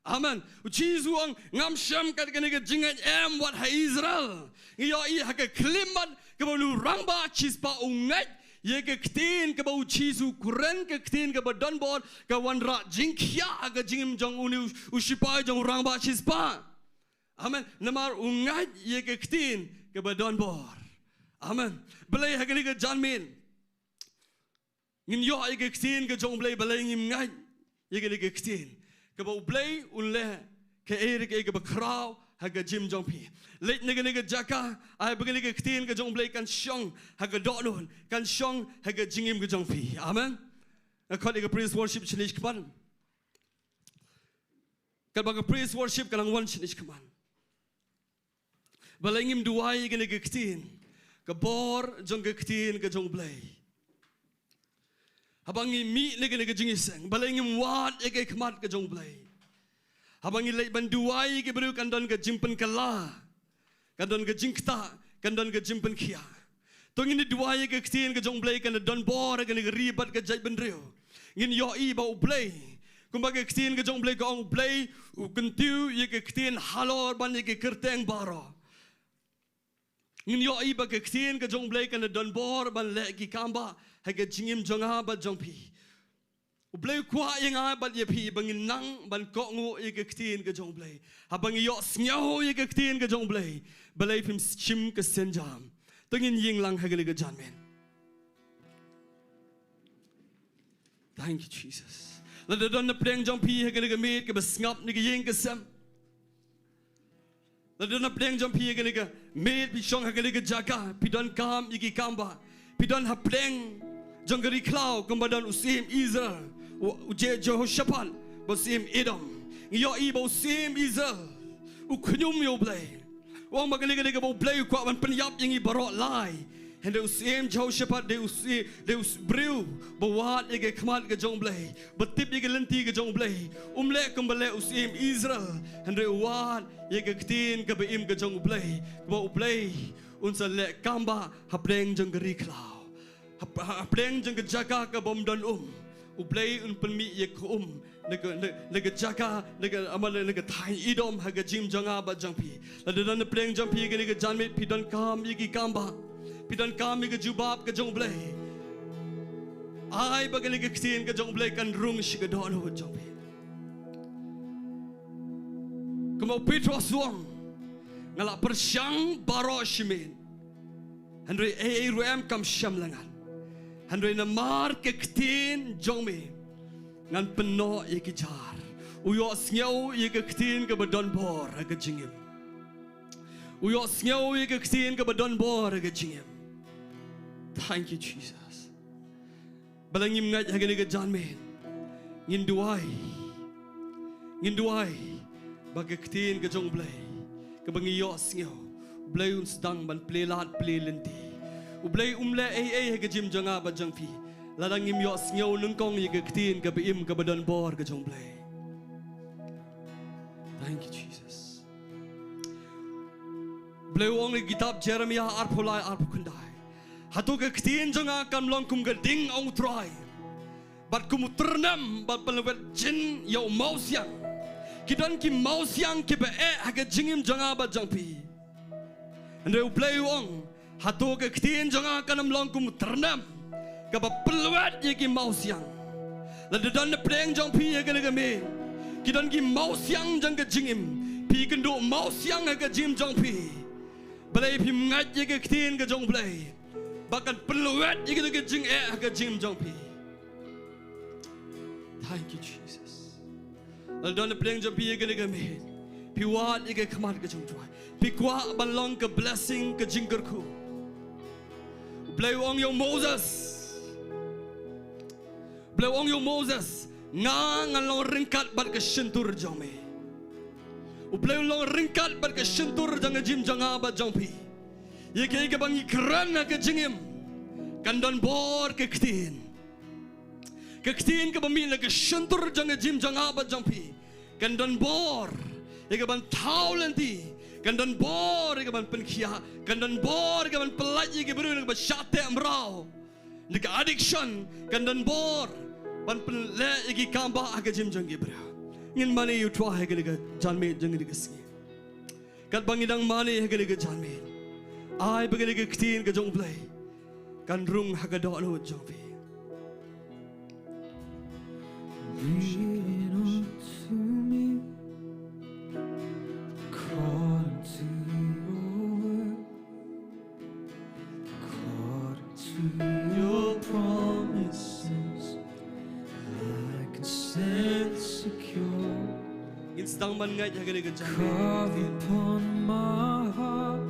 Amen. U Jisu u ong ngam shem kat kane ka jingngeit em wat ha Israel. Ngi ïohi ha ka klim bad kaba une u rangbah shispah u ngeit ïa ka ktien kaba u Jisu u kren, ka ktien kaba don bor, ka wanrah jingkhiah ha ka jingim jong une u, u sipai jong u rangbah shispah. Amen. Namar u ngeit ïa ka ktien kaba don bor. Amen. Balei ha kane ka janmiet ngin ïoh ïa ka ktien ka jong u Blei, balei ngim ngeit ïa kane ka ktien? Kaba u Blei un leh kaei re kaei kaba khraw ha ka jingim jong phi. Leit na kane ka jaka, ai ba kane ka ktien ka jong u Blei kan shong ha ka dohnud, kan shong ha ka jingim ka jong phi. Amen. Nga khot ïa ka praise worship shane shakhmat. Katba ka praise worship ka nang wan shane shakhmat. Balei ngim duwai ïa kane ka ktien? Ka bor jong ka ktien ka jong u Blei. Haba ngi mih na kane ka jingïaseng, balei ngim wad ïa ka khmat ka jong u Blei? Haba ngi leit ban duwai ïa ki briew kan don ka jingpynkylla, kan don ka jingktah, kan don ka jingpynkhiah. To ngin ïa duwai ïa ka ktien ka jong u Blei kan don bor ha kane ka ri bad ka jaitbynriew. Ngin ïohi ba u Blei, kumba ka ktien ka jong u Blei ka ong, u Blei u kyntiew ïa ka ktien halor ban ïa ka kyrteng baroh. Ngin ïohi ba ka ktien ka jong u Blei kan don bor ban leh ki kambah ha ka jingim jong nga bad jong phi. U Blei u kwah ïa nga bad ïa phi ba ngin nang ban kohnguh ïa ka ktien ka jong u Blei. Haba ngi ïohsngew ïa ka ktien ka jong u Blei, balei phim shim ka sienjam? To ngin ïeng lang ha kane ka janmiet. Thank you, Jesus. Lada don na pdeng jong phi ha kane ka miet kaba sngap na ka ïing ka sem, lada don na pdeng jong phi ha kane ka miet, phi shong ha kane ka jaka, phi donkam ïa ki kambah, phi don ha pdeng jong ka ri khlaw kumba don u syiem Israel, u, u Je-, Jehoshaphat, bad u syiem Edom. Ngi ïohi ba u syiem Israel u khñium ïa u Blei. U ong ba kane ka dei kaba u Blei u kwah ban pynïap ïa ngi baroh lai. Hynrei u syiem Jehoshaphat dei u sy-, dei u s-, briew ba wad ïa ka khmat ka jong u Blei, ba tip ïa ka lynti ka jong u Blei. Um leh kumba leh u syiem Israel, hynrei u wad ïa ka ktien kaba im ka jong u Blei, ba u Blei un sa leh kambah ha pdeng jong ka ri khlaw. Ha, ha, ha pdeng jong ka jaka kabym don um, u Blei un pynmih ïa ka um na ka, na, na ka jaka, na ka, ama, na, na ka thaiñ Edom ha ka jingim jong nga bad jong phi. Lada don na pdeng jong phi ha kane ka janmiet, phi donkam ïa ki kambah, phi donkam ïa ka jubab ka jong u Blei, ai ba kane ka ktien ka jong u Blei kan rung sha ka dohnud jong phi. Kumba u Petros u ong, nga la pyrshang baroh shi miet, hynrei ei ei ruh em kam shem lyngngat. Hynrei namar ka ktien jong me ngan pynnoh ïa ki jar. U ïohsngew ïa ka ktien kaba don bor ha ka jingim. U ïohsngew ïa ka ktien kaba don bor ha ka jingim. Thank you, Jesus. Balei ngim ngeit ha kane ka janmiet? Ngin duwai. Ngin duwai ba ka ktien ka jong u Blei kaba ngi ïohsngew, u Blei un sdang ban plie lad plie lynti. U Blei um leh ei ei ha ka jingim jong nga bad jong phi lada ngim ïohsngew nyngkong ïa ka ktien kaba im kaba don bor ka jong u Blei. Thank you, Jesus. U Blei u ong ha ka kitab Jeremiah arphew lai arphew khyndai, hato ka ktien jong nga kam long kum ka ding, ong u Trai, bad kum u tyrnem ba pynlwet jin ïa u mawsiang? Ki don ki mawsiang kiba eh ha ka jingim jong nga bad jong phi. Hynrei u Blei u ong, hato ka ktien jong nga kan ym long kum u tyrnem kaba pynlwet ïa ki mawsiang? Lada don na pdeng jong phi ha kane ka miet ki don ki mawsiang jong ka jingim, phi kynduh mawsiang ha ka jingim jong phi, balei phim ngeit ïa ka ktien ka jong u Blei ba kan pynlwet ïa kito ki jingeh ha ka jingim jong phi? Thank you, Jesus. Lada don na pdeng jong phi ha kane ka miet, phi wad ïa ka khmat ka jong u Trai, phi kwah ban long ka blessing, ka jingkyrkhu. U Blei u ong ïa u Moses, u Blei u ong ïa u Moses, nga ngan long ryngkat bad ka shyntur jong me. U Blei u long ryngkat bad ka shyntur jong ka jingim jong nga bad jong phi. Ïa kaei kaba ngi kren ha ka jingim kan don bor ka ktien. Ka ktien kaba mih na ka shyntur jong ka jingim jong nga bad jong phi kan don bor ïa ka ban thaw lynti, kan don bor ïa ka ban pynkhiah, kan don bor ïa ka ban pyllait ïa ki briew na ka ba shah teh mraw. Na ka addiction kan don bor ban pynleh ïa ki kam ba ha ka jingim jong ki briew. Ngin mane ïa u Trai ha kane ka janmiet jong kane ka sngi. Katba ngi dang mane ha kane ka janmiet, ai ba kane ka ktien ka jong U Blei kan rung ha ka dohnud jong phi. Be it unto me according to your word, according to your promises, I can stand secure. Ngin sdang ban ngeit ha kane ka janmiet. Carve upon my heart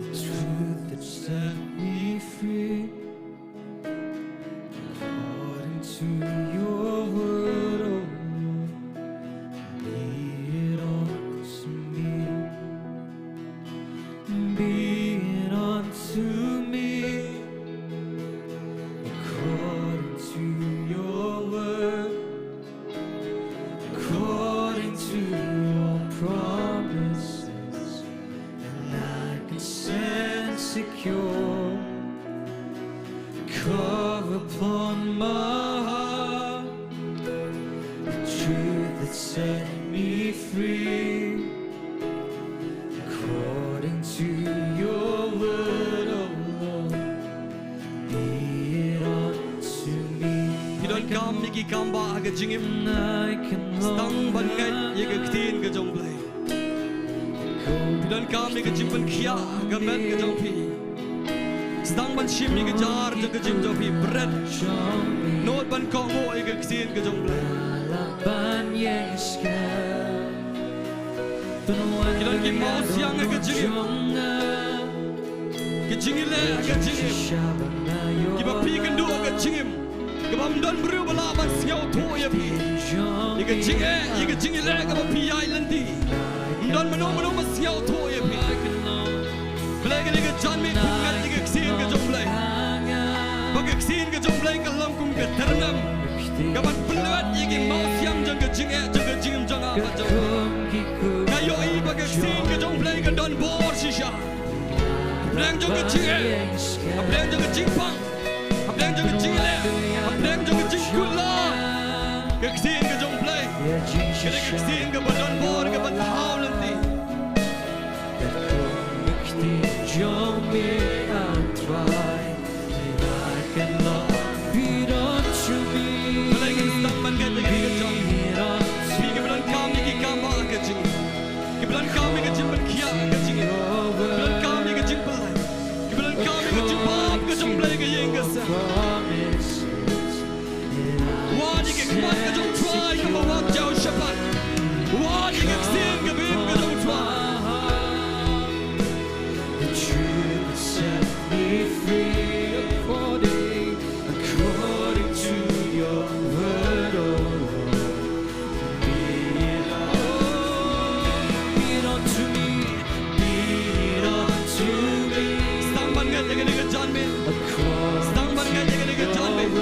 the truth that set me free. According to your word, O Lord, be it unto me. Be it unto me according to your word, according to your promises, and I can stand secure. Carve upon my heart the truth that set me free. According to your word, O Lord, be it unto me. Phi donkam ïa ki kam ba ha ka jingim. Sdang ban ngeit ïa ka ktien ka jong U Blei. Phi donkam ïa ka jingpynkhiah ha ka met ka jong phi. Sdang ban shim ïa ka jar jong ka jingim jong phi. Bret nud ban kohnguh ïa ka ktien ka jong U Blei. Ki don ki mawsiang ha ka jingim, ki jingïaleh ha ka jingim kiba phi kynduh ha ka jingim, kaba ym don briew ba lah ban sngewthuh ïa phi. Ïa ka jingeh, ïa ka jingïaleh kaba phi ïaid lynti, ym don mano mano ba sngewthuh ïa phi. Balei kane ka janmiet phin ngeit ïa ka ktien ka jong U Blei? Ba ka ktien ka jong U Blei ka long kum ka tyrnem kaban pynlwet ïa ki mawsiang jong ka jingeh jong ka jingim jong nga bad jong phi. Nga ïohi ba ka ktien ka jong U Blei ka don bor shisha. Hapdeng jong ka jingeh, hapdeng jong ka jingpang, hapdeng jong ka jingïaleh, hapdeng jong ka jingkut lad, ka ktien ka jong U Blei ka dei ka ktien kaba don bor, kaba thaw lynti. Ka ktien jong me, ah Trai, I cannot be done to me. Balei ngin sdang ban ngeit ïa kane ka janmiet? Phi kiba donkam ïa ki kam ba ha ka jingim, kiba donkam ïa ka jingpynkhiah ha ka jingim, kiba donkam ïa ka jingpyllait, kiba donkam ïa ka jingpop ka jong U Blei ha ka ïing ka sem. Wad ïa ka khmat ka jong U Trai kum ba wad Jehoshaphat. Wad ïa ka ktien kaba im ka jong U Trai. The truth that set me free according, according to your word, O Lord. Be it unto me, be it unto me. Sdang ban ngeit ïa kane ka janmiet. Sdang ban ngeit ïa kane ka janmiet.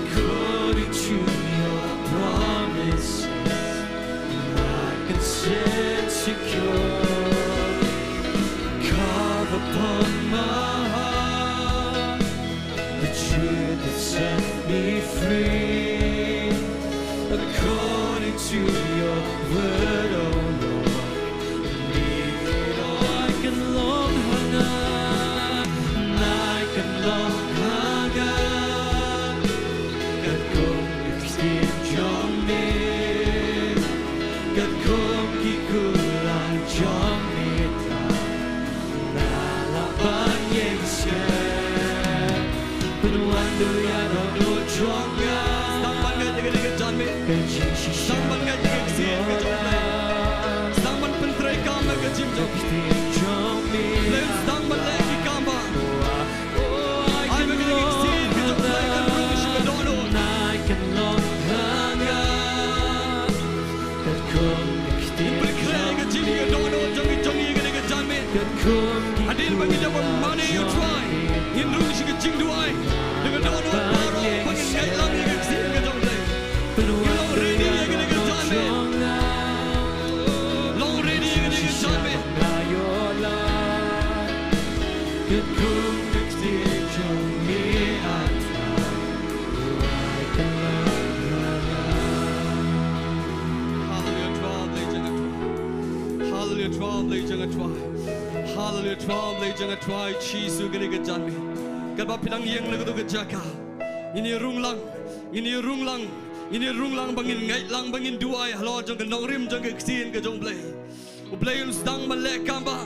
According to your promises, I can stand secure. Carve upon my heart the truth that set me free. According to your word, O Lord, be it I can long hunger, I can long hunger. Katkum ka ktien jong me, katkum ki kular jong me, Trai. Nga lah ban ïeng skhem. Pynwan ïa ka dohnud jong nga. Sdang ban ngeit ïa kane ka janmiet. Sdang ban ngeit ïa ka ktien ka jong U Blei. Sdang ban pyntreikam ïa ka jingim jong phi. Blei un sdang ban leh ki kam ba. Ai ba kane ka ktien ka jong U Blei kan rung sha ka dohnud. Pynkhreh ka jingim ka dohnud jong ngi, jong ngi kane ka janmiet. Hadien ba ngin ïa bam mane ïa u Trai, ngin rung sha ka jingduwai. Ngi don baroh ba ngin ngeit lang ïa ka ktien ka jong U Blei. Ngi long ready ïa kane ka janmiet. Long ready ïa kane ka janmiet. Hallelujah, Trai, Blei jong nga Trai. Hallelujah, Trai, Blei jong nga Trai. Hallelujah, Trai, Blei jong nga Trai, Jisu, kane ka janmiet. Katba phi dang ïeng na kato ka jaka, ngin ïa rung lang, ngin ïa rung lang, ngin ïa rung lang ba ngin ngeit lang, ba ngin duwai halor jong ka nongrim jong ka ktien ka jong U Blei. U Blei un sdang ban leh kam bah.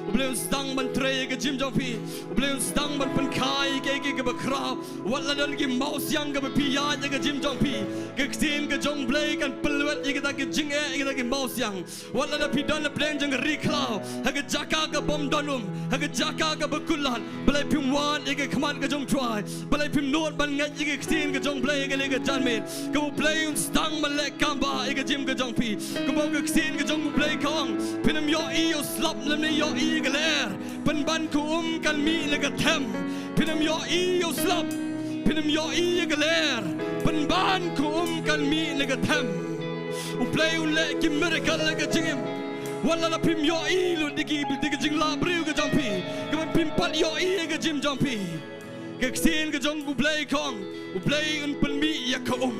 U Blei un sdang ban trei ïa ka jingim jong phi. U Blei un sdang ban pynkha ïa kaei kaei kaba khraw. Wat la don ki mawsiang kaba phi ïaid ïa ka jingim jong phi, ka ktien ka jong U Blei kan pynlwet ïa kita ki jingeh, ïa kita ki mawsiang. Wat lada phi don na pdeng jong ka ri khlaw, ha ka jaka ka bym don um, ha ka jaka kaba kut lad, balei phim wad ïa ka khmat ka jong U Trai? Balei phim nud ban ngeit ïa ka ktien ka jong U Blei ha kane ka janmiet? Kaba U Blei un sdang ban leh kam bah ïa ka jingim ka jong phi. Kumba ka ktien ka jong U Blei ka ong, phin ym ïohi ïa u slap lymne ïohi ïa ka lyer, pynban ka um kan mih na ka them. Phin ym ïohi ïa u slap, phin ym ïohi ïa ka lyer, pynban ka um kan mih na ka them. U Blei un leh ki miracle ha ka jingim. Wat lada phim ïohi lut da ki, da ka jinglahbriew ka jong phi, kaba phim pat ïohi ïa ka jingim jong phi. Ka ktien ka jong U Blei ka ong, U Blei un pynmih ïa ka um.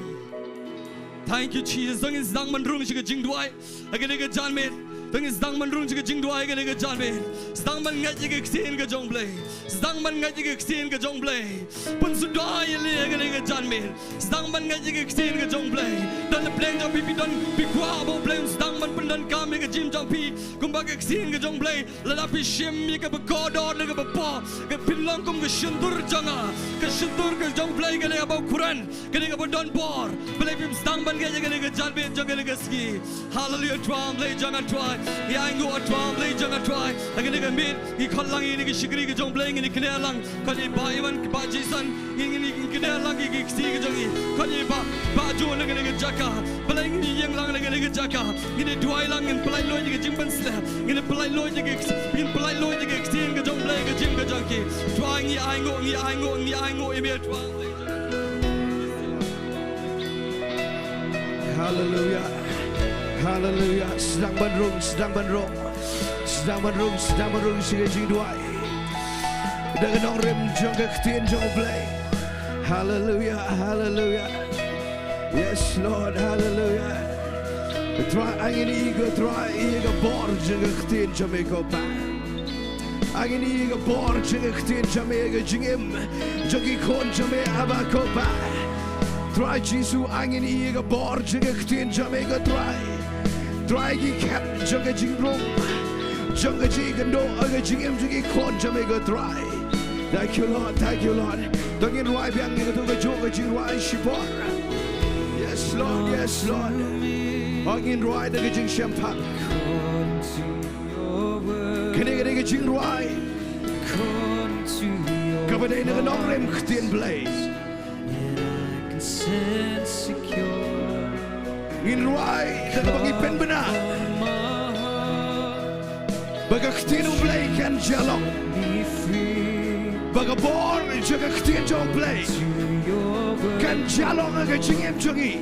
Thank you, Jesus. To ngin sdang ban rung sha ka jingduwai ha kane ka janmiet. To ngin sdang ban rung sha ka jingduwai ha kane ka janmiet. Sdang ban ngeit ïa ka ktien ka jong U Blei. Sdang ban ngeit ïa ka ktien ka jong U Blei. Pynsuda ïa lade ha kane ka janmiet. Sdang ban ngeit ïa ka ktien ka jong U Blei. Don na pdeng jong phi, phi don, phi kwah ba U Blei un sdang ban pyndonkam ïa ka jingim jong phi. Kumba ka ktien ka jong U Blei, lada phi shim ïa kaba kordor ne kaba poh, ka pynlong kum ka shyntur jong nga. Ka shyntur ka jong U Blei kane kaba khuid, kane kaba don bor. Balei phim sdang ban ngeit ïa kane ka janmiet jong kane ka sngi? Hallelujah, Trai, Blei jong nga Trai. Ngi ainguh Trai, Blei jong nga Trai. Ha kane ka miet ngi khot lang ïa kine ki shakri ki jong U Blei, ngin ïa kynnoh lang. Khot ïa i Bah Ivan, Bah Jason, ngin, ngin, ngin kynnoh lang ïa ki ksih ki jong ngi. Khot ïa i Bah, Bah Joe na kane ka jaka. Balei ngin ïeng lang na kane ka jaka? Ngin ïa duwai lang, ngin pynlait luid ïa ka jingpynshlur. Ngin ïa pynlait luid ïa ka, ngin pynlait luid ïa ka ktien ka jong U Blei ha ka jingim ka jong ki. Trai, ngi ainguh, ngi ainguh, ngi ainguh ïa me Trai. Hallelujah. Hallelujah. Sdang ban rung, sdang ban rung. Sdang ban rung, sdang ban rung sha ka jingduwai da ka nongrim jong ka ktien jong U Blei. Hallelujah, hallelujah. Yes, Lord, hallelujah. Trai, ai ngi ïa ka, Trai, ïa ka bor jong ka ktien jong me ko Kpa. Ai ngi ïa ka bor jong ka ktien jong me ha ka jingim jong ki khun jong me, Abba ko Kpa. Trai Jisu, ai ngi ïa ka bor jong ka ktien jong me ko Trai. Trai, ki khep jong ka jingrung, jong ka jingkynduh ha ka jingim jong ki khun jong me ko Trai. Thank you, Lord. Thank you, Lord. To ngin rwai biang ïa kato kajuh ka jingrwai shipor. Yes, Lord. Yes, Lord. To ngin rwai da ka jingshemphang. Kane ka dei ka jingrwai kaba dei na ka nongrim ktien Blei. Ngin rwai da kaba ngi pynbna ba ka ktien U Blei kan jia long. Ba ka bor jong ka ktien jong U Blei kan jia long ha ka jingim jong ngi.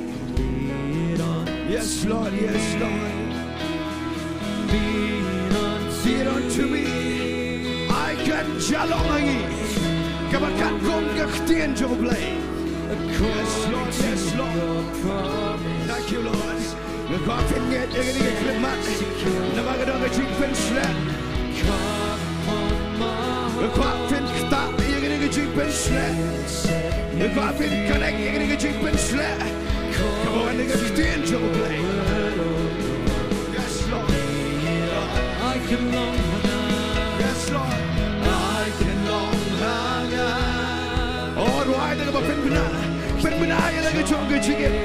Yes, Lord, yes, Lord. Be it unto me. Ai kan jia long ha ngi kaba katkum ka ktien jong U Blei. Yes, Lord, yes, Lord. Thank you, Lord. Nga kwah phin ngeit ïa kane ka khyllipmat namar ka don ka jingpynshlur. Nga kwah phin ktah ïa kane ka jingpynshlur. Nga kwah phin connect ïa kane ka jingpynshlur kaba wan na ka ktien jong U Blei. Yes, Lord. Yes, Lord. Oh, rwai da kaba pynbna, pynbna ïa la ka jong ka jingim.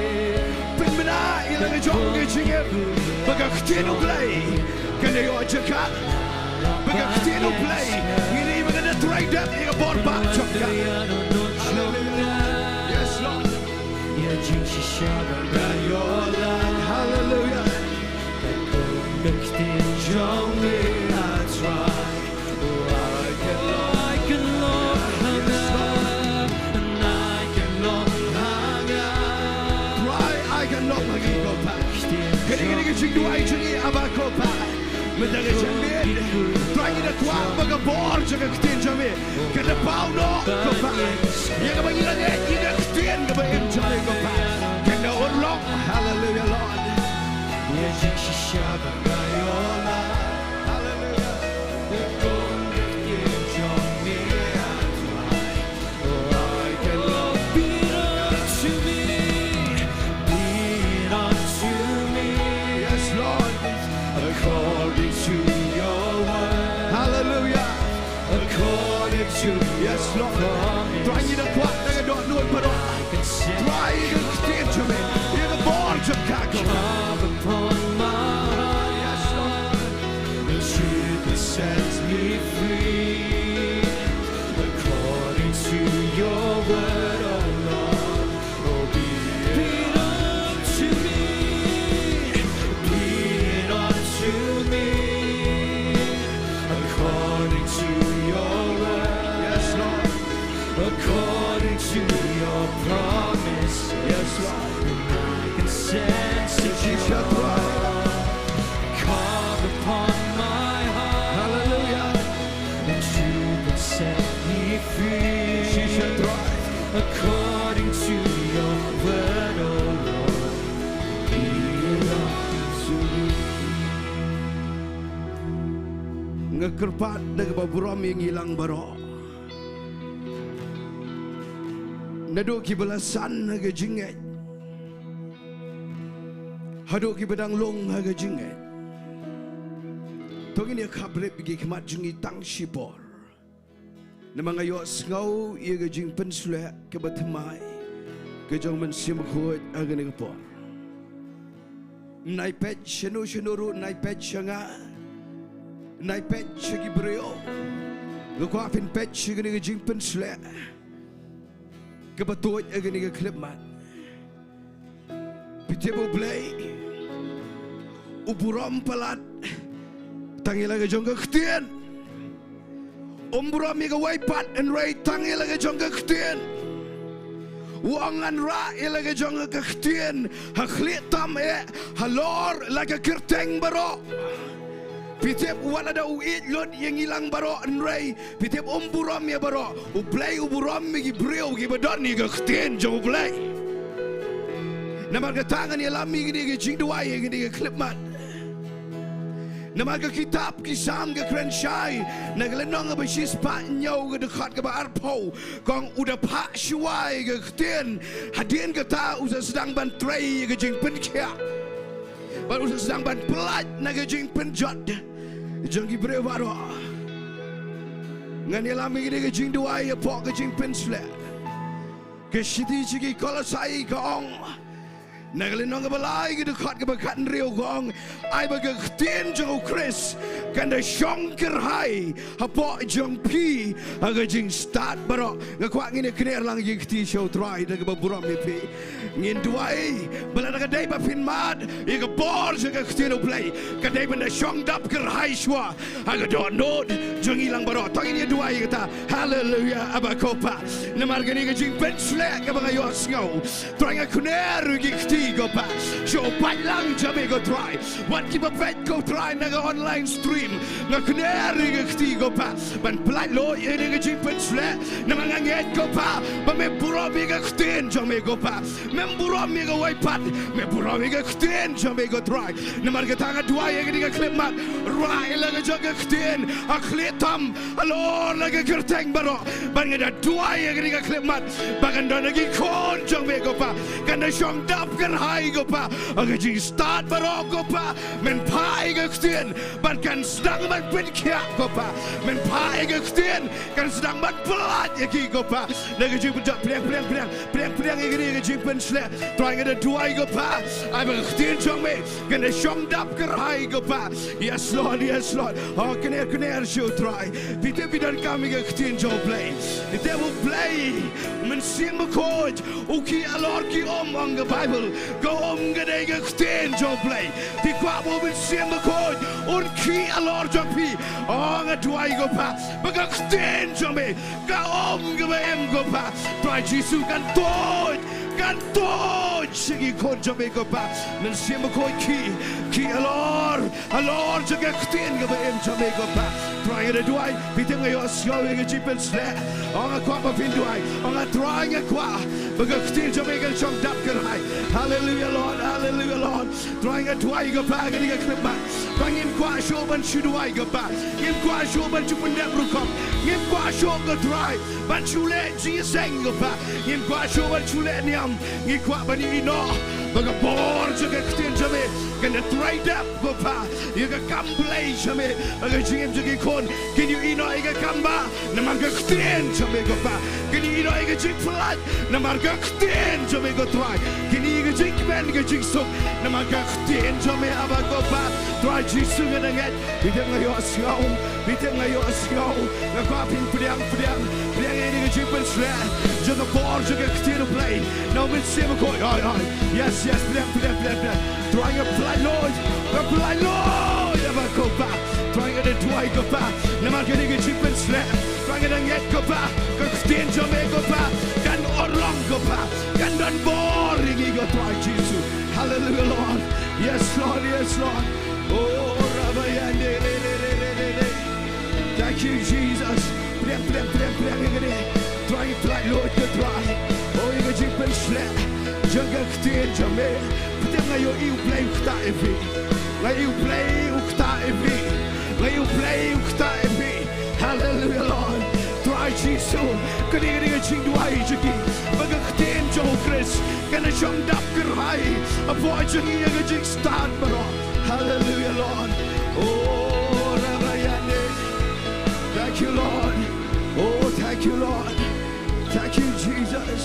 Pynbna ïa la ka jong ka jingim ba ka ktien U Blei kan ïoh jaka. Ba ka ktien U Blei ngin ïohi ba kan da trei dep ïa ka bor ba jong ka. Hallelujah. Yes, Lord. Hallelujah. Jingduwai jong ngi, Aba ko Pa. Mynta ka janmiet, Trai, ngi da kwah ba ka bor jong ka ktien jong me kan da paw noh, ko Pa. Ïa kaba ngi la ngeit, ïa ka ktien kaba im jong me, ko Pa, kan da urlong. Hallelujah, Lord. Ïa jingshisha ba nga ïoh, Lord. Hallelujah. Ïa ka ktien jong me, Trai. Lord, be it unto me, be it unto me. Yes, Lord. According to your word. Hallelujah. According to your promise. Trai, ngi da kwah na ka dohnud baroh. Trai, ïa ka ktien jong me, ïa ka bor jong ka, ko Pa. Come upon my heart. Yes, Lord. The truth that sets me free. According to your word, oh Lord, oh, be it unto me, be it unto me, according to your word. Yes, Lord. According to your promise. Yes, Lord. And I can sense that you are. Come upon my heart. Hallelujah. The truth that set me free. According to your word, oh Lord, be it unto me. Nga kyrpad da kaba burom ïa ngi lang baroh. Naduh kiba la san ha ka jingngeit haduh kiba dang lung ha ka jingngeit. To ngin ïa khaprip ïa ki khmat jong ngi tang shipor. Namar nga ïohsngew ïa ka jingpynsleh kaba thymmai ka jong u Mynsiem Bakhuid ha kane ka por. Ym nai peit shano shano ruh, ym nai peit sha nga, ym nai peit sha ki briew. Nga kwah phin peit sha kane ka jingpynsleh kaba tuid ha kane ka khyllipmat. Phi tip, U Blei u burom palat tang ïa la ka jong ka ktien. Um burom ïa kawei pat hynrei tang ïa la ka jong ka ktien. U ong, ngan rah ïa la ka jong ka ktien ha khlieh tam eh halor la ka kyrteng baroh. Phi tip, wat lada u ïeit lut ïa ngi lang baroh hynrei phi tip, um burom ïa baroh. U Blei u burom ïa ki briew kiba don ïa ka ktien jong U Blei. Namar kata ngan ïalam ïa kane ka jingduwai ha kane ka khyllipmat. Namar ka kitab ki Salm ka kren shai na ka lynnong kaba shispah hynñiew ka dkhot kaba arphew, ka ong, u da phah shuwa ïa ka ktien, hadien kata u sa sdang ban trei ïa ka jingpynkhiah. Bad u sa sdang ban pyllait na ka jingpynjot jong ki briew baroh. Ngan ïalam ïa kane ka jingduwai hapoh ka jingpynsleh. Ka shithi sha ki Kolosai ka ong, na ka lynnong kaba lai ka dkhot kaba khathynriew ka ong, ai ba ka ktien jong U Khrist kan da shong kyrhai hapoh jong phi ha ka jingstad baroh. Nga kwah ngin ïa kner lang ïa ki kti sha U Trai da kaba burom ïa phi. Ngin duwai ba lada ka dei ba phin mad ïa ka bor jong ka ktien U Blei, ka dei ban da shong dap kyrhai shuwa ha ka dohnud jong ngi lang baroh. To ngin ïa duwai ïa kata. Haleluia, Aba ko Pa. Namar kane ka jingpynsleh kaba nga ïohsngew, Trai, nga kner ïa ki kti ko Pa sha u paidlang jong me ko Trai. Wat kiba peit ko Trai na ka online stream, nga kner ïa ki kti ko Pa ban pyllait lut ïa kane ka jingpynsleh. Namar nga ngeit ko Pa ba me burom ïa ka ktien jong me ko Pa. Mem burom ïa kawei pat, me burom ïa ka ktien jong me ko Trai. Namar kata nga duwai ïa kane ka khyllipmat, rah ïa la ka jong ka ktien ha khlieh tam halor la ka kyrteng baroh. Bad nga da duwai ïa kane ka khyllipmat ba kan don ha ki khun jong me ko Pa, kan da shong dap kyrhai ko Pa ha ka jingstad baroh ko Pa. Men phah ïa ka ktien bad kan sdang ban pynkhiah ko Pa. Men phah ïa ka ktien kan sdang ban pyllait ïa ki ko Pa. Na ka jingpynjot, pdiang, pdiang, pdiang, pdiang, pdiang ïa kane ka jingpynsleh. Trai, nga da duwai ko Pa, ai ba ka ktien jong me kan da shong dap kyrhai ko Pa. Yes Lord, yes Lord. Oh, kner, kner sha U Trai. Phi tip, phi donkam ïa ka ktien jong U Blei. Phi tip, U Blei, Mynsiem Bakhuid u khih halor ki um, ong ka Baibl. Ka um ka dei ka ktien jong U Blei. Phi kwah ba U Mynsiem Bakhuid un khih halor jong phi? Oh, nga duwai ko Pa ba ka ktien jong me, ka um kaba im ko Pa, Trai Jisu, kan tuid Kan tuid sha ki khun jong me ko Pa. Mynsiem Bakhuid khie, khie halor, halor jong ka ktien kaba im jong me ko Pa. Trai nga da duwai, phi tip nga ïohsngew ïa ka jingpynshlur. O nga kwah ba phin duwai. O nga Trai nga kwah ba ka ktien jong me kan shong dap kyrhai. Hallelujah Lord, hallelujah Lord. Trai nga duwai ko Pa, ha kane ka khyllipmat. Ba ngim kwah shuh ban shu duwai ko Pa. Ngim kwah shuh ban shu pyndep rukom. Ngim kwah shuh ko Trai ban shu leh jingïaseng ko Pa. Ngim kwah shuh ban shu leh niam. Ngi kwah ban ïohi noh ba ka bor jong ka ktien jong me kan da trei dap ko Pa ïa ka kam blei jong me. Ba ka jingim jong ki khun kin ïohi noh ïa ka kam bah namar ka ktien jong me ko Pa. Kin ïohi noh ïa ka jingpyllait namar ka ktien jong me ko Trai. Kin ïohi ïa ka jingkmen ka jingsuk namar ka ktien jong me Aba ko Pa. Trai Jisu nga da ngeit. Phi tip nga ïohsngew, phi tip nga ïohsngew. Nga kwah phin pdiang, pdiang, pdiang ïa kane ka jingpynshlur jong ka bor jong ka ktien U Blei na u Mynsiem Bakhuid. Oi, oi. Yes, yes, pdiang, pdiang, pdiang, pdiang. Trai nga pynlait luid, nga pynlait luid ïa ba ko Pa. Trai nga da duwai ko Pa namar kane ka jingpynshlur. Trai nga da ngeit ko Pa, ka ktien jong me ko Pa kan urlong ko Pa, kan don bor ïa ngi ko Trai Jisu. Hallelujah Lord. Yes Lord, yes Lord. Oh, Rabayande, re, re, re. Thank you, Jesus. Pdiang, pdiang, pdiang, pdiang ïa kane. Trai pynlait luid ko Trai. Oh, ïa ka jingpynshlur jong ka ktien jong me. Phi tip nga ïohi U Blei u ktah ïa phi. Nga ïohi U Blei u ktah ïa phi. Nga ïohi U Blei u ktah ïa phi. Hallelujah Lord. Trai Jisu, kane, kane ka jingduwai jong ngi ba ka ktien jong U Khrist kan shong dap kyrhai hapoh jong ngi ïa ka jingstad baroh. Hallelujah Lord. Oh, Rabayande. Thank you Lord. Oh, thank you Lord. Thank you Jesus.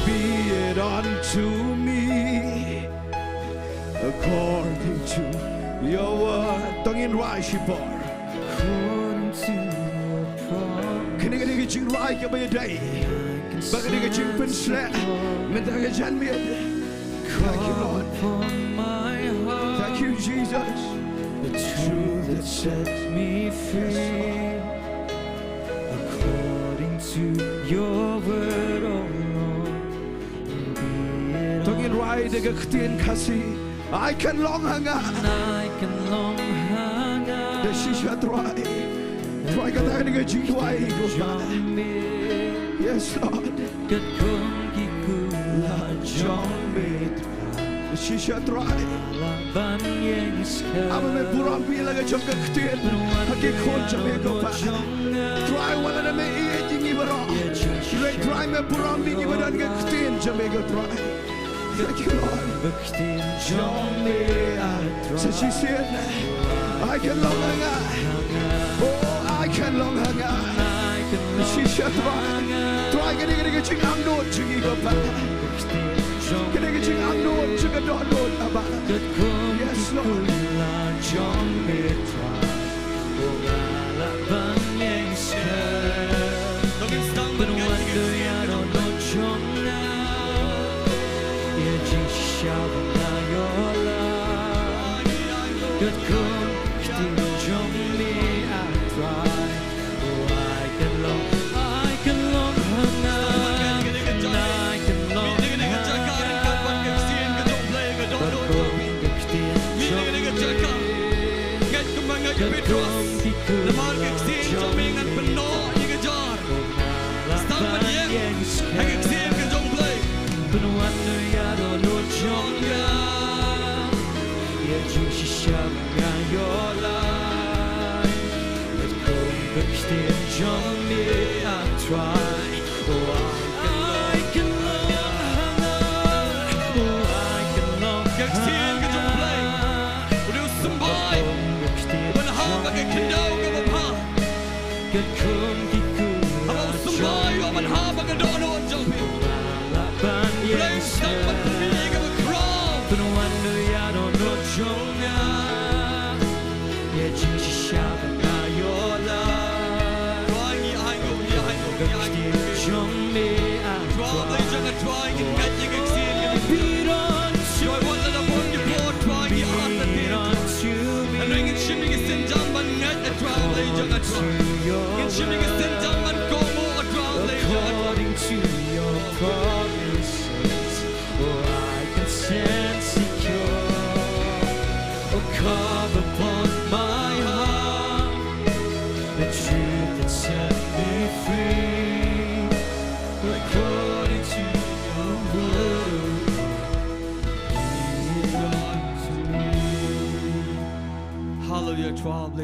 Be it unto me according to your word. To ngin rwai shipor. According to your promise. Kane, kane ka jingrwai kaba ïadei bad kane ka jingpynshlur mynta ka janmiet. Thank you Lord. Upon my heart. Thank you Jesus. The truth that sets me free. Yes Lord. According to your word, oh Lord. To ngin rwai da ka ktien Khasi. Ai kan long ha nga. Ai kan long ha nga. Da shisha Trai. Trai kata ka dei ka jingduwai ko Pa. Yes Lord. Katkum ki kular jong me Trai. Da shisha Trai. Ban ïeng skhem. Aba me burom ïa la ka jong ka ktien ha ki khun jong me ko Pa. Trai wat la da me ïeit ïa ngi baroh. Hynrei Trai me burom ïa ngi ba don ka ktien jong me ko Trai. Thank you Lord. Ka ktien jong me ah Trai. Sa shisien. Ai kan long ha nga. Oh ai kan long ha nga. Ai kan long ha nga. Shisha Trai. Trai kane kane ka jingangnud jong ngi ko Pa. Kane ka jingangnud jong ka dohnud Aba. Yes Lord. Jong me Trai. Ba nga lah ban ïeng skhem. Ban wan da ïa dohnud jong nga. Ïa jingshisha ba nga ïoh lai. Katkum ka ktien jong me ah Trai. Oh, ai kan long, ai kan long ha nga. Ai kan long ha nga. Katkum ka ktien jong me. Ngeit kumba ngeit ïa Petros. Namar ka ktien jong me ngan pynnoh ïa ka jar. Tang ban ïeng ha ka ktien ka jong U Blei. Pynwan ïa dohnud jong nga. Ïa jingshisha ba nga ïoh lai. Katkum ka ktien jong me ah Trai. Oh, ai kan long ha nga. Oh, ai kan long ha nga. Ka ktien ka jong U Blei. U dei u symbai. Katkum ka ktien jong me. Ban hap ha ka khyndew kaba bha. Katkum ki kular. Haba u symbai u ban hap ha ka dohnud jong phi. Blei u sdang ban pynmih ïa kaba khraw. Pynwan ïa dohnud jong nga. Ïa jingshisha ba nga ïoh lai. Trai ngi ai nguh, ngi ai nguh, ngi ai nguh. Ka ktien jong me ah Trai. Trai Blei jong nga Trai, ngi ngeit ïa ka ktien ka jong me. Trai wat la da bun ki por Trai ngi ïa ïeit. Hynrei ngin shim ïa ki sienjam ban ngeit ah Trai Blei jong nga Trai. Ngin shim ïa ki sienjam ban kohnguh ah Trai Blei jong nga Trai.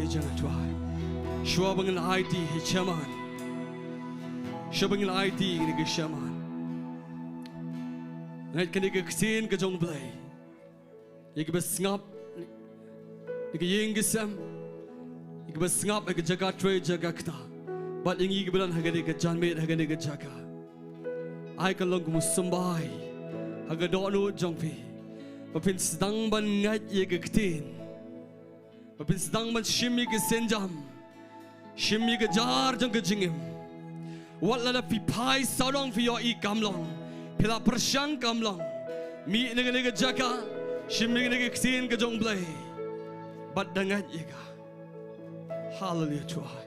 Jong nga Trai. Shuwa ba ngin aiti ha shaman. Shuwa ba ngin aiti ha shaman. Nga ngeit kane ka ktien ka jong U Blei. Ïa kiba sngap na ka ïing ka sem, ïa kiba sngap ha ka jaka trei jaka ktah, bad ïa ngi kiba don ha kane ka janmiet ha kane ka jaka. Ai kan long kum u symbai ha ka dohnud jong phi, ba phin sdang ban ngeit ïa ka ktien, ba phin sdang ban shim ïa ka sienjam, shim ïa ka jar jong ka jingim. Wat lada phi phai sawdong phi ïohi kam long, phi la pyrshang kam long, mih na kane ka jaka, shim ïa kane ka ktien ka jong U Blei, bad da ngeit ïa ka. Haleluia Trai.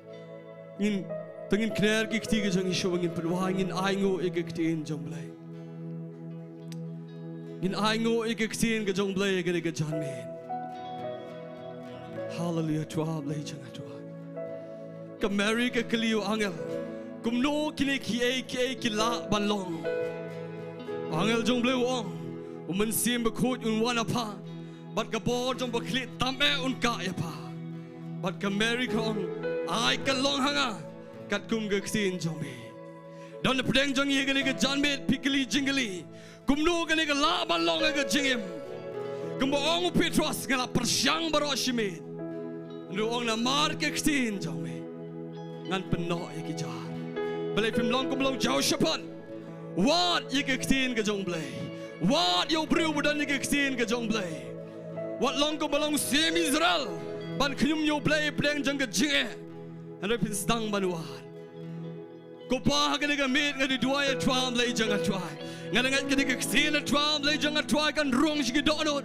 Ngin, to ngin kner ki kti ka jong ngi shuwa ngin pynwai, ngin ainguh ïa ka ktien jong U Blei. Ngin ainguh ïa ka ktien ka jong U Blei ha kane ka janmiet. Haleluia Trai Blei jong nga Trai. Ka Mary ka kylli u angel, kumno kine kiei kiei ki lah ban long? U angel jong U Blei u ong, U Mynsiem Bakhuid un wan ha pha, bad ka bor jong U Bakhlieh tam eh un kah ïa pha. Bad ka Mary ka ong, ai kan long ha nga katkum ka ktien jong me. Don na pdeng jong ngi ha kane ka janmiet phi kylli jingkylli, kumno kane ka lah ban long ha ka jingim? Kumba ong u Petros, nga la pyrshang baroh shi miet. Hynrei u ong namar ka ktien jong me ngan pynnoh ïa ki jar. Balei phim long kum long Jehoshaphat? Wad ïa ka ktien ka jong U Blei. Wad ïa u briew ba don ïa ka ktien ka jong U Blei. Wat long kumba long u siem Israel ban khñium ïa U Blei pdeng jong ka jingeh. Hynrei phin sdang ban wad. Ko Pa, ha kane ka miet nga duwai, A Trai Blei jong nga Trai. Nga ngeit kane ka ktien, A Trai Blei jong nga Trai, kan rung sha ki dohnud,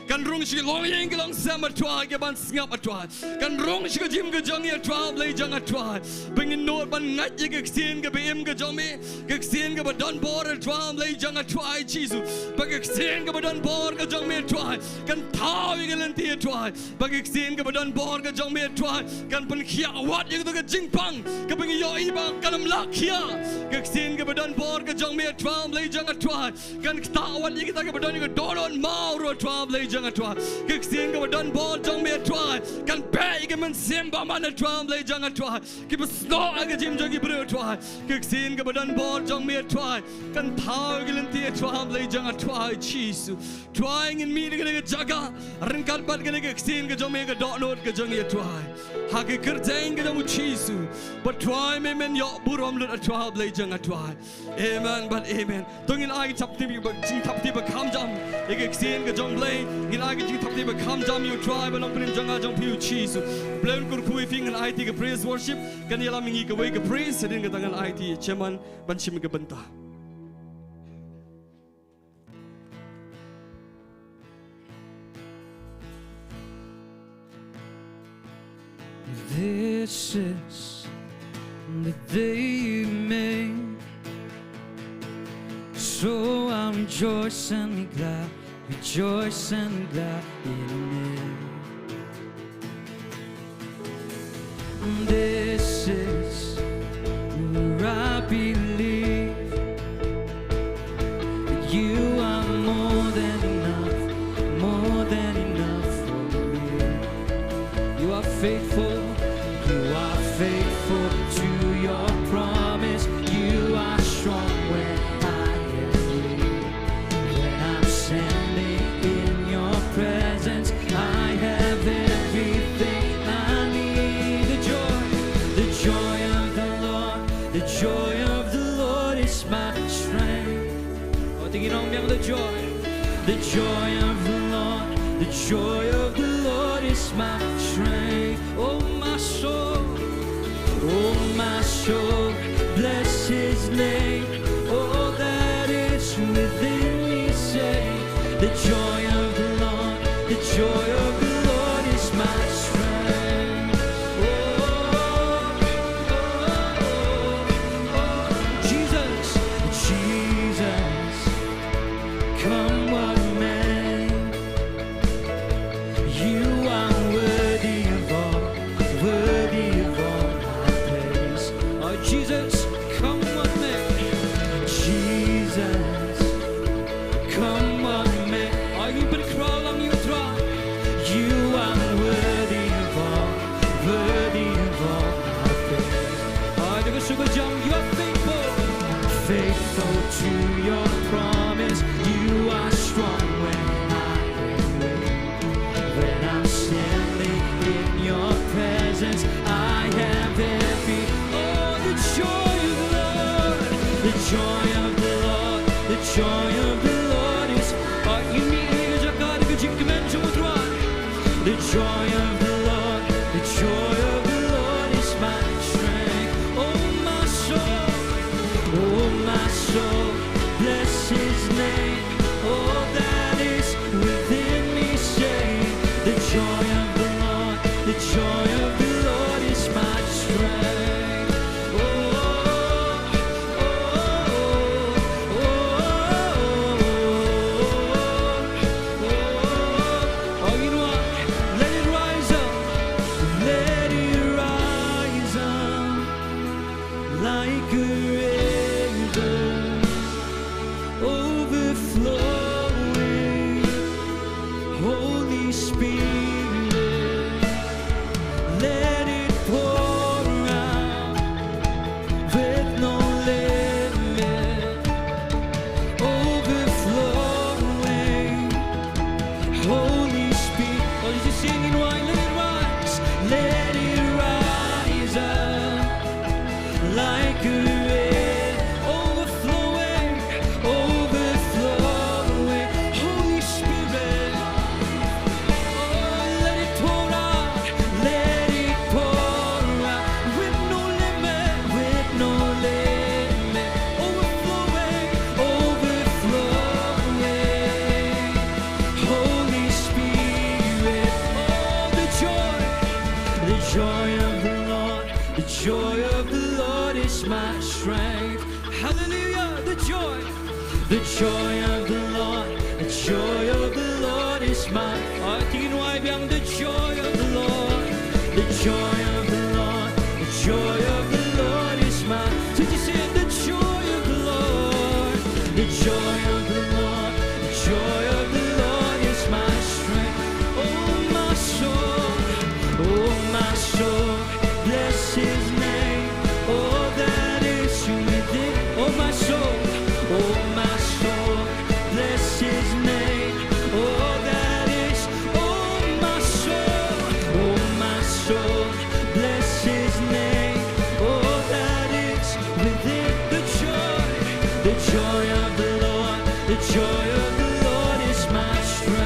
kan rung sha ki longïing ki longsem, A Trai, ki ban sngap, A Trai. Kan rung sha ka jingim ka jong ngi, A Trai Blei jong nga Trai, ba ngin nud ban ngeit ïa ka ktien kaba im ka jong me, ka ktien kaba don bor, A Trai Blei jong nga Trai Jisu. Ba ka ktien kaba don bor ka jong me, A Trai, kan thaw ïa ka lynti, A Trai. Ba ka ktien kaba don bor ka jong me, A Trai, kan pynkhiah wat ïa kata ka jingpang kaba ngi ïohi ba kan ym lah khiah. Ka ktien kaba don bor ka jong me, A Trai Blei jong nga Trai, kan ktah wat ïa kita kiba don ïa ka dohnud maw ruh, A Trai Blei jong nga Trai. Ka ktien kaba don bor jong me, A Trai, kan beh ïa ka mynsiem bymman, A Trai Blei jong nga Trai, kiba snoh ha ka jingim jong ki briew, A Trai. Ka ktien kaba don bor jong me, A Trai, kan thaw ïa ka lynti, A Trai Blei jong nga Trai Jisu. Trai, ngin mih na kane ka jaka ryngkat bad kane ka ktien ka jong me, ka dohnud ka jong ngi, A Trai, ha ka kyrteng ka jong U Jisu. Bad Trai, me men ïoh burom lut, A Trai Blei jong nga Trai. Amen bad amen. To ngin ai ka jingthap kti ba, jingthap kti ba kham jam ïa ka ktien ka jong U Blei. Ngin ai ka jingthap kti ba kham jam ïa U Trai ba long Blei jong nga jong phi, U Jisu. Blei un kyrkhu ïa phi. Ngin aiti ka praise worship. Kan ïalam ïa ngi kawei ka praise, hadien kata ngan aiti ïa u chairman ban shim ka bynta. This is the day you made. So I'll rejoice and be glad, rejoice and be glad in it. This is where I believe that you are more than enough, more than enough for me. You are faithful, you are faithful to your promise. You are strong when I am weak. When I'm standing in your presence, I have everything I need. The joy, the joy of the Lord, the joy of the Lord is my strength. Oh, tingin nong biang, the joy, the joy of the Lord, the joy of the Lord is my strength. Oh, my soul, oh, my soul, bless his name. All that is within me, say, the joy of the Lord, the joy of the Lord is my strength. Oh, oh, oh, oh, Jesus, Jesus, come what may. You are worthy of all, worthy of all my praise. Oh, Jesus, come what may. The joy of the Lord, the joy of the Lord is. Ai ngin ïa jaka da ka jingkmen jong U Trai. The joy of the Lord, the joy of the Lord is my strength. Oh my soul, oh my soul, bless his name. All that is within me say, the joy of the Lord, the joy of the Lord is my strength. Oh, oh, oh, oh, oh, oh. All you know, let it rise up, let it rise up like a river overflowing. Holy Spirit, let it pour out with no limit, overflowing. Holy Spirit, oh, you just singing why, let it rise, let it rise up like a river, overflowing, overflowing. Holy Spirit, oh, let it pour out, let it pour out, with no limit, with no limit, overflowing, overflowing. Holy Spirit, oh, the joy, the joy of the Lord, the joy of the Lord is my strength. Hallelujah, the joy, the joy of the Lord, the joy of the Lord is my. Ai, kin wan biang, the joy of the Lord, the joy of the Lord, the joy of the Lord is my. Did you say the joy of the Lord, the joy of the Lord, the joy of the Lord is my strength. Oh my soul, oh my soul, bless his name. All that is within. Oh my soul, oh my soul, bless his name. All that is, oh my soul, oh my soul, bless his name. All that is within. The joy, the joy of the Lord, the joy of the Lord is my strength.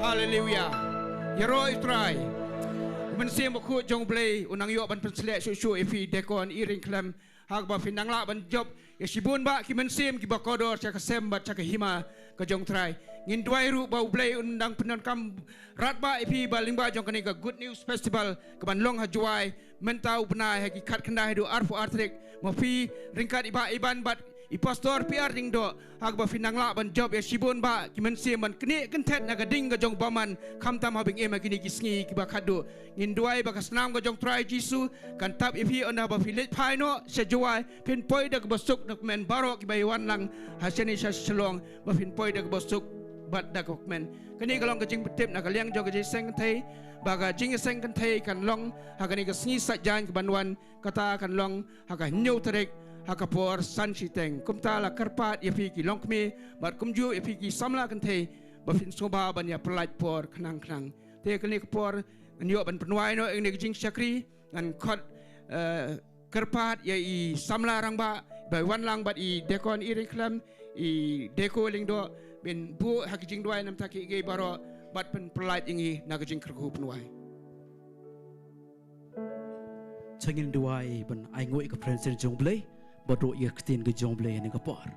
Haleluya. Ïaroh ïa U Trai. U Mynsiem Bakhuid jong U Blei un nang ïoh ban pynshlur shuh shuh ïa phi Deacon Iring Khlem, ha kaba phin nang lah ban jop ïa shibun bah ki mynsiem kiba kordor sha ka sem bad sha ka hima ka jong U Trai. Ngin duwai ruh ba U Blei un nang pyndonkam radbah ïa phi ba lyngba jong kane ka Good News Festival kaban long ha Jowai mynta u bnai ha ki khatkhyndai haduh arphew ar tarik. Ma phi ryngkat i Bah Iban bad i Pastor P R Diengdoh, ha kaba phin nang lah ban jop ïa shibun bah ki mynsiem ban knieh kynthet na ka ding ka jong u bymman, khamtam haba ngim ha kine ki sngi kiba khatduh. Ngin duwai ba ka snam ka jong U Trai Jisu kan tap ïa phi, ynda ba phi leit phai noh sha Jowai, phin poi da kaba suk na kmen baroh kiba ïawan lang ha shane sha Shillong, ba phin poi da kaba suk bad da kaba kmen. Kane ka long ka jingpyntip na ka liang jong ka jingseng kynthei, ba ka jingseng kynthei kan long ha kane ka sngi Saitjaiñ kaban wan, kata kan long ha ka hynñiew tarik ha ka por san shiteng. Kumta la kyrpad ïa phi ki longkmie bad kumjuh ïa phi ki samla kynthei ba phin sngewbha ban ïa pyllait por khnang khnang. Te kane ka por ngan ïoh ban pynwai noh ïa kane ka jingshakri, ngan khot, eh, kyrpad ïa i samla rangbah ba wan lang bad i Deacon Iring Khlem, i Deacon Lyngdoh, ban buh ha ka jingduwai namar ki ei baroh bad pynpyllait ïa ngi na ka jingkyrkhu pynwai. Te ngin duwai ban ainguh ïa ka presence jong U Blei bad ruh ïa ka ktien ka jong U Blei ha kane ka por.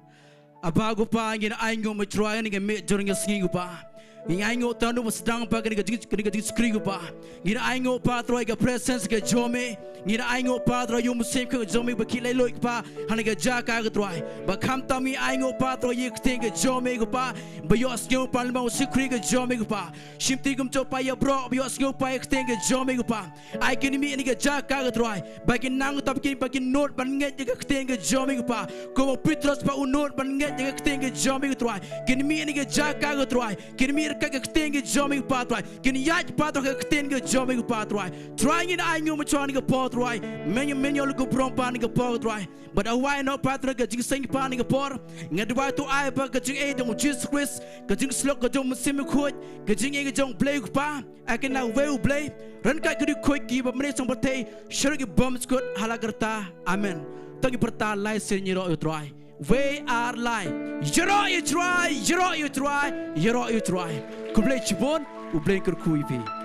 Aba ko Pa, ngin ainguh, me Trai, ha kane ka miet jong ka sngi ko Pa. Ngin ainguh tang ba sdang Pa kane ka jing, kane ka jingshakri ko Pa. Ngin ainguh Pa Trai ka presence ka jong me. Ngi da ai nguh Pa Trai ïa u mynsiem ka jong me ba ki leh lut Kpa ha kane ka jaka ko Trai. Ba khamtam ngi ai nguh Pa Trai ïa ka ktien ka jong me Kpa. Ba ïohsngew Pa lem bad u shakri ka jong me Kpa. Shimti kumjuh Pa ïa baroh ba ïohsngew Pa ïa ka ktien ka jong me Kpa. Ai kin mih ha kane ka jaka ko Trai. Ba kin nang tap kin ba kin nud ban ngeit ïa ka ktien ka jong me Kpa. Kum u Petros ba u nud ban ngeit ïa ka ktien ka jong me ko Trai. Kin mih ha kane ka jaka ko Trai. Kin mih ryngkat ka ktien ka jong me Kpa Trai. Kin ïaid Pa Trai ka ktien ka jong me Kpa Trai. Trai ngin ai nguh mynsiem ha kane ka por Trai. Men men ïa u la ku prong Pa ha kane ka por Trai. Bad awai noh Pa Trai ka jingseng Pa ha kane ka por. Nga duwai to ai ba ka jingïeit jong u Jisu Khrist, ka jingsyllok ka jong u Mynsiem Bakhuid, ka jingïeit ka jong u Blei Kpa, ai kin nang wei u Blei, ryngkat ki riewkhuid kiba mynne song pyrthei, sha ki bymjukut ha la karta. Amen. To ngin pyrta lai sien: Ïaroh ïa u Trai. Wei ar lai. Ïaroh ïa u Trai, ïaroh ïa u Trai, ïaroh ïa u Trai. Khublei shibun, u Blei un kyrkhu ïa phi.